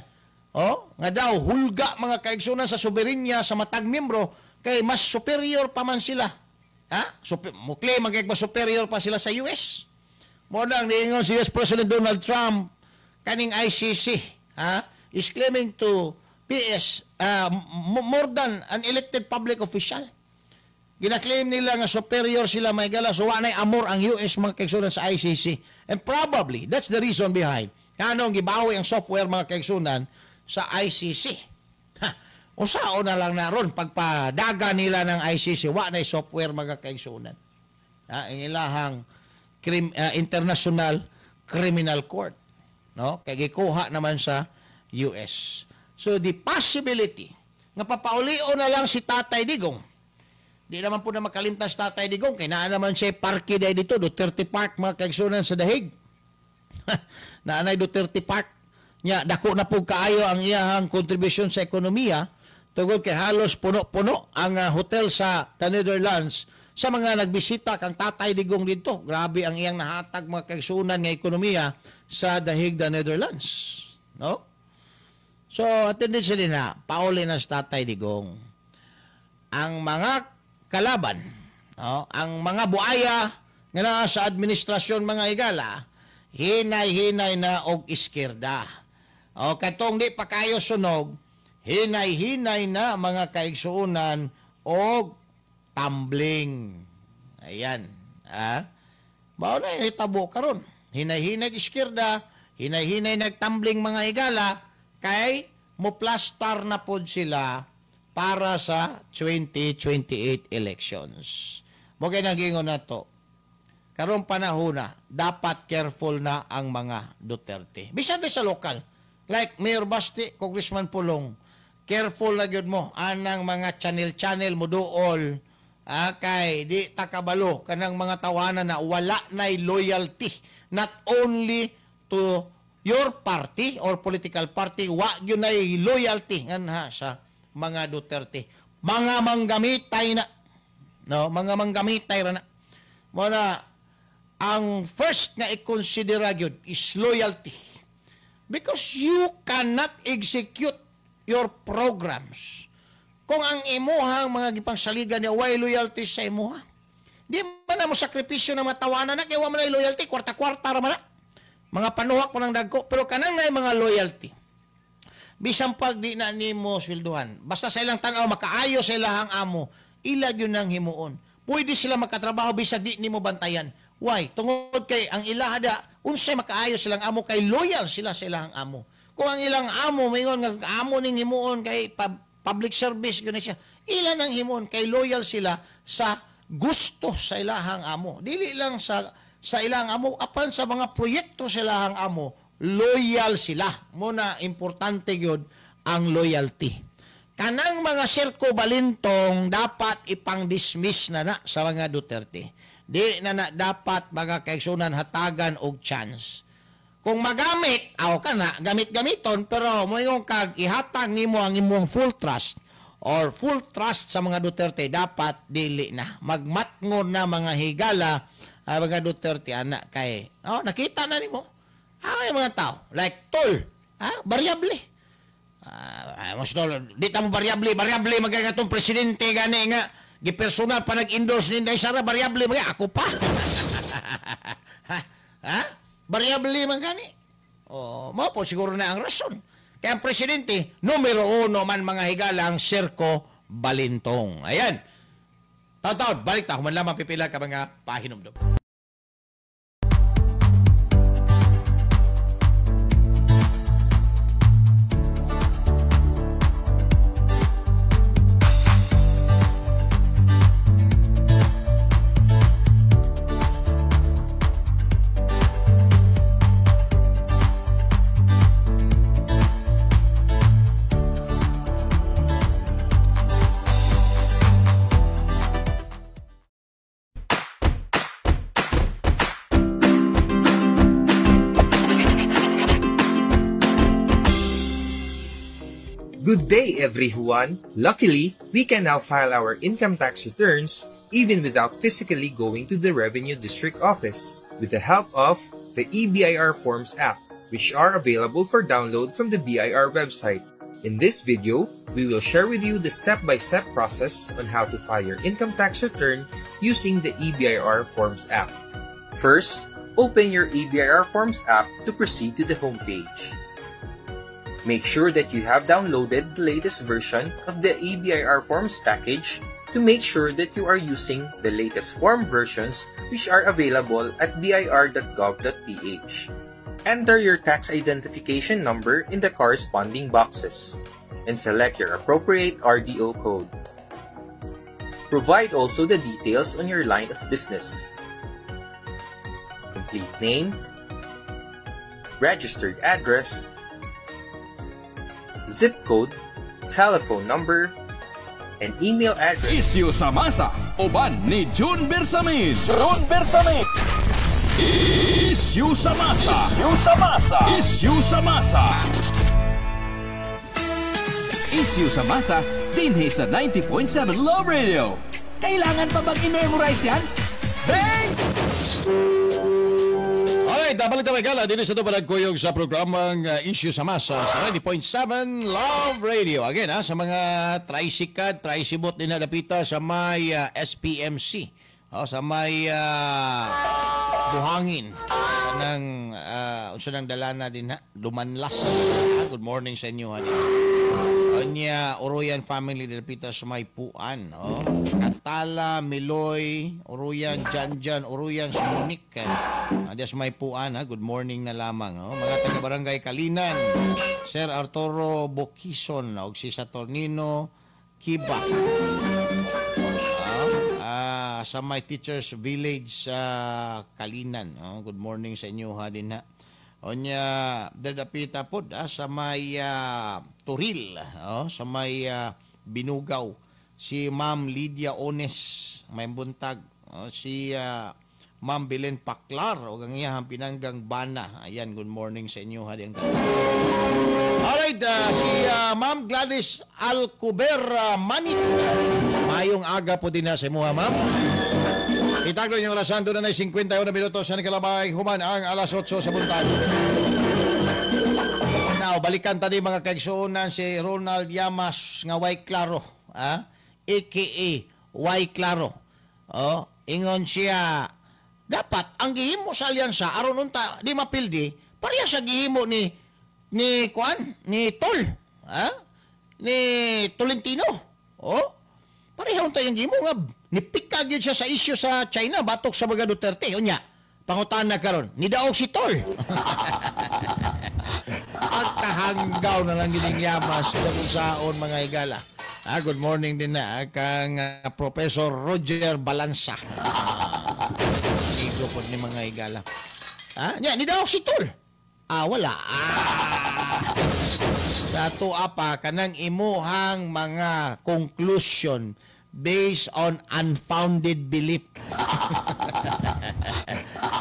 Oh, nga daw hulga, mga kaigsunan, sa soberenya sa matag membro kay mas superior pa man sila. Ha? Super, mo claim mag mas superior pa sila sa US. Mo nang niingon si US President Donald Trump kaning ICC, ha, is claiming to PS more than an elected public official. Gina-claim nila nga superior sila, may gala, so wa amor ang US, mga kaigsunan, sa ICC. And probably that's the reason behind kanong gibawi ang software, mga kaigsunan, sa ICC. Ha, usao na lang naron pagpadaga nila ng ICC, wa na software, mga kaigsunan. Ha, ang ilahang International Criminal Court, no? Kay gikuha naman sa US. So the possibility nga papaulio na lang si Tatay Digong. Di naman po na makalimtas Tatay Digong kay naa naman siya parke dahil dito, Duterte Park, mga kaigsunan, sa Dahig. Naanay Duterte Park. Nya dako na po kaayo ang iyahang kontribusyon sa ekonomiya tungod kay halos puno-puno ang hotel sa the Netherlands sa mga nagbisita kang Tatay Digong dito. Grabe ang iyang nahatag, mga kaigsunan, nga ekonomiya sa Dahig, the Netherlands. No? So, attended sila na, pauli na sa Tatay Digong. Ang mga kalaban, no? Ang mga buaya nga naa sa administrasyon, mga higala, hinay-hinay na og iskierda. O katong di pa kayo sunog, hinay-hinay na, mga kaigsuonan, og tumbling. Ayan. Ha? Mao na hitabo karon. Hinay-hinay iskierda, hinay-hinay nagtumbling, mga higala, kay mo plastar na pod sila para sa 2028 elections. Mo kay nagingon na to. Karong panahon na, dapat careful na ang mga Duterte. Bisan sa lokal. Like Mayor Basti, Congressman Pulong, careful na gyud mo anang mga channel-channel mo duol, kay di takabalo kanang mga tawanan na wala na'y loyalty, not only to your party or political party, wa gyud na'y loyalty nganha sa mga Duterte. Mga manggamitay na. No, mga manggamitay ra na. Mo na ang first nga i-consider gyud is loyalty. Because you cannot execute your programs kung ang imuhang mga gipangsaligan niya way loyalty sa imuha. Di man na mo sakripisyo ng mga tawanan na kay wa man na loyalty, kwarta-kwarta ra man na. Mga panuhak mo ng dagko, pero kanang na mga loyalty. Bisan pag di na nimo swelduhan, basta sa ilang tan-aw makaayo sa ilahang amo, ila gyud nang himuon. Pwede sila makatrabaho bisag di nimo bantayan. Why? Tungod kay ang ilaha da unsay makaayo silang amo kay loyal sila sa ilahang amo. Kung ang ilang amo maingon nga amo ning himuon kay public service gyud siya, ila nang himuon kay loyal sila sa gusto sa ilahang amo. Dili lang sa ilang amo, apan sa mga proyekto sa ilahang amo, loyal sila. Muna importante gyud ang loyalty. Kanang mga Sirko Balintong dapat ipang-dismiss na na sa mga Duterte. Di na na dapat, mga kaigsunan, hatagan og chance. Kung magamit, aw ka na, gamit-gamiton, pero moingon kag ihatag nimo ang imong full trust or full trust sa mga Duterte, dapat dili na. Magmatngon na, mga higala, mga Duterte, anak, kay, oh, nakita na nimo. Ah, mga tao, like tol, variable. Mas tol, di ta mo variable, variable magay atong presidente gani nga Gipersonal pa nag-endorse ni Inday Sara, variable mga ako pa. Ha? Ha? Variable man gani. Oh, mao po siguro na ang rason. Kaya ang presidente, numero 1 man mga higala ang Sirko Balintong. Ayan. Taon-taon, balik ta. Human lamang pipila ka mga pahinumdum. Good day, everyone! Luckily, we can now file our income tax returns even without physically going to the Revenue District Office with the help of the eBIRForms app, which are available for download from the BIR website. In this video, we will share with you the step-by-step process on how to file your income tax return using the eBIRForms app. First, open your eBIRForms app to proceed to the homepage. Make sure that you have downloaded the latest version of the eBIRForms package to make sure that you are using the latest form versions which are available at bir.gov.ph. Enter your tax identification number in the corresponding boxes and select your appropriate RDO code. Provide also the details on your line of business, complete name, registered address, zip code, telephone number, and email address. Isyu sa masa, uban ni June Bersamin. June Bersamin. Isyu sa masa. Isyu sa masa. Isyu sa masa. Isyu sa masa, dinhi sa 90.7 Love Radio. Kailangan pa bang i-memorize yan? Bang! Alright, balik tayo gala. Dito sa ito palagkuyog sa programang Issue sa Masa sa 90.7 Love Radio. Again, sa mga tricycad, tricybot din na dapita sa may SPMC. O, sa may buhangin. Kanang, unsa nang dalana din ha? Dumanlas. Good morning sa inyo ha. Onya, Oroyan family dapita sa may Puan. Oh. Katala, Miloy, Oroyan, Janjan, Oroyan, si Monique. Diyan sa may Puan, ha? Good morning na lamang. Oh. Mga taga-barangay Kalinan, Sir Arturo Bokison, og si Saturnino Kiba. Sa may Teachers Village sa Kalinan. Oh, good morning sa inyo ha din ha. Onya, dapita pod sa may Turil, oh, sa may Binugaw, si Ma'am Lydia Ones, may buntag, oh, si Ma'am Belen Paklar og ang iyang pinanggang bana. Ayan, good morning sa inyo ha din. Alright, si Ma'am Gladys Alcober Manit. Mayong aga po din na sa imuha, ma'am. Itaglo niyong orasan, doon na 51 minutos sa nakalabay, human ang alas 8 sa buntag. Now, balikan tadi mga kaigsuonan si Ronald Llamas nga way klaro, ah? AKA way klaro. Oh, ingon siya, dapat ang gihimo sa alyansa aron unta di mapildi, pareha sa gihimo ni kuan, ni Tol, ah? Ni Tolentino. Oh, pareha unta yung gihimo nga nipika gyud siya sa issue sa China batok sa mga Duterte. Unya, pangutan na karon, nidaog si Tol. Pagkahanggaw na lang gining Llamas sa saon mga higala. Ah, good morning din na kang Professor Roger Balansa. Amigo po ni mga higala. Ah, nya nidaog si Tol. Ah, wala. Ah. Sa tuwa pa kanang imuhang mga conclusion based on unfounded belief.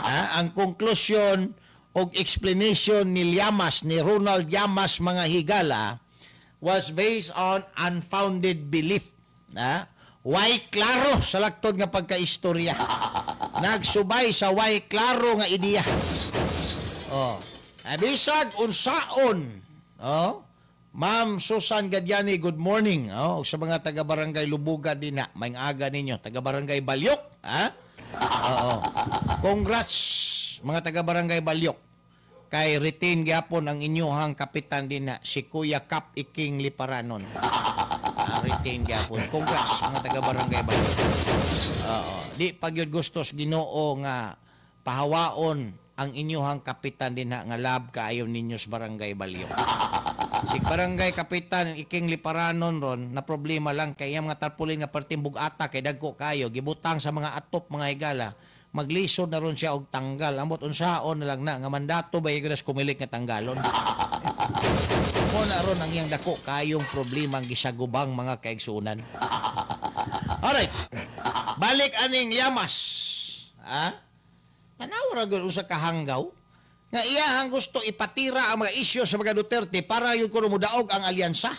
Ah, ang conclusion og explanation ni Llamas, ni Ronald Llamas mga higala, was based on unfounded belief. Ah, way klaro sa laktod nga pagkaistorya. Nagsubay sa way klaro nga ideya. Oh, bisag unsaon, oh, Ma'am Susan Gadyani, good morning. Oh, sa mga taga-barangay Lubuga din na, may aga ninyo. Taga-barangay Balyok, ha? Oo. Congrats mga taga-barangay Balyok. Kay retain gyapon ang inyuhang kapitan din na si Kuya Kap Iking Liparanon. Retain gyapon. Congrats mga taga-barangay Balyok. Oo. Di pagyud gustos Ginoo nga pahawaon ang inyuhang kapitan din na nga lab kaayo ninyo sa barangay Balyok. Si barangay kapitan Iking Liparanon ron na problema lang kay iyang mga tarpaulin nga perting bugata kay dagko kayo gibutang sa mga atop mga higala, maglisod na ron siya og tanggal. Ambot unsaon na lang na nga mandato ba gyud kumilik nga tanggalon. Mo na ron ang iyang dako kayong problema ang gisagubang mga kaigsuonan. Alright. Balik aning Llamas. Ha? Tanaw ra gyud usa ka hanggaw nga iyahang gusto ipatira ang mga isyu sa mga Duterte para yun kuno modaog ang alyansa.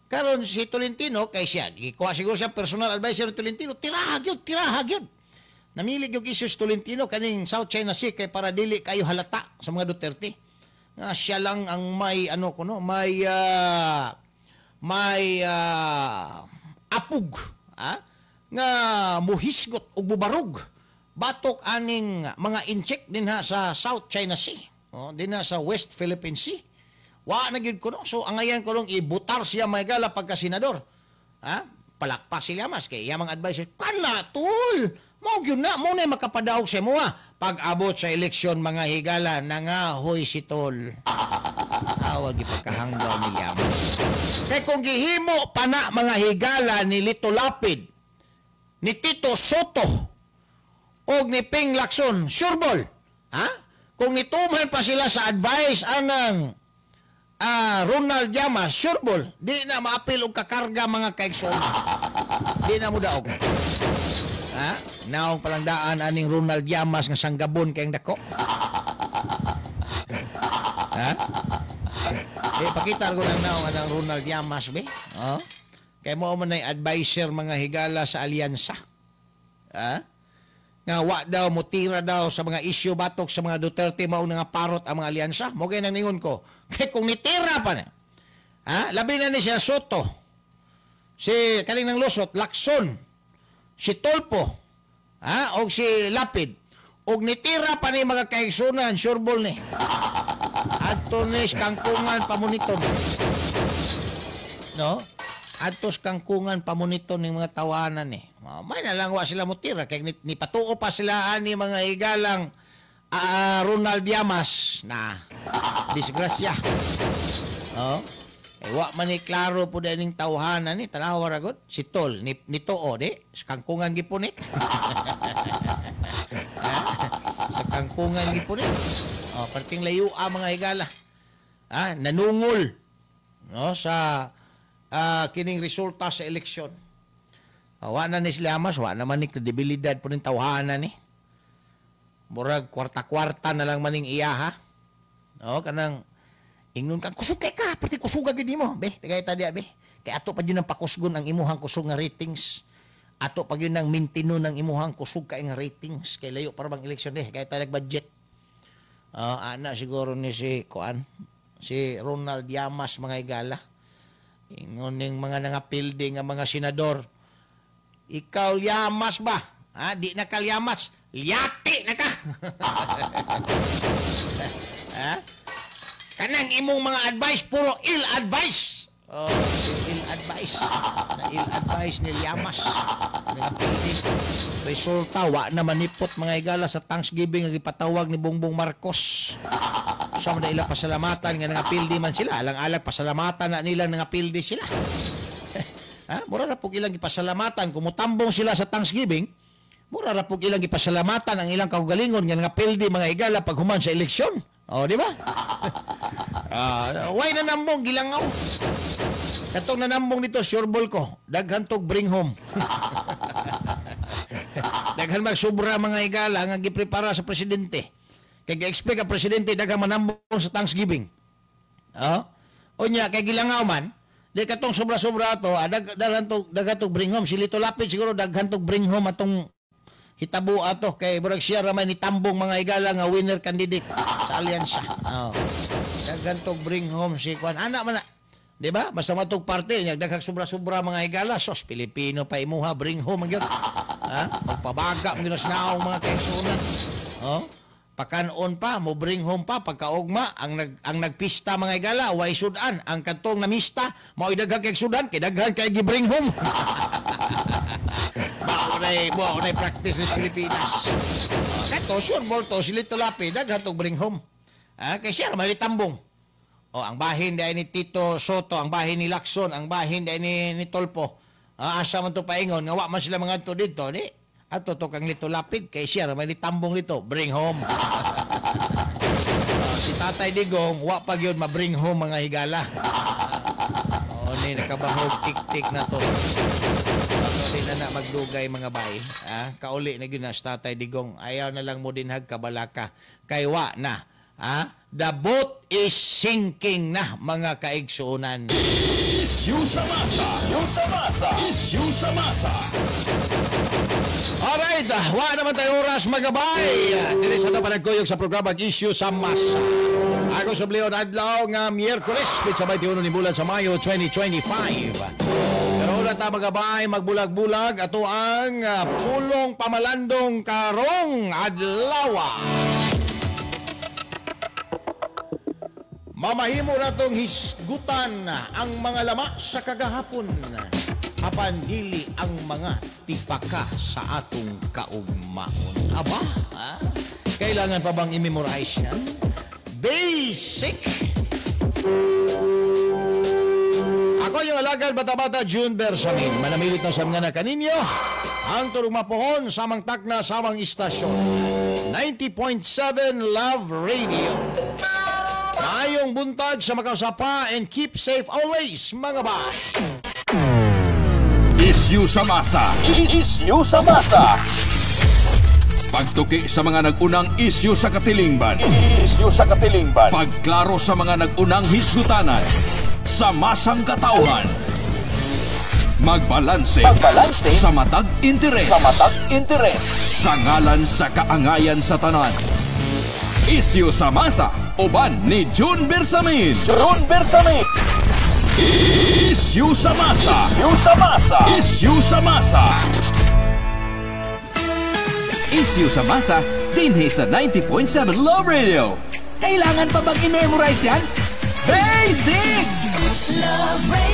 Karon si Tolentino kay siya gikuha siguro siya personal advisor ni Tolentino, tiraha gyud, tiraha gyud. Namili gyud isyu si Tolentino kaning South China Sea kay para dili kayo halata sa mga Duterte. Nga siya lang ang may ano kuno, may apug, ha? Nga muhisgot ug mubarog batok aning mga incheck dinha sa South China Sea, oh, dinha sa West Philippine Sea. Wa na gyud kuno. So angayan ko ibutar siya may gala pagka senador. Ha? Palakpak si Llamas kay iyang mga advisor, kana tol. Mao gyud na, mo na makapadaog sa imo. Pag abot sa eleksyon mga higala, nangahoy si tol. Awag ipagkahanggaw ni Llamas. Kay kung gihimo pa na mga higala ni Lito Lapid, ni Tito Soto, og ni Ping Lacson, sureball. Ha? Kung nituman pa sila sa advice anang Ronald Llamas, sureball. Di na maapil og kakarga mga kaigsoon. Di na mo daog. Ha? Naong palangdaan aning Ronald Llamas nga sanggabon kayong dako. Ha? Eh, pakita ko nang naong anang Ronald Llamas, be. Oh? Kay mo man ay advisor mga higala sa alyansa. Ha? Nga wa daw mutira daw sa mga isyu batok sa mga Duterte mao nga parot ang mga alyansa. Mo kay nang ningon ko. Kay kung nitira pa na. Ha? Labi na ni siya Soto. Si kaning nang lusot Lacson, si Tolpo, ha, og si Lapid. Og nitira pa ni mga kaigsunan, sureball ni. Adto ni kangkungan pamuniton. No? Adtos kangkungan pamuniton ning mga tawanan ni. May na lang wa sila mutira kay ni patuo pa sila ani mga higalang Ronald Llamas na disgrasya. Oh. Eh, wa man ni klaro po ning tawhanan ni tanawa ra gud si Tol ni tuo di sa kangkungan gipon ni. Sa kangkungan gipon ni. Oh, perting layo ang mga higala. Ah, nanungol no sa kining resulta sa eleksyon. Wa na ni sila Llamas, wa naman ni kredibilidad po ning tawhanan ni. Murag kwarta-kwarta na lang maning iya ha. No, kanang ingnon ka kusog kay ka, pati kusuga gid nimo, be. Tagay ta diya be. Kay ato pa gyud ang pakusgon ang imuhang kusog nga ratings. Ato pa gyud ang mintino ng imuhang kusog kay nga ratings kay layo para bang eleksyon eh, kay ta nag-budget. Ana siguro ni si kuan, si Ronald Llamas mga higala. Ingon ning mga nangapildi nga mga senador. Ikaw Llamas ba? Ha, di na ka Llamas, Lyati na ka. Ha? Kanang imong mga advice puro ill advice. Oh, ill advice. Na ill advice ni Llamas. Nangapildi. Resulta wa na manipot mga higala sa Thanksgiving nga gipatawag ni Bongbong Marcos. Sa man ila pasalamatan nga nangapildi man sila, alang-alang pasalamatan na nila nangapildi sila. Ha? Mura ra pug ilang gipasalamatan kung mutambong sila sa Thanksgiving, mura ra pug ilang gipasalamatan ang ilang kaugalingon nga nangapildi mga higala pag human sa eleksyon. Oh, di ba? Why na nambong gilangaw? Katong nanambong nito sureball ko, daghan tog bring home. Daghan magsubra mga higala nga giprepara sa presidente. Kay gi-expect ang presidente daghang manambong sa Thanksgiving. Oh? Unya kay gilangaw man, di katong sobra-sobra ato, daghan tog bring home si Lito Lapid siguro daghan tog bring home atong hitabo ato kay murag siya ra man ni tambong mga higala nga winner candidate sa alyansa. Oh. Daghan tog bring home si kuan. Ana man na. Di ba? Basta matog parte nya daghang sobra-sobra mga higala, sos Pilipino pa imuha, bring home man gyud. Ha? Magpabaga man gyud sa naong mga kaigsuonan. Oh? Pakanon pa, mo bring home pa pagkaugma ang nagpista mga higala, way sudan, ang kadtong namista mao'y daghang kay sudan kay daghan kay gi-bring home. Mao nay practice sa Pilipinas. Kato sure bolto sila tulapi daghan tog bring home. Ha? Kay siya ra tambong. O, ang bahin dahil ni Tito Soto, ang bahin ni Lacson, ang bahin dahil ni Tolpo. Asa man to paingon, nga wa man sila mga adto dito, ni ato to kang Lito Lapid, kay siya may tambong dito, bring home. Si Tatay Digong, wa pa gyud ma-bring home mga higala. O, ni nakabahog tik-tik na to. Di na magdugay mga bay. Kauli na gyud na si Tatay Digong. Ayaw na lang mo dinhag kabalaka. Kay wa na. The boat is sinking na mga kaigsuonan. Issue sa masa. Issue sa masa. Issue sa masa. Alright, wa naman tayo oras magabay. Dili sa ito panagkuyog sa programa Issue sa Masa. Ako sa Leon adlaw nga Miyerkules, pitsa 21 ni bulan sa Mayo 2025. Pero una ta magabay, magbulag-bulag ato ang pulong pamalandong karong adlaw. Mamahimo na tong hisgutan ang mga lama sa kagahapon. Apan dili ang mga tipaka sa atong kaugmaon. Aba, ha? Kailangan pa bang i-memorize yan? Basic! Ako yung alagad bata-bata June Bersamin. Manamilit na sa mga na kaninyo. Ang turong mapuhon, samang takna, samang istasyon. 90.7 Love Radio. Maayong buntag sa makausapa and keep safe always, mga bay. Issue sa masa. Issue sa masa. Pagtuki sa mga nag-unang issue sa katilingban. Issue sa katilingban. Pagklaro sa mga nag-unang hisgutanan. Sa masang katauhan. Magbalanse. Magbalanse. Sa matag interes. Sa matag interes. Sa ngalan sa kaangayan sa tanan. Issue sa masa. Uban ni June Bersamin. June Bersamin. Issue sa masa. Issue sa masa. Issue sa masa. Issue sa masa dinhi sa 90.7 Love Radio. Kailangan pa bang i-memorize yan? Basic! Love Radio.